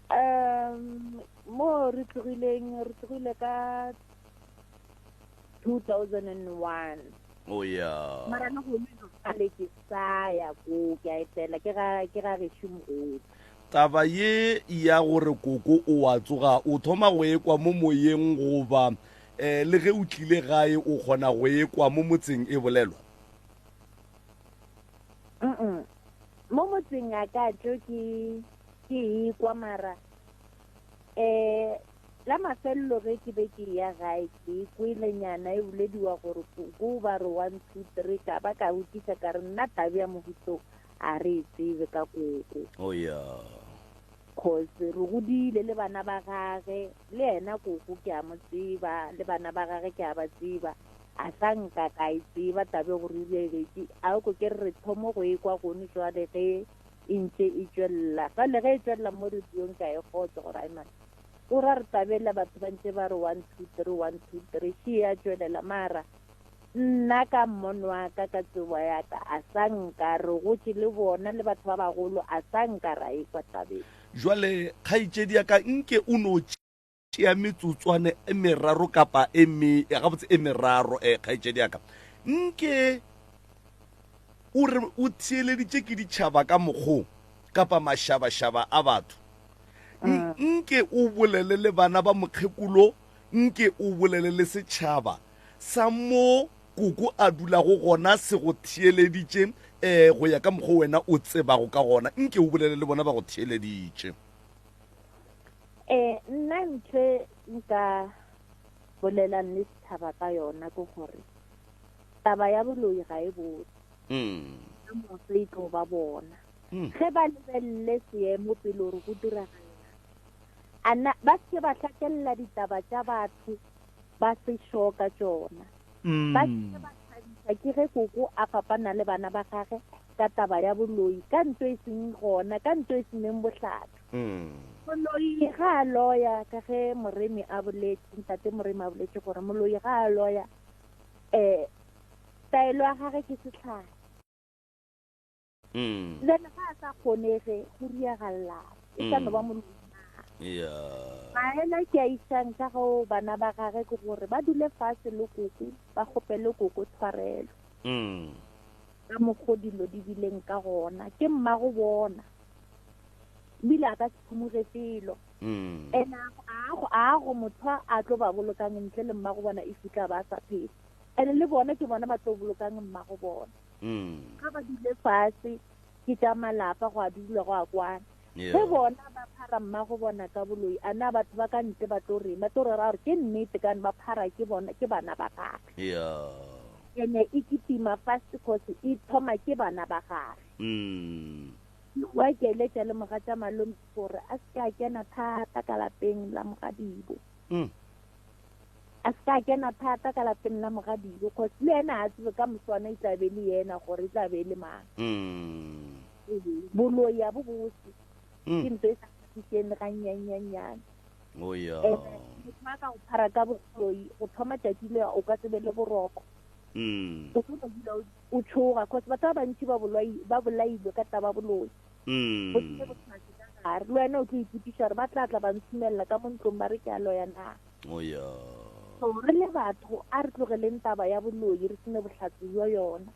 Um mo re tlogileng, re tlogile ka 2001. Oh ya. Mara le gone jwale ke sa ya ko, ke a etela, ke ga ke ga gešo mogolo. Taba ye ya gore koko o a tsoga, o thoma go ekwa mo moyeng goba um le ge o tlile gae o kgona go ekwa mo motseng e bolelwa? Mm mo motseng a ka tšo ke ke ekwa mara um la mafelelo ge ke be ke ya gae ke kwele nyana e bolediwa gore koko ba re 1 2 3 ka ba ka botšiša ka re nna tabe ya mohuto A re e tsebe ka koko. Oh yeah. Cause re godile le bana ba gage, le yena koko ke a mo tseba, le bana ba gage ke a ba tseba. A sa nka ka e tseba taba e gore e diregetše. A ko ke re re thomo go e kwa gone jwale ge e ntše e tšwelela. Fale ge e tšwelela mo radiong ka e kgotsa gore ai man, o ra re tabela batho ba ntše ba re 1 2 3 1 2 3 še ya tšwelela mara Nna ka mmono wa ka, ka tsebo ya ka, a sa nka re gotše le bona le batho ba bagolo, a sa nka ra ekwa tabeng. Jwale, kgaetšedi ya ka, nke o no tšea metsotswana e meraro kapa e me, gabotse e meraro, eh, kgaetšedi ya ka. Nke o re o theeleditše ke ditšhaba ka mokgo, kapa mašabašaba a batho. Nke o bolele le bana ba mokgekolo, nke o bolele le setšhaba sa mo koko a dulago gona se go theeleditše um go ya ka mokgwa wena o tsebago ka gona, nke o bolele le bona ba go theeleditše. Um nna ntho e nka bolelang le setšhaba ka yona ke gore taba ya boloi ga e botse. Ka moso e tlo ba bona. Ge ba lebelele seemo pele gore go diragalang, a na ba se ke ba hlakelela ditaba tša batho ba se sure ka tšona. Ba se ba thabiša ke ge koko a fapana le bana ba gage ka taba ya boloi, ka nto e seng gona, ka nto e seneng bohlatse. Moloi ga a loya, ka ge Moremi a boletše, Ntate Moremi a boletše gore moloi ga a loya, um taelo ya gage ke sehlare. Mm. Then ga a sa kgonege go riega lelapa e sa no ba mm. moloi yeah. Maele ke a isang ka go bana ba gage ke gore ba dule fase le koko ba kgopele koko tshwarelo mm. ka mokgo dilo di bileng ka gona ke mmago bona ebile a ka se phumuge felo mm. and a go motho a tlo ba bolokang ntle le mmago bona e fitlha ba sa phele and le bona ke bona ba tlo bolokang mmago bona Mm. Ga ba dule fase, ke tša malapa, go a dulwa, go a kwana. Ge bona ba phara mmago bona ka boloi, a na batho ba ka ntle ba tlo reng? Ba tlo re ra gore ke nnete kane ba phara ke bona, ke bana ba gage. Ene e kitima fast cause e thoma ke bana ba gage. Wa ke eletša le mogatša malome gore a se ke a kena thata ka lapeng la mogadibo. A se ka kena thata ka lapeng la mogadibo cause le yena a tsebe ka moswana e tla be le yena gore e tla be e le mang. Boloi a bo bose. Ke ntho e sa kgahlišeng le gannyannyannyane. Oh ya. Ene motho a ka go phara ka boloi go thoma tšatši le o ka se be le boroko. O tlo no dula o tšhoga cause batho ba bantši ba boloi ba bolailwe ka taba boloi. Go tlile bohlatse ka gare. Le wena o tlo ipotšiša gore ba tla tla ba ntshumelela ka mo ntlong ba re ke a loya na. Oh ya. So re le batho a re tlogeleng taba ya boloi re sene bohlatse bjo yona.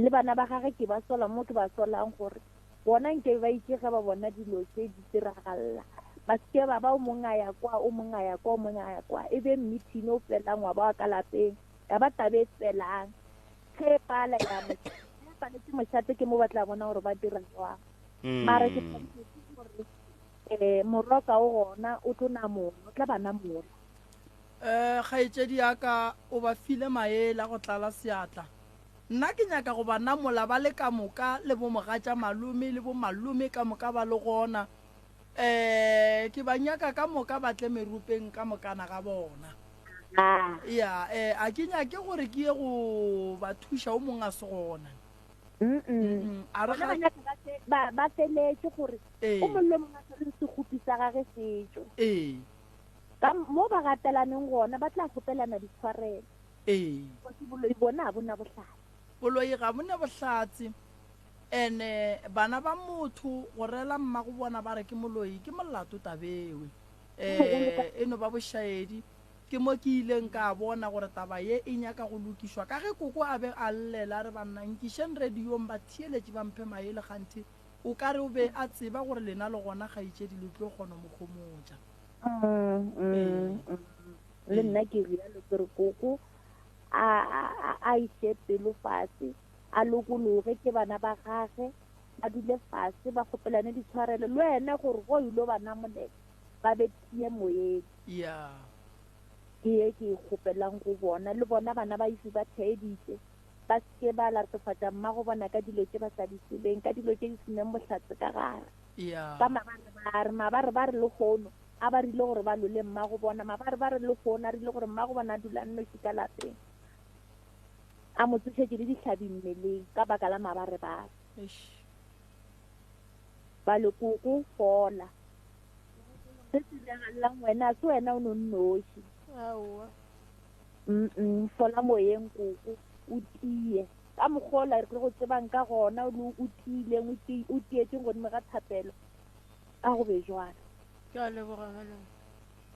Le bana ba gage ke ba sola mo ke ba solang gore bona nke ba itše ge ba bona dilo tše di diragalla ba se ke ba ba o mong a ya kwa o mong a ya kwa o mong a ya kwa e be meeting o felang wa ba wa ka lapeng ya ba tabe e felang ge e pala ya mo ge e paletse mošate ke mo ba tla bona gore ba dira jwang mara ke thabile gore um moroka o gona o tlo namola o tla ba namola. Um kgaetšedi ya ka o ba file maele a go tlala seatla. Nna ke nyaka go ba namola ba le ka moka le bo mogatša malome le bo malome ka moka ba le gona. Um ke ba nyaka ka moka ba tle meropeng ka mokana ga bona. Ya, um a ke nyake gore ke ye go ba thuša o mongwe a se gona. A re ga. Ba ba feletše gore o mongwe le mongwe a swere sekgopi sa gage se tšwe. Ee. Ka mo ba gatelaneng gona ba tla kgopelana ditshwarelo. Ee. Kgoši boloi bona ga bo na bohlatse. Boloi ga bo na bohlatse. Ene bana ba motho go rela mmago bona ba re ke moloi ke molato tabewe. E, e no ba bošaedi. Ke mo ke ileng ka bona gore taba ye e nyaka go lokišwa ka ge koko a be a llela a re banna nkišeng radiong batheeletši ba mphe maele kganthe o ka re o be a tseba gore lena le gona kgaetšedi le tlo kgona mo homotša. Mm, mm. Le nna ke rialo ke re koko a a a iše pelo fase a lokologe ke bana ba gage ba dule fase ba kgopelane ditshwarelo le wena gore go ilo ba namolela ba be tie moyeng ya ke ye ke e kgopelang go bona le bona bana ba ise ba theeditše ba seke ba latofatša mmago bona ka dilo tše ba sa di tsebeng ka dilo tše di seneng bohlatse ka gare Ya. Ka mabarebare, mabarebare lehono, a ba rile gore ba lole mmago bona, mabarebare lehono, a rile gore mmago bona a dula a nnoši ka lapeng, a mo tsošetše le dihlabi mmeleng ka baka la mabarebare. Eish. Ba le koko, fola. Se se diragalelang wena, a se wena o no nnoši. Aowa. Mm-mm, fola moyeng koko, o tie. Ka mokgwa ola re go tsebang ka gona, o o tiileng, o ti, o tietšeng godimo ga thapelo, a go be jwalo. Ke a leboga malome.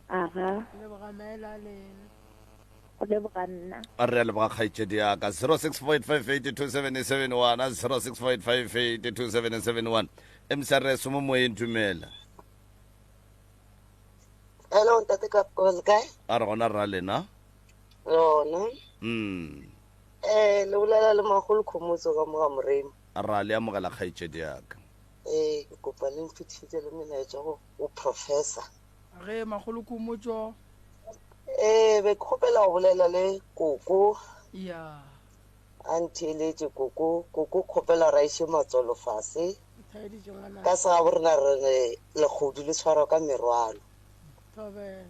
Aga. Ke leboga maele a lena. Go leboga nna. A re a leboga kgaetšedi ya ka 0645827771 0645827771 mcrs mo moyeng dumela Hello ntate ka le kae? A re gona rra lena. Gona. Mm. Eh, le bolela le magolo Khomotso ka mo ga Moremi. Ra le amogela kgaetšedi ya ka. Eh, ke kopa le mfetišetše le melaetša go go professor. Ge magolo Khomotso. Eh, be ke kgopela go bolela le koko. Ya. A ntheeletše koko, koko kgopela ra iše matswalo fase. Ka segabo rena re re legodu le tshwarwa ka merwalo. Thobela.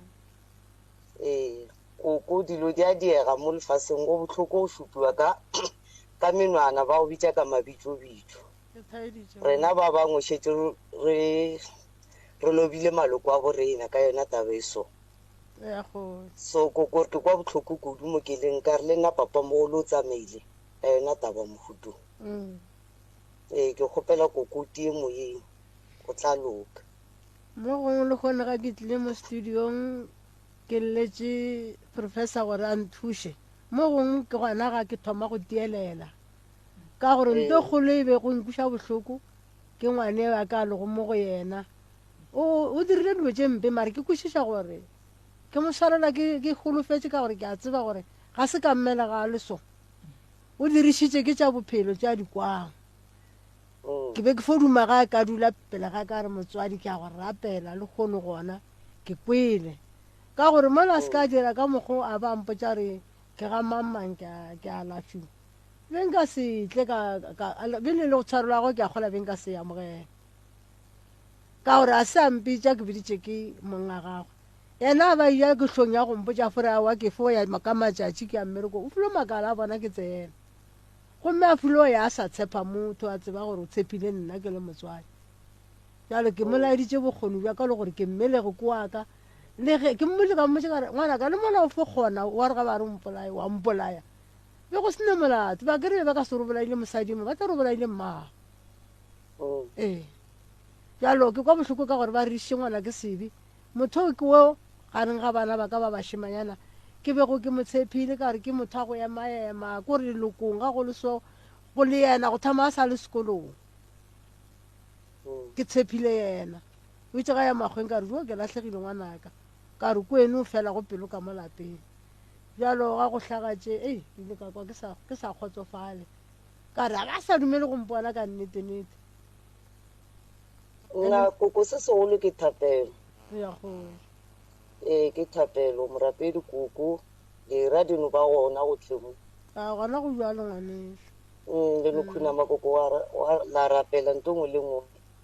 Ee, koko, dilo di a diega mo lefaseng, go bohloko go šupiwa ka, ka menwana, ba go bitša ka mabitšobitšo. Rena ba bangwe šetše re, re lobile maloko a borena ka yona taba e so. So koko, ke kwa bohloko kudu mo ke leng, ka re le nna papamogolo o tsamaile ka yona taba mohuto. Ee, ke kgopela koko o tie moyeng, go tla loka. Mo gongwe lehono ga ke tlile mo studiong ke lletše professor gore a nthuše, mo gongwe ke gona ga ke thoma go tielela ka gore nto kgolo e be go nkuša bohloko ke ngwane wa ka a lego mo go yena. O, o dirile dilo tše mpe mare ke kwešiša gore ke mo swarela ke, ke holofetše ka gore ke a tseba gore ga se ka mmelega a le so. O dirišitše ke tša bophelo tše a di kwang. Ke be ke fo duma ga a ka dula pele ga ka a re, Motswadi, ke a go rapela, lehono gona ke kwele. Ka gore mola a se ka dira ka mokgwa o a ba a mpotša gore ke ga mang-mang ke a, ke a alafiwa, be nka se tle ka, ka, bjale le go tshwarelwa gagwe ke a kgolwa be nka se e amogele. Ka gore a se a mpitša ke biditše ke mong a gagwe. Yena a ba eja ke hlong ya go mpotša fore aowa ke fo ya ka matšatši ke ya mmerekong. O filo makala a bona ke tsena. Gomme a filo ya a sa tshepa motho, a tseba gore o tshepile nna ke le motswadi. Bjale ke mo laeditše bokgoni bja ka le gore ke mmelegi ke wa ka. Le ge ke mmotše ka mmotša ka re, ngwanaka le mola o fo kgona wa re ga ba re o mpolaye, wa mpolaya. Be go se ne molato. Ba ke re be ba ka se re bolaile mosadi mo, ba tla re o bolaile mmago. Ee. Bjalo ke kwa bohloko ka gore ba re išitše ngwana ke sebe. Motho o ke wo gareng ga bana ba ka ba bašemanyana ke bego ke mo tshephile ka re ke motho wa go emaema, ko re lelokong ga go le so go le yena go thoma a sa le sekolong. Ke tshephile yena. O itše ga ya makgweng ka re jo ke lahlegile ngwanaka. Ka re kweno o fela go pelo ka mo lapeng. Bjalo ga go hlaga tše, ei, ke ile ka kwa ke sa ke sa kgotsofale. Ka re a ba sa dumele go mpona ka nnete-nete. Nna koko se segolo ke thapelo. Ya go. Ee ke thapelo morapedi koko dira dino ba gona go tle mo. A gona go bjalo ngwaneso. Le no khunama koko wa wa la rapela nto ngwe le ngwe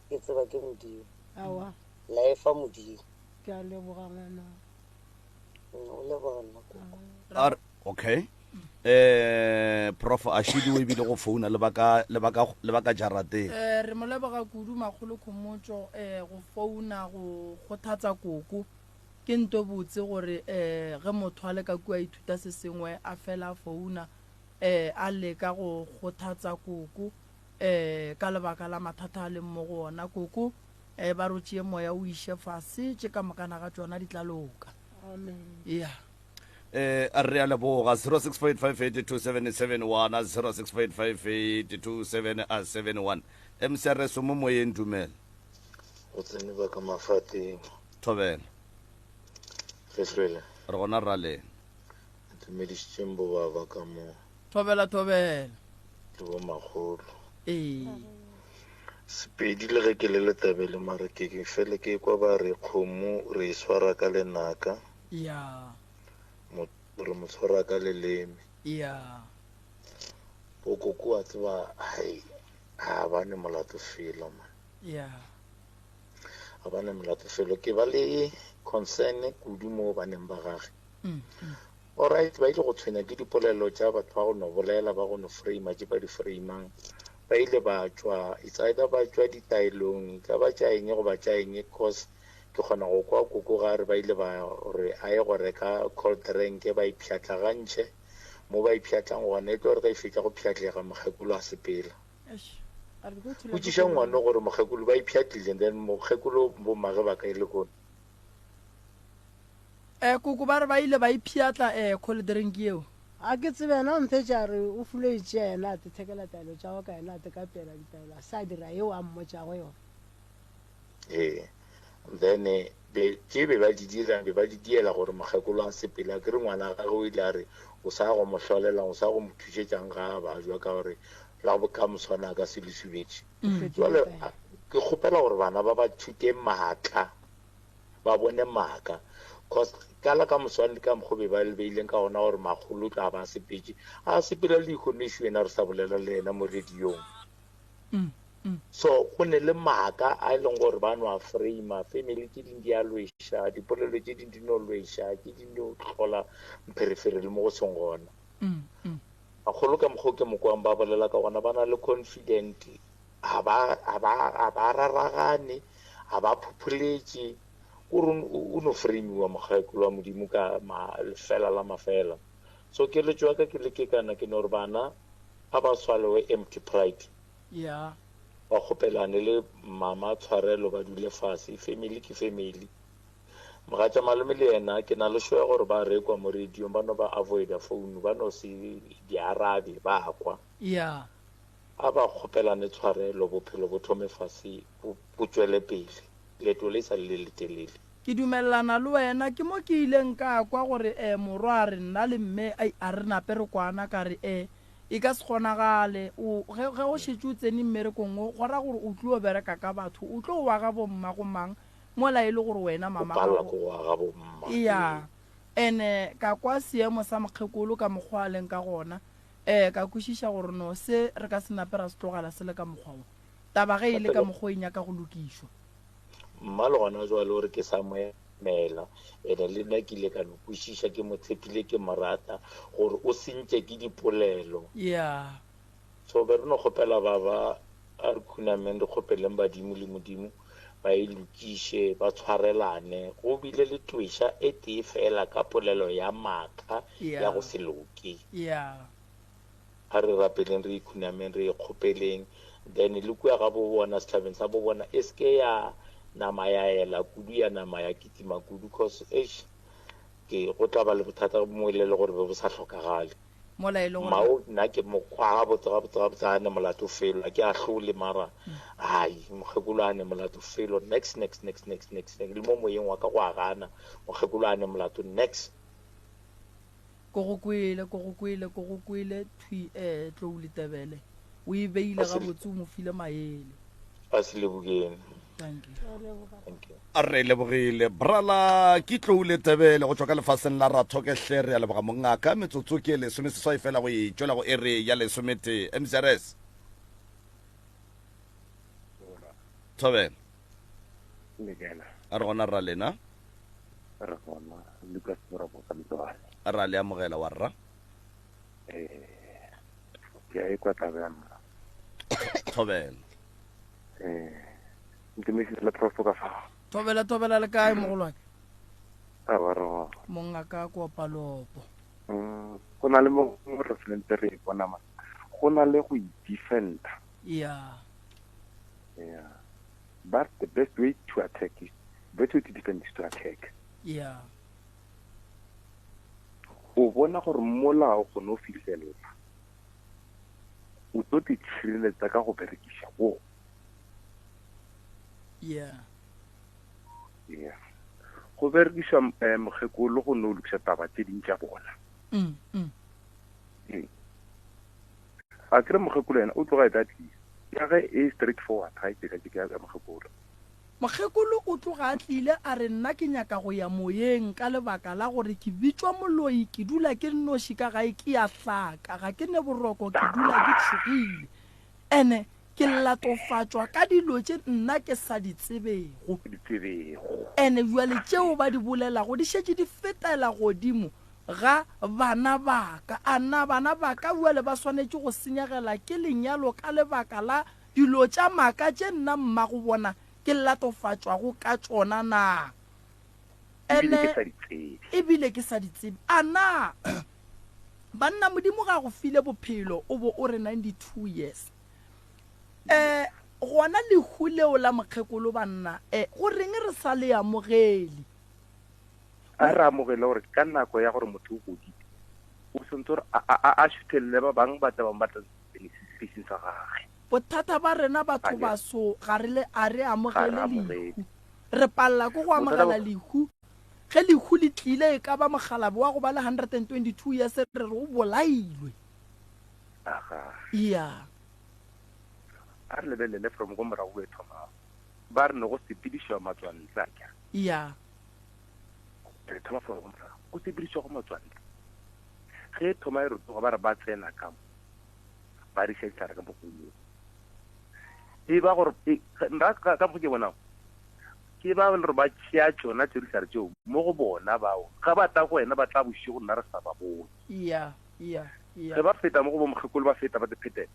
ke tseba ke Modimo. Awa. La efa Modimo. Ke a leboga ngwana. O leboga nna koko. Okay. Eh prof a šidiwe ebile go founa le baka le baka le baka jarateng. Eh re mo leboga kudu makgolo Khomotšo eh go founa go kgothatsa koko. Ke nto botse gore eh ge motho a le ka kua ithuta se sengwe a fela a founa eh a leka go kgothatsa koko eh ka lebaka la mathata a leng mo go ona koko eh ba re o tšee moya o iše fase tše ka mokana ga tšona di tla loka. Amen. Yeah. Eh, re a leboga 0685827771 0685827771 mcrs mo moyeng dumela go tsene ba ka mafateng thobela re hlwele re gona raleng dumedišitšeng bobaba ka mo thobela thobela le bo makgolo ee sepedi le ge ke le letabele mare ke ke fele ke kwa ba re kgomo re e swara ka lenaka ya Re mo tshwara ka leleme. Ya. Bokoko wa tseba, hai, ga ba ne molato felo, man. Ya. Ga ba ne molato felo. Ke ba le concern kudu mo baneng ba gage. Mm, mm. Alright, ba ile go tshwenya ke dipolelo tša batho ba go no bolela, ba go no frame tše ba di framang. Ba ile ba tšwa, it's either ba tšwa ditaelong, e ka ba tša eng goba tša eng, cause Ke kgona go kwa koko ga re ba ile ba re a ye go reka cold drink ba e pšhatlagantšhe. Mo ba e pšhatlang gona e tlo re ge e fetša go pšhatlega mokgekolo a sepela. Botšiša ngwano gore mokgekolo ba e pšhatlile then mokgekolo bommage ba kae lehono? Eh koko ba re ba ile ba e pšhatla eh cold drink yeo. A ke tsebe yena o mphetše a re o filo e tšea yena a te thekela taelo tša gagwe ka yena a te ka pela ditaelo a se a dira yeo a mmotšago yona. Ee. Then be tše be ba di dira be ba di diela gore mokgekolo a sepele. Akere ngwana gagwe o ile a re o sa go mo hlolelang, o sa go mo thušetšang ga a bajwa ka gore la ka moswana a ka se le subetše. Jwale ke kgopela gore bana ba ba thute maatla, ba bone maaka. Cause ka la ka moswane ka mokgo be ba le beileng ka gona gore makgolo o tla ba a sepetše, a sepela le lehono ena re sa bolela le yena mo radiong. So go ne le maaka a e leng gore ba no a frame-a, family tše ding di a lweša, dipolelo tše ding di no lweša, tše ding di hlola mpherefere le mo go seng gona. Bagolo ka mokgwa o ke mo kwang ba bolela ka gona ba na le confident, ga ba, ga ba, ga ba raragane, ga ba phopholetše, kore o no frame-iwa mokgekolo wa Modimo ka ma, lefela la mafela. So keletšo ya ka ke le ke kana ke no re bana a ba swalowe empty pride. Yeah. Ba kgopelane le mama tshwarelo ba dule fase, family ke family. Mogatša malome le yena ke na le sure ya gore ba rekwa mo radiong ba no ba avoida phone ba no se di arabe ba kwa. Yeah. A ba kgopelane tshwarelo bophelo bo thome fase bo bo tšwele pele. Leeto le sa le le letelele. Ke dumelelana le wena. Ke mo ke ileng ka kwa gore eh morwa a re nna le mme ai a re nape re kwana ka re eh. E ka se kgonagale. O, ge, ge o šetše o tsene mmerekong wo, go ra gore o tlo bereka ka batho. O tlo wa ga bomma go mang, mola e le gore wena O mama palelwa gago. ke go aga bomma. Eya. Ee. Ene ka kwa seemo sa mokgekolo ka mokgwa a leng ka gona, eh, ka kwešiša gore no se re ka se nape ra se tlogela se le ka mokgwa wo. Taba ge e le Gape ka le mokgwa o e nyaka go lokišwa. Mma le gona jwale o re ke sa mo emela, ene le nna ke ile ka no kwešiša, ke mo tshepile, ke mo rata, gore o sentše ke dipolelo. Yeah. So be re no kgopela baba a re khunameng re kgopeleng badimo le Modimo ba e lokiše, ba tshwarelane. Go bile le tweša e tee fela ka polelo ya maaka ya go Yeah. se loke. Yeah. A re rapeleng re ikhunameng re ikgopeleng then le kua ga bo bona setšhabeng sa bo bona e se ke ya nama ya ela kudu ya nama ya kitima kudu cause eish ke go tla ba le bothata mo e le le gore be bo sa hlokagale. Mola e le gore Mao nna ke mo kwa gabotse gabotse gabotse a ne molato felo a ke ahlole mara hai mokgekolo a ne molato felo nex nex nex nex nex le mo moyeng wa ka go a gana mokgekolo a ne molato nex. Ko go kwele, ko go kwele, ko go kwele, thwi, eh, Tlou Letebele. O e beile gabotse, o mo file maele. A se lebogeng. Thank you. Thank you. A re lebogile brala ke Tlou Letebele go tšwa ka lefaseng la Rathoke hle re a leboga mongaka metsotso ke lesomeseswai fela go e tšwela go ere ya lesometee MCRS Thobela a re gona rra lena Re gona, Lucas Morabo ka Mtswane. Ra le amogela wa rra. Eh, ke a ekwa taba ya mma. Thobela. Eh, ntumedise le prof ka fa. Thobela thobela le kae mogolwane? A ba re gona. Monga ka kopa lopo. Mm, go na le mo re tshwanetse re e bona ma. Go na le go i-defender. Yeah. Yeah. But the best way to attack is best way to defend is to attack. Yeah. O bona gore mola o kgone go fihlelela o tlo te tshireletsa ka go berekiša wo. Yeah. Yeah. Go berekiša eh, mokgekolo go no lokiša taba tše ding tša bona. Mm, mm. Ee. A kere mokgekolo yena o tloga e tla tlile. Ya ge e straight forward ga e tšekatšeke ya mokgekolo. Mokgekolo o tloga a tlile a re nna ke nyaka go ya moyeng ka lebaka la gore ke bitšwa moloi ke dula ke nnoši ka gae ke a hlaka ga ke ne boroko ke dula ke tšhogile ene ke latofatšwa ka dilo tše nna ke sa di tsebego ene bjale tšeo ba di bolelago di šetše di fetela godimo ga bana ba ka. A na bana ba ka bjale ba swanetše go senyegela ke lenyalo ka lebaka la dilo tša maaka tše nna mmago bona ke latofatšwago ka tšona na? Ebile ke sa di tsebe. Ebile ke sa di tsebe. A na banna Modimo ga go file bophelo o bo o re 92 years? Eh, gona lehu leo la mokgekolo banna, eh, go reng re sa le amogele? A re amogele gore ka nako ya gore motho o godile, o swanetše gore a, a, a šuthelele ba bangwe ba tla bang ba tla spacing sa gage. Bothata ba rena batho baso ga re le, a re amogele lehu. Re palela ke go amogela lehu. Ge lehu le tlile e ka ba mokgalabje wa go ba le 122 years re re o bolailwe. Aga. Yeah. A re lebelele from ko morago e thomago. Ba re ne go sepedišwa matswantle a kere. Yeah. Re thoma from go morago. Go sepedišwa go matswantle. Ge e thoma e rotoga ba re ba tsena ka mo. Ba riša dihlare ka mo go E ba gore nna ka mokgwa ke bonago ke ba le gore ba tšea tšona tšeo dihlare tšeo mo go bona bao ga ba tla go wena ba tla bošego nna re sa ba bone. Yeah, yeah, yeah. Ge ba feta mo go bo mokgekolo ba feta ba te phetela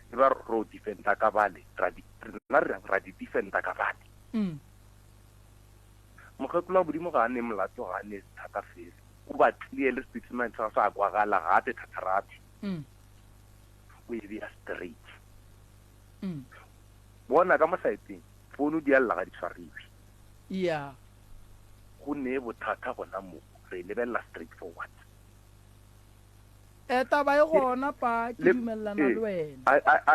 e ba ro defenda ka bale ra di rena ra di defenda ka bale. Mm. Mokgekolo wa Modimo ga a ne molato ga a ne thata fela o ba tlie le statement sa sa kwagala ga a te thatharathe. Mm. O e bea straight. Mm. Bona ka mo saeteng founu di a lla ga di tshwariwe. Yeah. Go ne bothata gona mo re e lebelela straight forward. Eh taba e gona pa ke dumellana le wena. A a a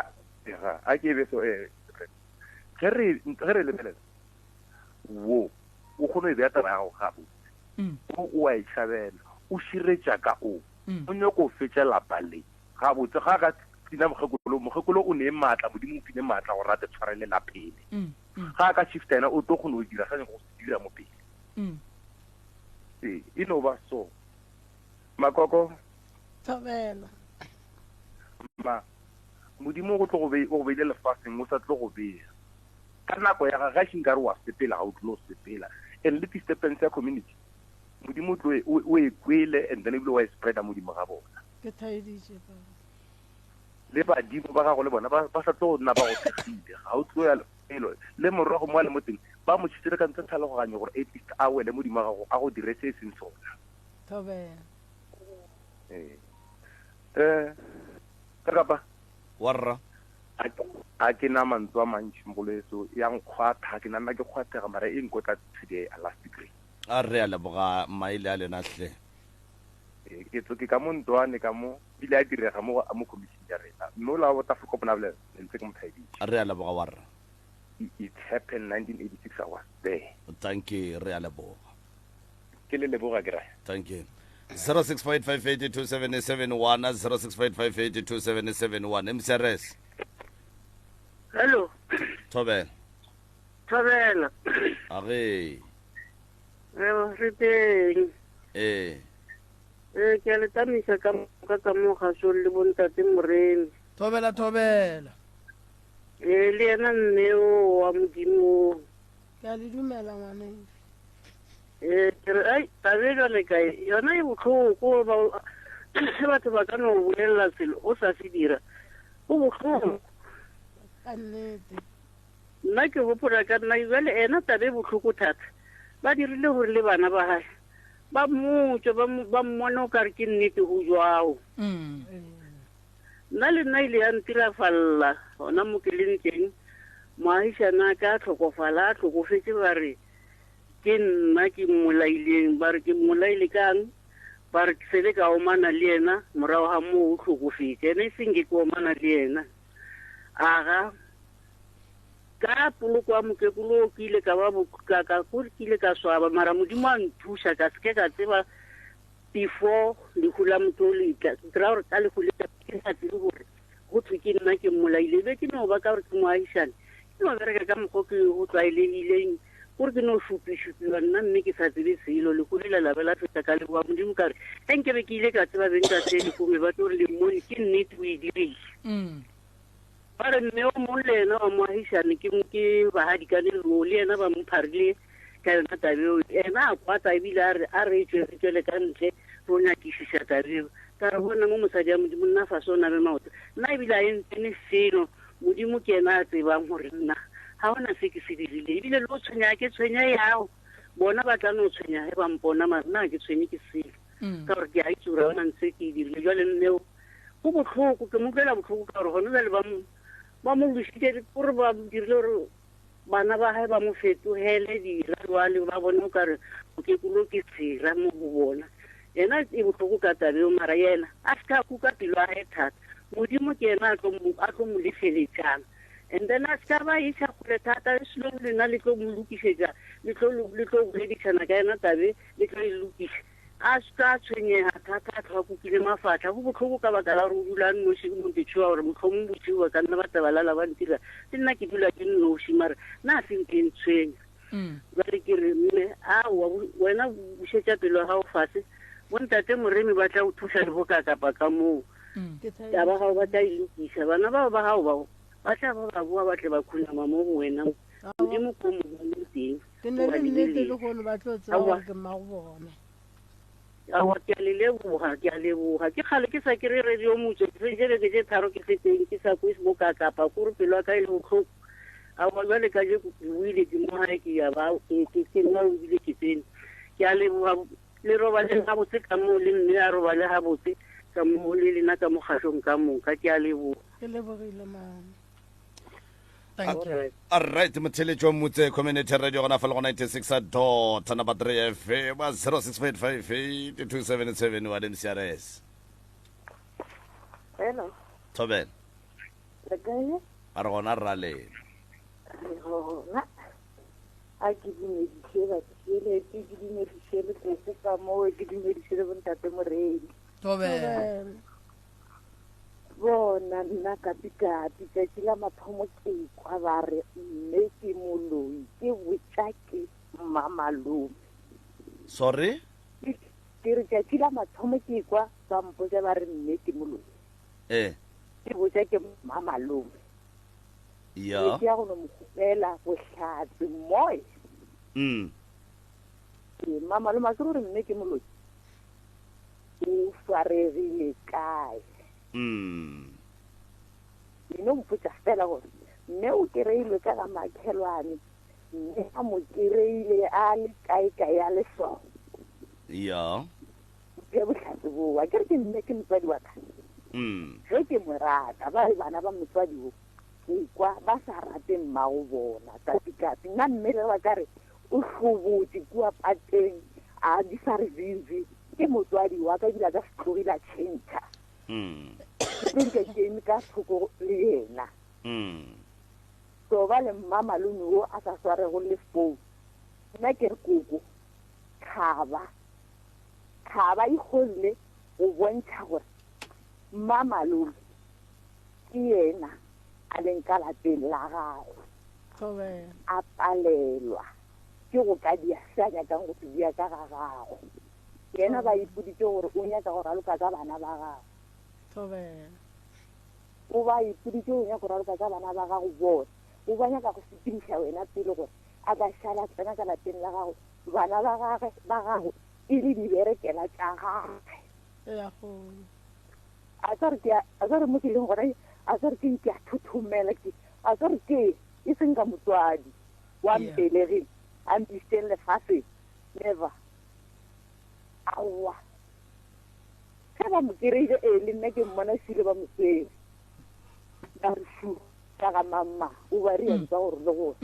a ke be so eh ge re ge re lebelela wo o kgone go e bea taba ya gago gabotse. Mm. O o a e tšhabela o širetša ka o. Mm. O nyako fetša lapa le. Gabotse ga a ka tlina mokgekolo, mokgekolo o ne maatla, Modimo o file maatla gore a te tshwarelela pele. Ga a ka shifta yena o tlo kgona go dira sa nyaka go se dira mo pele. Ee, e no ba so. Makoko. Thobela. Ma, Modimo o tlo go be, o go beile lefaseng, o sa tlo go bea. Ka nako ya gage, ga e nkare wa sepela, ga o tlo sepela. And le disturbance ya community, Modimo o tlo e, o, o e kwele and then ebile wa e spreada modimo ga bona. Ke thaeditše, Papa. Le badimo ba gago le bona ba, ba sa tlo nna ba go thekgile. Ga o tlo ya lefelo. Le morwago mo a le mo teng, ba mo šitše ka ntle tlhaloganyo gore at least a wele modimo wa gago a go dire se e seng sona. Thobela. Ee. Eh, ka kapa? Warra. A ke na mantswe a mantši mogolo ya nkgwatha, ke nna ke kgwathega mara e nkotla to the last degree. A re a leboga maele a lena hle. Ee, ke tso ke ka mo ntwane ka mo bile a direga mo mo commission ya rena mme o la bota foko bona bole ntse ke mo thaeditše. Re a leboga warra. It happened 1986 I was there. Thank you, re a leboga. Ke le leboga ke ra. Thank you. 0658582771 0658582771 MCRS. Hello. Thobela. Thobela. Age. Re re teng. Ee. Ee, ke a le tamisa ka moka ka mo gasong le bontate Moremi. Thobela thobela. Ee, le yena mme o wa Modimo o. Ke a le dumela ngwaneng. Ee, ke re ai tabe jale kae yona e bohloko ba ge batho ba ka no bolelela selo o sa se dira go bohloko. Ka nnete. Nna ke gopola ka nna jale ena tabe e bohloko thata ba dirile gore le bana ba gae ba motšwe ba mmone o kare ke nnete go jwao. Nna le nna ile ya ntirafalla gona mo ke leng teng moagišana a ka a tlhokofala a tlhokofetše ba re ke nna ke mmolaileng ba re ke mmolaile kang ba re ke sele ka omana le yena morago ga moo o tlhokofetše ene e seng ke ke omana le yena aga Ka poloko ya mokekolo wo ke ile ka ba ka ka kore ke ile ka swaba mara Modimo a nthuša ka seke ka tseba before lehu la motho o le tla ke ra gore ka lehu le ke sa tsebe gore go thwe ke nna ke mmolaile be ke no ba ka gore ke moagišane ke no bereka ka mokgwa ke go tlwaelegileng kore ke no šupišupiwa nna mme ke sa tsebe selo lehu le la labe la feta ka leboa Modimo ka re ge nkebe ke ile ka tseba beng ka se lehu me ba tlo re le mmone ke nnete o e dirile. Ba re mme o mong le yena wa moagišane ke ke bahadikane loo le yena ba mo pharile ka yona taba eo. Yena a kwata ebile a re a re tšwe re tšwele ka ntle ro nyakišiša taba eo. Ka re bona mo mosadi ya Modimo nna fase o nabe maoto. Nna ebile a e ntsene selo Modimo ke yena a tsebang gore nna ga gona se ke se dirile ebile le go tshwenya ke tshwenya yago bona ba tla no tshwenya ge ba mpona mara nna ga ke tshwenye ke selo ka gore ke a itse gore ga gona ntse ke e dirile jwale mmeo Go bohloko, ke mo utlwela bohloko ka gore gone jale ba mo ba mo lositse kore ba dirile gore bana ba gae ba mo fetogele dira jwale ba bone o kare mokekolo ke sera mo go bona. Yena e bohloko ka tabeo mara yena a se ka kuka pelo ya gae thata. Modimo ke yena a tlo mo a tlo mo lefeletšang. And then a se ka ba iša kgole thata slowly lena le tlo mo lokišetša le tlo le tlo boledišana ka yena tabe le tlo e lokiša. A se ka a tshwenyega thata, a tlhoga kukile mafatlha. Go bohloko ka baka la gore o dula a nnoši, ke mo ke tšhoga gore mohlomong bošego ba ka nna ba tla ba lala ba ntira. Le nna ke dula ke nnoši, mara nna a se nke e ntshwenya. Bjale ke re, Mme, aowa, wena bušetša pelo ya gago fase. Bontate Moremi ba tla o thuša le bokakapa ka moo. Taba gago ba tla e lokiša. Bana bao ba gago bao ba tla ba ba boa ba tle ba khunama mo go wena. Modimo ko mo boneng teng. Ke ne le nnete le gono ba tlo tseba gore ke mmago bona. Aowa, ke a le leboga, ke a leboga. Ke kgale ke sa kry-e radio motse, ke feditše beke tše tharo ke se teng, ke sa kwe bokakapa, kore pelo ya ka e le bohloko. Aowa, bjale kajeko ke boile ke mo gae ke ya ba, ke, ke, ke nna ebile ke tsene. Ke a leboga, le robaleng gabotse ka moo, le mme a robale gabotse ka moo, le lena ka mo kgašong ka moka. Ke a leboga. Ke lebogile, mama. Thank you. Alright, motheletši wa Mutse Community Radio gona fa le go 96 dot number 3 FM 0685 277 wa MCRS. Hello. Thobela. Le kae? A re gona rra lena. Re gona. A ke dumediše batheeletši, ke dumediše le sese ka moo, ke dumediše le bontate Moremi. Thobela. Bona nna kapikapi tšatši la mathomo ke kwa ba re mme ke moloi ke botša ke mmamalome. Sorry? Ke re tšatši la mathomo ke kwa ba mpotša ba re mme ke moloi. Eh. Ke botša ke mmamalome. Ya. Ke ya go no mo kgopela bohlatse moy. Mm. Ke mmamalome a ke gore mme ke moloi. O swaregile kae? Mm. E no mpotša fela gore mme o kereilwe ka ga makhelwane, mme a mo kereile a le kae kae a le so. Ya. Mphe bohlatse boa. Ke re ke mme ke motswadi wa ka. Mm. Ge ke mo rata, ba re bana ba motswadi wo, ke kwa ba sa rate mmago bona kapi-kapi. Nna mme ge ba ka re o hlobotše kua pateng a di sa re zizi, ke motswadi wa ka ebile a ka se tlogile a tšhentšha. Ke tlo dula ke eme ka thoko le yena. So ba le mma malome wo a sa swarego le phone. Nna ke re koko, thaba, thaba e kgonne go bontšha gore mma malome ke yena a leng ka lapeng la gagwe. A palelwa ke go ka dia se a nyakang go se dia ka ga gagwe. Yena ba ipoditše gore o nyaka go raloka ka bana ba gagwe. O ba ipoditše o nyaka go raloka ka bana ba gago bona. O ba nyaka go sepediša wena pele gore a ka šala tsena ka lapeng la gago bana ba gagwe ba gago e le diberekela tša gagwe. A tsa re ke a tsa re mo ke leng gona a tsa re ke ke a thothomela ke a tsa re ke e seng ka motswadi wa mpelegeng a mpisiteng lefaseng never aowa ge ba mo kereile ee le nna ke mmona šile ba mo swere ba re šu ka ga mamma o ba re yantsa gore le gore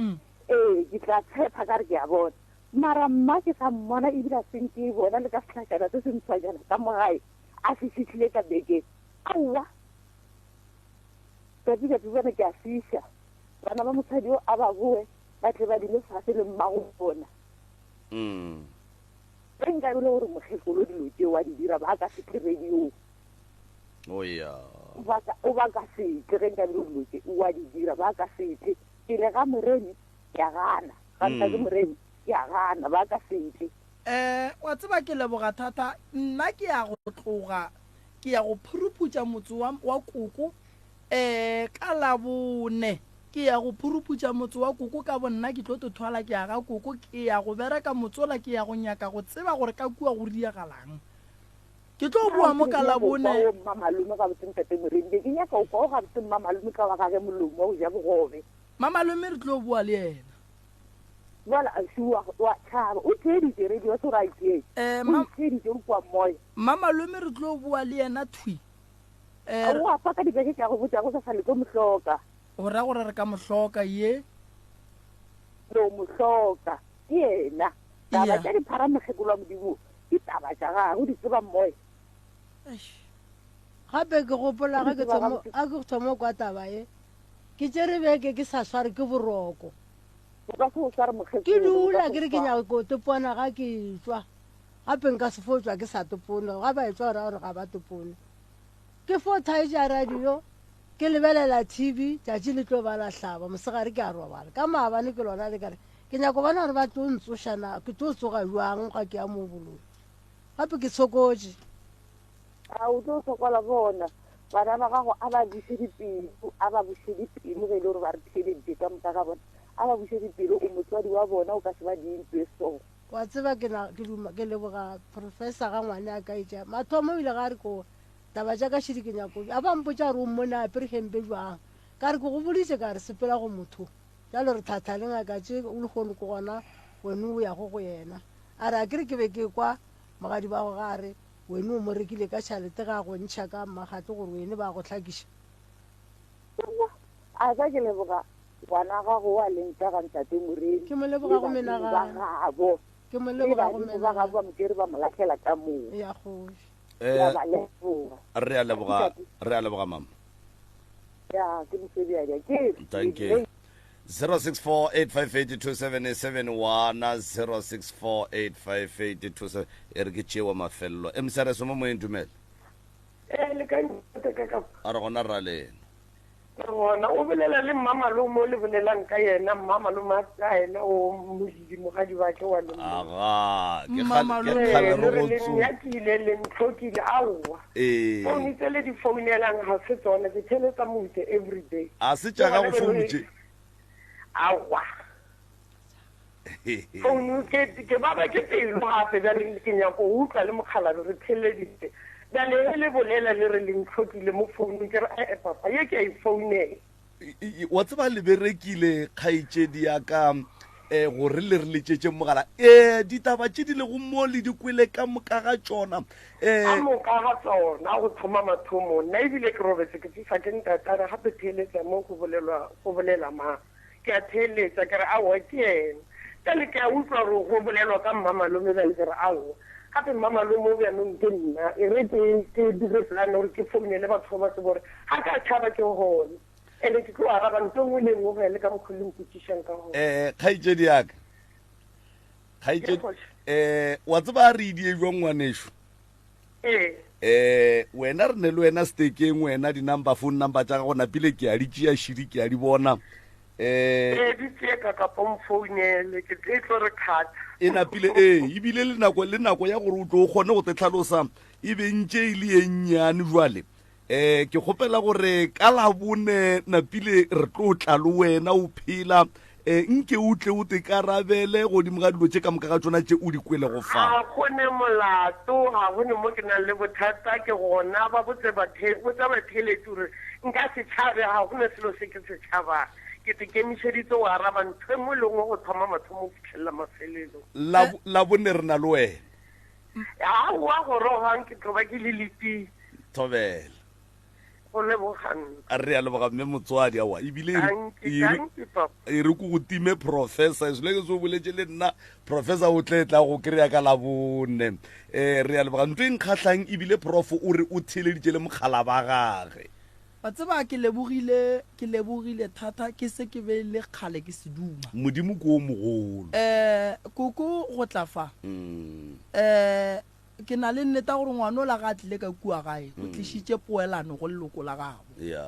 ee ke tla tshepa ka re ke a bona mara mma ke sa mmona ebile a seng ke e bona le ka setlhajana se se ntshwanyana ka mo gae a se fihlile ka bekeng aowa kapi kapi bona ke a fiša bana ba mosadi o a ba boe ba tle ba dule fase le mmago bona Ge nka be le gore mokgekolo dilo tšeo a di dira ba ka se tle radiong. Oh ya. Ba ka o ba ka se tle ge nka be le dilo tše o a di dira ba ka se tle. Pele ga moremi ke a gana, ga ntate moremi ke a gana ba ka se tle. Eh, wa tseba ke leboga thata. Nna ke ya go tloga ke ya go phuruphutša motse wa, wa koko eh, ka Labone. Ke ya go phuruphutša motse wa koko ka bonna, ke tlo tothwala ke ya ga koko, ke ya go bereka motsola, ke ya go nyaka go tseba gore ka kua go diagalang. Ke tlo boa mo ka Labone. Wo Mmamalome gabotse Ntate Moremi, be ke nyaka go kwa o gabotse Mmamalome ka wa gage molomo wa go ja bogobe. Mmamalome re tlo boa le yena. Jwale ausi wa, wa tšhaba, o theeditše radio se gore a e theetše. Eh, O ma, e theeditše o kwa moya. Mmamalome re tlo boa le yena thwi. Eh, O a fa ka dibeke ke a go botša gosasa le tlo mo hloka. O ra gore re ka mo hloka ye? Lo mo hloka. Ke yena. Taba Yeah. tša diphara mokgekolo wa Modimo ke taba tša gagwe, o di tseba moya. Eish. Gape ke gopola O di ge ke tseba thoma gabotse. a ke thoma kwa taba ye, ke tšere beke ke sa sware ke boroko. O ka se o sware mokgekolo, Ke o ka dula se ke o re ke sware. nyaka go topona ga ke tšwa. Gape nka se fo tšwa ke sa topone. Ga ba etšwa go ra gore ga ba topone. Ke fo thaetša radio, ke lebelela TV, tšatši le tlo ba la hlaba, mosegare ke a robala. Ka maabane ke lona le ka re, ke nyako bona gore ba tlo ntsoša na, ke tlo tsoga bjang ga ke ya mo boloi. Gape ke tshokotše. A o tlo sokola bona bana ba gago a ba buše dipelo, a ba buše dipelo ge e le gore ba re theeleditše ka moka ga bona, a ba buše dipelo, o motswadi wa bona, o ka se ba die ntlo e so. Wa tseba ke na, ke duma, ke leboga Professor ga ngwane a ka etša. Mathomo o ile ga re ko Taba tša ka šedi ke nyako. A ba mpotša gore o mmone a apere hempe bjang. Ka re ke go boditše ka re sepela go motho. Bjalo re thatha le ngaka tše o lehono ke gona wene o yago go yena. A re akere ke be ke kwa mogadi ba go ga a re wene o mo rekile ka tšhalete ga a go ntšha ka mmakgatlo gore wene ba go hlakiša. A ka ke leboga ngwana gago wa leng ka ga ntate Moremi Ke mo le leboga go badimo ba menagano. gabo Ke mo le leboga go badimo ba gabo menagano. ba mo tšere ba mo lahlela ka moo. Ya kgoši. Eh, re a leboga re a leboga mama thank you 0648582771 06485827 e re ke tšewa mafelelo mcrs mo moyeng dumela eh, Le kae ntate ka ka? A re gona rra lena. Re gona o bolela le mma malome o le bolelang ka yena mma malome a ka yena o modidi mogadi wa ke wa le Aga, ke kgale ke kgale re go le tso. nyakile le ntlhokile aowa. Ee. Founu tse le di founelang ga se tsone ke theletsa motse every day. A se tša gago founu tše? Aowa. Founu ke ke baba ke pelo gape bjale ke nyako utlwa le mokgalabje re theleditse. Bjale ge le bolela le re le ntlhokile mo founung ke re ee papa ye ke a e founela. Wa tseba le berekile kgaetšedi ya ka um gore le re letšetše mogala um ditaba tše di lego mo le di kwele ka moka ga tšona um Ka moka ga tsona go thoma mathomong nna ebile ke robetse ke tsošwa ke ntatare gape theeletša mo go bolelwa go bolela mang. Ke a theeletša, ke re, Aowa, ke yena. Bjale ke a utlwa gore go bolelwa ka mmamalome, bjale ke re, Aowa. Gape mmamalome o bjanong ke nna. E re ke, ke dire plan gore ke founele batho ba ba tsebe gore ga ka tšhaba ke gona. And-e ke tlo araba ntho e nngwe le e nngwe go ya le ka mokgwa le mpotšišang ka gona. Eh, kgaetšedi ya ka. Kgaetšedi, eh, wa tseba a re idie jwang ngwanešu? Ee. Eh, wena re ne le wena stekeng wena di-number phone number tša gago napile ke a di tšea šidi ke a di bona eh Ee, di tšee ka kapa o mfounele ke e tlo re kgatha. e napile ee ebile le nako le nako ya gore o tlo o kgone go te tlhalosa e be ntše e le ye nnyane jwale eh ke kgopela gore ka labone napile re tlo tla le wena o phela eh nke o tle o te karabele godimo ga dilo tše ka moka ga tšona tše o di kwelego fa. Ga go ne molato, ga go ne mo ke nang le bothata, ke gona ba botse bathe, botsa batheeletši gore nka se tšhabe, ga go ne selo se ke se tšhabang. Ke te kemišeditse go araba ntho e nngwe le nngwe go thoma mathomo go fihlelela mafelelong. La, Labone re na le wena. Aowa, gorogang, ke tlo ba ke le letile. Thobela. Go leboga nna. Re a leboga mme motswadi aowa ebile e re- Dankie, e re- dankie, papa. e re ko go time professor selo ke se o boletše le nna professor o tle tla go kry-a ka labone um re a leboga ntho e nkgatlhang ebile prof o re o theeleditše le mogala ba gage Wa tseba ke lebogile, ke lebogile thata, ke se ke be le kgale ke se duma. Modimo ke o mogolo. Eh, koko go tla fa. Mm. Eh, ke na le nneta gore ngwanola ga a tlile ka kua gae, o Mm. tlišitše poelano go leloko la gabo. Ya.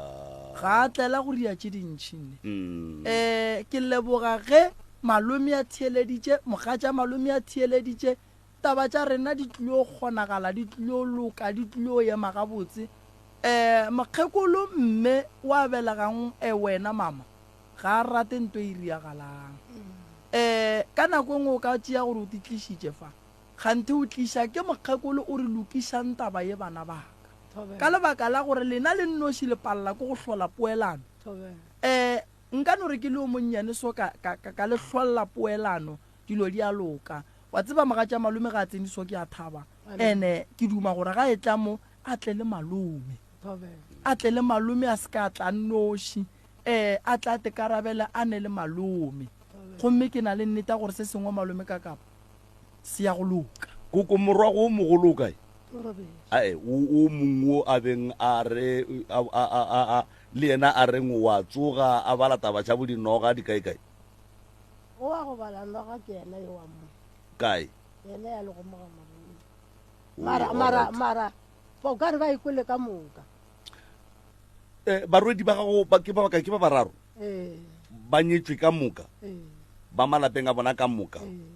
Ga a tlela go ria tše dintši nne. Mm. Eh, ke leboga ge malome a theeleditše, mogatša malome a theeleditše, Taba tša rena di tlilo kgonagala, di tlilo loka, di tlilo ema gabotse. Um mokgekolo mme wa belegang um wena mama ga a rate nto e riagalang. Um ka nako e nngwe o ka tšea gore o te tlišitše fa, kganthe o tliša ke mokgekolo o re lokišang taba ye bana ba ka. Ka lebaka la gore lena le nnoši le palela ke go hlola poelano. Um nka no re ke le yo monnyane so ka, ka, ka, ka le hlolla poelano, dilo di a loka. Wa tseba mogatša malome ga a tsene so ke a thaba. Ene ke duma gore ga e tla mo a tle le malome. A tle le malome a se ka a tla nnoši. Eh a tla te karabele a ne le malome. Gomme ke na le nnete ya gore se sengwe malome ka kapa se ya go loka. Koko morwago o mogolo o kae? Ae, o o mongwe o a beng a re a a a a le yena a reng wa tsoga a bala taba tša bo dinoga di kae kae? Go wa go bala noga ke yena yo wa mo. Kae? Yena ya lego mo ga Moremi. Mara, mara, mara, o ka re ba ikwele ka moka. Eh, barwedi ba gago ba ke ba bakae? Ke ba bararo? Ee. Ba nyetšwe ka moka? Ee. Ba malapeng a bona ka moka? Ee.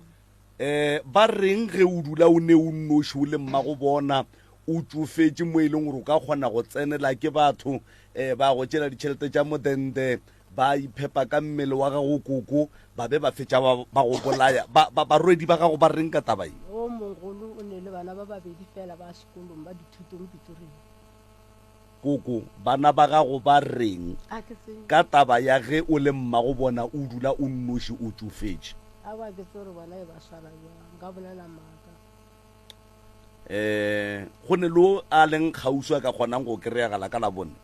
Eh, ba reng ge o dula o ne o nnoši o le mmago bona, o tšofetše mo e leng gore o ka kgona go tsenela ke batho, eh, ba go tšela ditšhelete tša modende, Ba iphepa ka mmele wa gago koko, ba be ba fetša ba, ba go bolaya. Ba, ba, barwedi ba gago ba reng ka taba ye? O mogolo o ne le bana ba babedi fela ba sekolong ba dithutong Pretoria. Koko, bana ba gago ba reng A ke tsebe. ka taba ya ge o le mmago bona o dula o nnoši o tšofetše? Aowa, ke tsebe gore bona e ba swara bjang. Nka bolela maaka. Eh, go ne le o a leng kgauswi a ka kgonang go kry-agala ka Labone?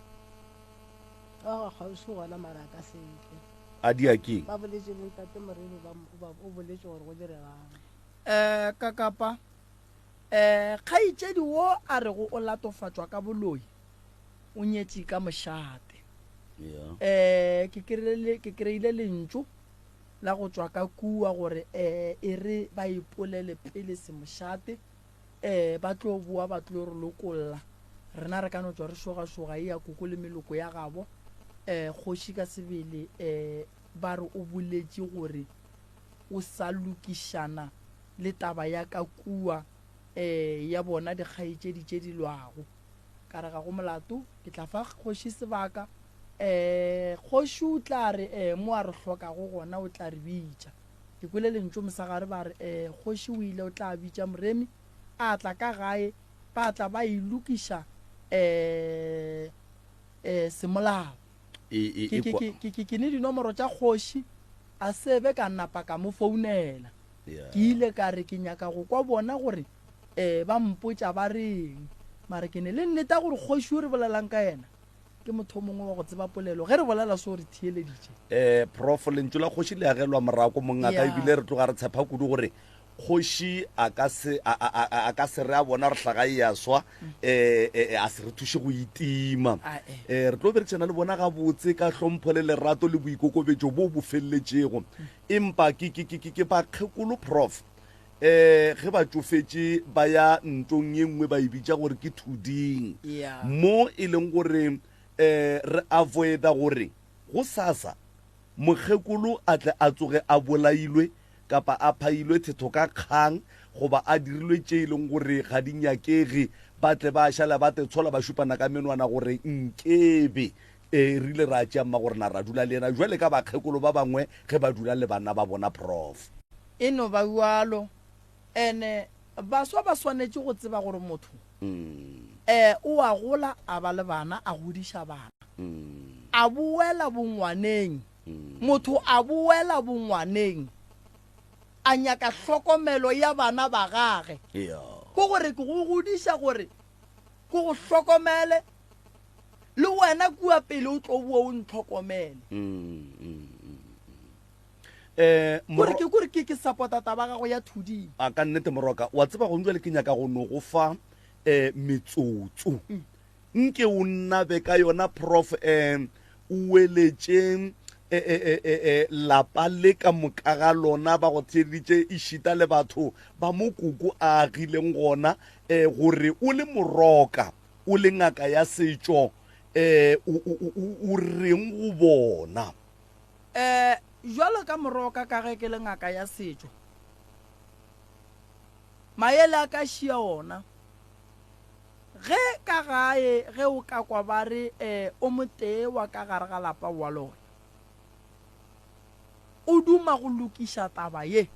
Wa ga kgauswi gona mara a ka se tle. A di a keng? Ba boletše le ntate Moremi ba ba o boletše gore go diregang. Eh kakapa eh kgaitšedi wo a rego o latofatšwa ka boloi o nyetše ka mošate. Yeah. Eh ke kry-ile ke kry-ile lentšu la go tšwa ka kua gore eh e re ba ipolele pele semošate eh ba tlo boa ba tlo re lokolla. Rena re ka no tšwa re šogašoga e ya koko le meloko ya gabo. Um kgoši ka sebele um ba re o boletše gore o sa lokišana le taba ya ka kua um ya bona dikgaetšedi tše di lwago. Ka re ga go molato, ke tla fa kgoši sebaka. Um kgoši o tla re um mo a re hlokago gona o tla re bitša. Ke kwele lentšu mosegare ba re um kgoši o ile o tla bitša Moremi a tla ka gae ba tla ba e lokiša um um semolao. E, e, Ke, e ke, kwa. ke, ke, ke, ke ne dinomoro tša kgoši a se be ka napa ka mo founela. Yeah. Ke ile ka re ke nyaka go kwa bona gore um ba mpotša ba reng. Mara ke ne le nnete ya gore kgoši yo re bolelang ka yena ke motho o mongwe wa go tseba polelo. Ge re bolela so re theeleditše. Um Prof, lentšu la kgoši le agelwa morako mongaka, Yeah. ebile re tloga re tshepa kudu gore kgoši a ka se, a, a, a, a ka se re a bona re hlaga e a swa, um a se re thuše go itima. Ae. Um re tlo berekisana le bona gabotse ka hlompho le lerato le boikokobetšo bo bo feleletšego. Empa ke, ke, ke, ke, ke bakgekolo Prof. Um ge ba tšofetše ba ya ntong ye nngwe ba e bitša gore ke thuding. Yeah. Mo e leng gore um re avoida gore gosasa mokgekolo a tle a tsoge a bolailwe kapa a phailwe thetho ka kgang goba a dirilwe tše e leng gore ga di nyakege, ba tle ba šala ba tetshola ba šupana ka menwana gore nkebe e re ile ra tšea mmagorena ra dula le yena jwale ka bakgekolo ba bangwe ge ba dula le bana ba bona. Prof. E no ba bjalo. Ene baswa ba swanetše go tseba gore motho e o a gola a ba le bana, a godiša bana, a boela bongwaneng. Motho a boela bongwaneng a nyaka hlokomelo ya bana ba gage. Ke gore ke go godiša gore ke go hlokomele le wena kua pele o tlo boa o ntlhokomele. Um Kore ke kore ke ke support-a taba gago ya thuding. A ka nnete moroka, wa tseba gong jwale ke nyaka go no go fa um metsotso. Nke o nnabe ka yona Prof um o weletše e, e, e, e, e, lapa le ka moka ga lona ba go theeditše ešita le batho ba mo koko a agileng gona um gore o le moroka o le ngaka ya setšo um o reng go bona? Um jwalo ka moroka ka ge ke le ngaka ya setšo, maele a ka šia ona. Ge ka gae ge o ka kwa ba re e o motee wa ka gare ga lapa wa loya, o duma go lokiša taba ye.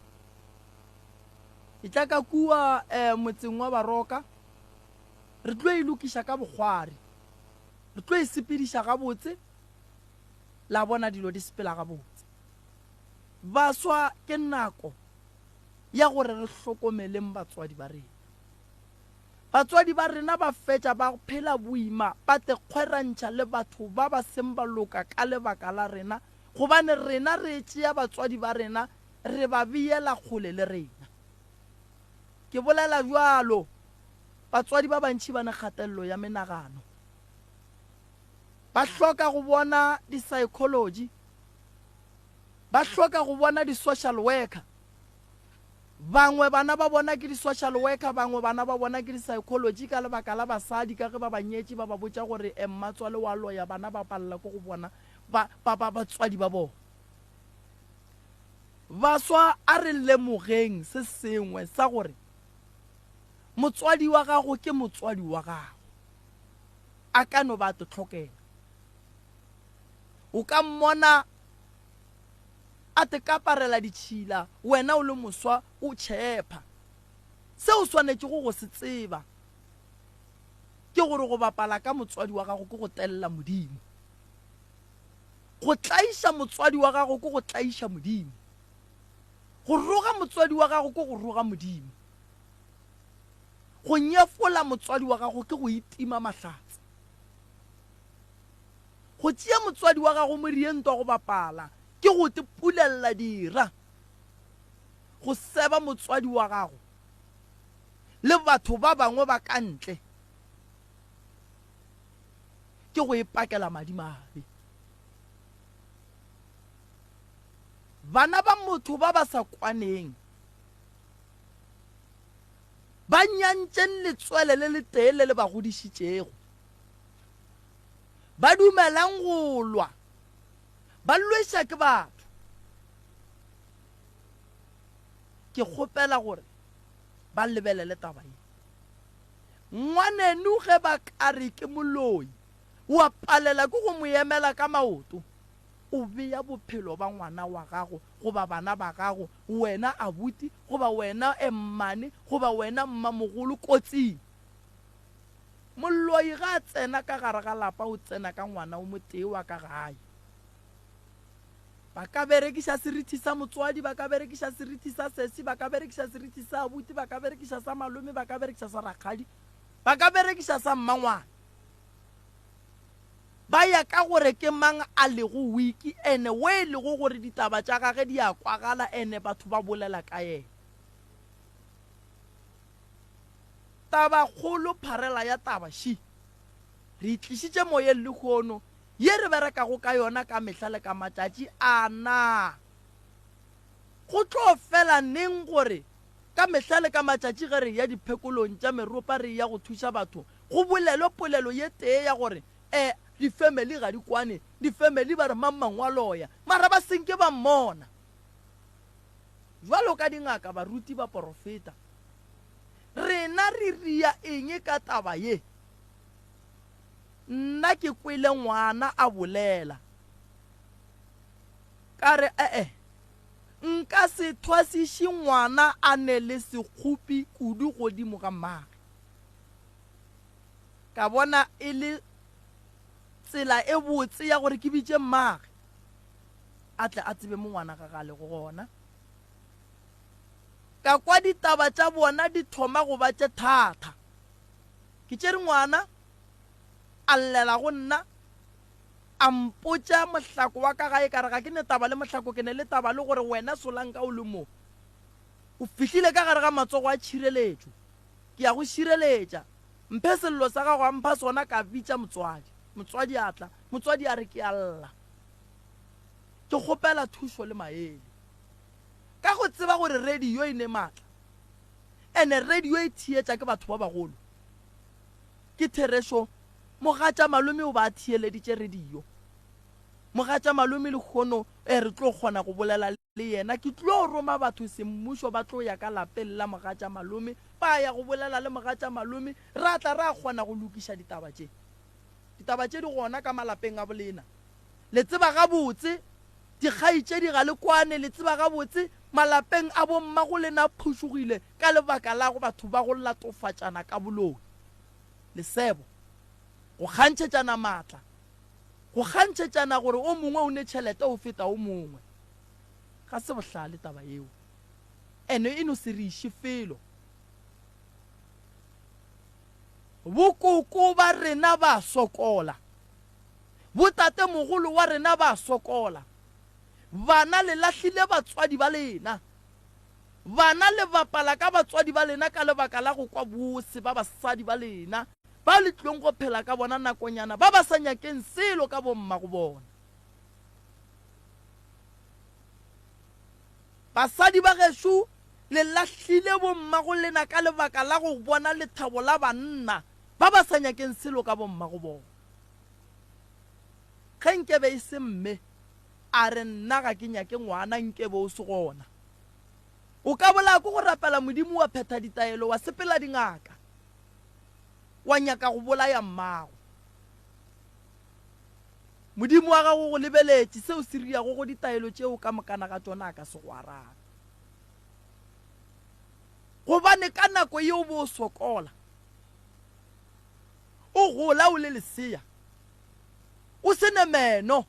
Etla ka kua e motseng wa Baroka, re tlo e lokiša ka bokgwari, re tlo e sepediša gabotse, la bona dilo di sepela gabotse. Baswa, ke nako ya gore re hlokomeleng batswadi ba rena. Batswadi ba rena ba fetša ba phela boima, ba te kgwerantšha le batho ba ba seng ba loka ka lebaka la rena, gobane rena re tšea batswadi ba rena re ba beela kgole le rena. Ke bolela bjalo, batswadi ba bantši ba ne kgatelelo ya menagano. Ba hloka go bona di-psychology, ba hloka go bona di-social worker. Bangwe bana ba bona ke di-social worker, bangwe bana ba bona ke di-psychology ka lebaka la basadi ka ge ba ba nyetše ba ba botša gore mmatswale wa loya, bana ba palela ke go bona ba, ba, ba, batswadi ba bona. Baswa a re lemogeng se sengwe sa gore motswadi wa gago ke motswadi wa gago, a ka no ba a te hlokela. O ka mmona a te kaparela ditšhila wena o le moswa o tšhepha. Se o swanetšego go se tseba ke gore go bapala ka motswadi wa gago ke go telela Modimo. Go tlaiša motswadi wa gago ke go tlaiša Modimo. Go roga motswadi wa gago ke go roga Modimo. Go nyefola motswadi wa gago ke go itima mahlatse. Go tšea motswadi wa gago morientwa go bapala ke go te pulella dira. Go seba motswadi wa gago le batho ba bangwe ba ka ntle ke go ipakela madimabe. Bana ba motho ba ba sa kwaneng ba nyantšeng letswele le letee le le ba godišitšego. Ba dumelang go lwa, ba lweša ke batho. Ke kgopela gore ba lebelele taba ye. Ngwaneno ge ba ka re ke moloi, wa palela ke go mo emela ka maoto, o bea bophelo ba ngwana wa gago goba bana ba gago, wena abuti goba wena mmane goba wena mmamogolo kotsing. Moloi ge a tsena ka gare ga lapa o tsena ka ngwana o motee wa ka gae. Ba ka berekiša serithi sa motswadi, ba ka berekiša serithi sa sesi, ba ka berekiša serithi sa abuti, ba ka berekiša sa malome, ba ka berekiša sa rakgadi, ba ka berekiša sa mmangwana. Ba ya ka gore ke mang a lego wiki ene we e lego gore ditaba tša gage di a kwagala ene batho ba bolela ka yena. Tabakgolo pharela ya taba še re e tlišitše moyeng lehono ye re berekago ka yona ka mehla le ka matšatši a na go tlo fela neng gore ka mehla le ka matšatši ge re eya diphekolong tša meropa re eya go thuša batho go bolelwe polelo ye tee ya gore e difemeli ga di kwane difemeli ba re mang mang wa loya mara ba senke ba mmona bjalo ka dingaka baruti baporofeta rena re ria eng ka taba ye Nna ke kwele ngwana a bolela. Ka re, E-e, nka se thwasiše ngwana a ne le sekgopi kudu godimo ga mmage. Ka bona e le tsela e botse ya gore ke bitše mmage a tle a tsebe mo ngwana gage a lego gona. Ka kwa ditaba tša bona di thoma go ba tše thata. Ke tšere ngwana, a llela go nna, a mpotša mohlako wa ka gae, ka re ga ke ne taba le mohlako, ke ne le taba le gore wena Solanka o le mo. O fihlile ka gare ga matsogo a tšhireletšo. Ke ya go šireletša. Mphe sello sa gago, a mpha sona, ka bitša motswadi. Motswadi a tla. Motswadi a re ke a lla. Ke kgopela thušo le maele. Ka go tseba gore radio e ne maatla, ene radio e theetša ke batho ba bagolo. Ke therešo, mogatša malome o ba a theeleditše radio. Mogatša malome lehono e re tlo kgona go bolela le yena. Ke tlo roma batho semmušo ba tlo ya ka lapeng la mogatša malome, ba ya go bolela le mogatša malome, ra tla ra kgona go lokiša ditaba tše. Ditaba tše di gona ka malapeng a bolena. Le tseba gabotse, dikgaetšedi ga le kwane, le tseba gabotse, malapeng a bommagolena a phušugile ka lebaka la go batho ba go latofatšana ka boloi, lesebo, go kgantšhetšana maatla, go kgantšhetšana gore o mongwe o ne tšhelete o feta o mongwe. Ga se bohlale taba yeo, ene e no se re iše felo. Bokoko ba rena ba sokola. Botatemogolo wa rena ba sokola. Bana le lahlile batswadi ba lena. Bana le bapala ka batswadi ba lena ka lebaka la go kwa bose ba basadi ba lena ba le tlilong go phela ka bona nakonyana ba ba sa nyakeng selo ka bommago bona. Basadi ba gešo le lahlile bommago lena ka lebaka la go bona lethabo la banna ba ba sa nyakeng selo ka bommago bona. Ge nkebe e se mme a re nna ga ke nyake ngwana nkebe o se gona. O ka bolaya ke go rapela Modimo wa phetha ditaelo wa sepela dingaka wa nyaka go bolaya mmago. Modimo wa gago o go lebeletše, seo se riago go ditaelo tšeo ka mokana ga tšona a ka se go arabe. Gobane ka nako yeo bo o sokola, o gola o le lesea, o se ne meno,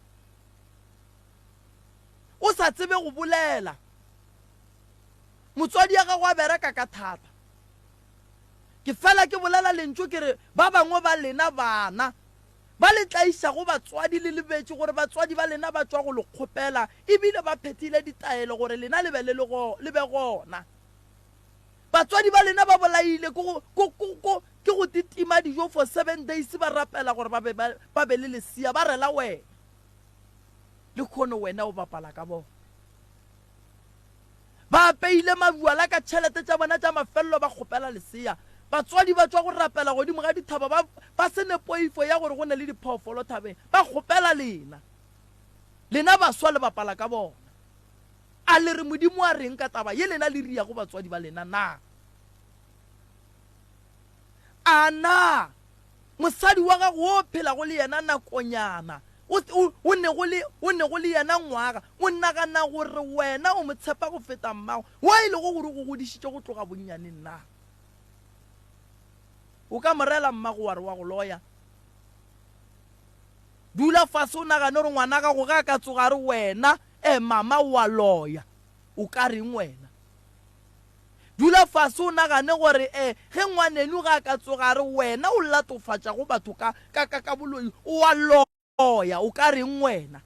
o sa tsebe go bolela. Motswadi ya gago a bereka ka thata. Ke fela ke bolela lentšu ke re ba bangwe ba lena bana ba le tlaišago batswadi le lebetše gore batswadi ba lena ba tšwa go le kgopela ebile ba phethile ditaelo gore lena le be le le be gona. Batswadi ba lena ba bolaile ke go ko ko ko ke go titima dijo for 7 days ba rapela gore ba be ba be le lesia ba rela wena. Lehono wena o bapala ka bona. Ba apeile mabjwala ka tšhelete tša bona tša mafelelo ba kgopela lesea. Batswadi ba tšwa go rapela godimo ga dithaba ba, ba se ne poifo ya gore go ne le diphoofolo thabeng. Ba kgopela lena. Lena baswa le bapala ka bona. A le re Modimo a reng ka taba ye lena le riago batswadi ba lena na? A na mosadi wa gago wo o phelago le yena nakonyana, o, o, o nego le, o nego le yena ngwaga, o nagana gore wena o mo tshepa go feta mmago, wo e lego gore o go godišitše go tloga bonnyaneng na? O ka mo rela mmago wa re wa go loya. Dula fase o nagane gore ngwana gago ge a ka tsoga a re wena e mama o a loya, o ka reng wena? Dula fase o nagane gore e ge ngwaneno ge a ka tsoga a re wena o latofatšago batho ka, ka, ka, ka boloi o a loya, o ka reng wena?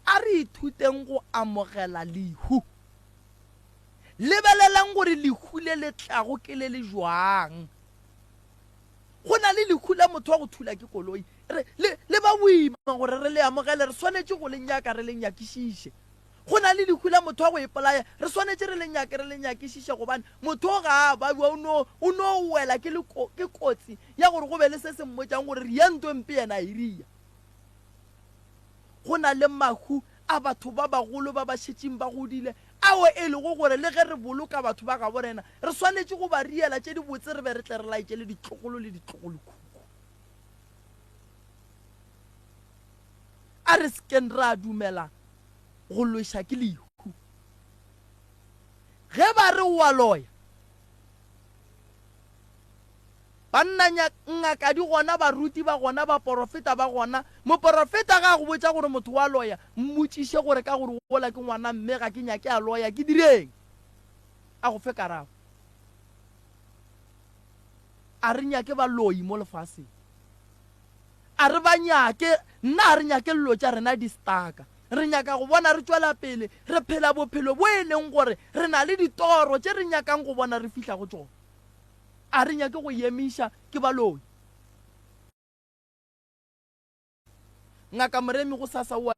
A re ithuteng go amogela lehu. Lebelelang gore lehu le le tlago ke le le jwang. Go na le lehu la motho wa go thula ke koloi. Re, le, le ba boima gore re le amogele, re swanetše go le nyaka, re le nyakišiše. Go na le lehu la motho wa go ipolaya, re swanetše re le nyake, re le nyakišiše, gobane motho o ga a babja, o no, o no wela ke, le, ke kotsi ya gore go be le se se mmotšang gore ria nto mpe yena a e ria. Go na le mahu a batho ba bagolo ba ba šetšeng ba godile, ao e lego gore le ge re boloka batho ba gabo rena, re swanetše go ba riela tše dibotse re be re tle re laetše le ditlogolo le ditlogolokhukhu. A re se keng ra dumela go lweša ke lehu. Ge ba re o a loya, Banna, ngaka di gona, baruti ba gona, baporofeta ba gona. Moporofeta ga a go botša gore motho wa loya, mmotšiše gore ka gore wola ke ngwana mme ga ke nyake a loya, ke direng? A go fe karabo. A re nyake baloi mo lefaseng. A re ba nyake, nna a re nyake llo tša rena di staka. Re nyaka go bona re tšwela pele re phela bophelo bo e leng gore re na le ditoro tše re nyakang go bona re fihla go tšona. A re nyake go emiša ke baloi. Ngaka Moremi gosasa o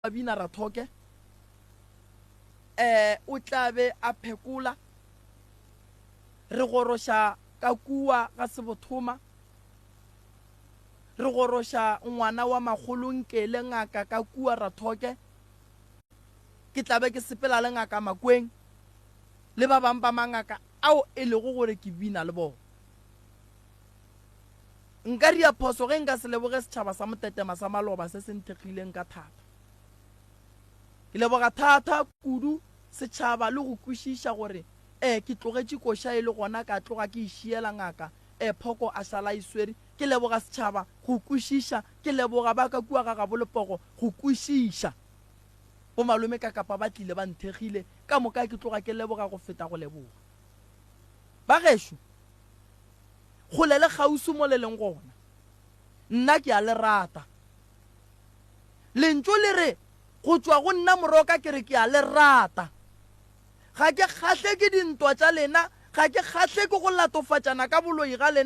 a bina Rathoke. Eh, o tla be a phekola. Re goroša ka kua ga Sebothoma. Re goroša ngwana wa makgolo Nkele ngaka ka kua Rathoke. Ke tla be ke sepela le Ngaka Makweng le ba bang ba mangaka ao e lego gore ke bina le bona. Nka ria phoso ge nka se leboge setšhaba sa Motetema sa maloba se se nthekgileng ka thata. Ke leboga thata kudu setšhaba le go kwešiša gore e ke tlogetše koša e le gona ka tloga ke e šiela ngaka e Phoko a šala a e swere. Ke leboga setšhaba go kwešiša, ke leboga ba ka kua ga gabo Lepogo go kwešiša. Bomalome ka kapa ba tlile ba nthekgile, ka moka ke tloga ke leboga go feta go leboga. Bagešo, kgole le kgauswi mo le leng gona, nna ke a le rata. Lentšu le re go tšwa go nna Moroka ke re ke a le rata. Ga ke kgahle ke dintwa tša lena, ga ke kgahle ke go latofatšana ka boloi ga lena.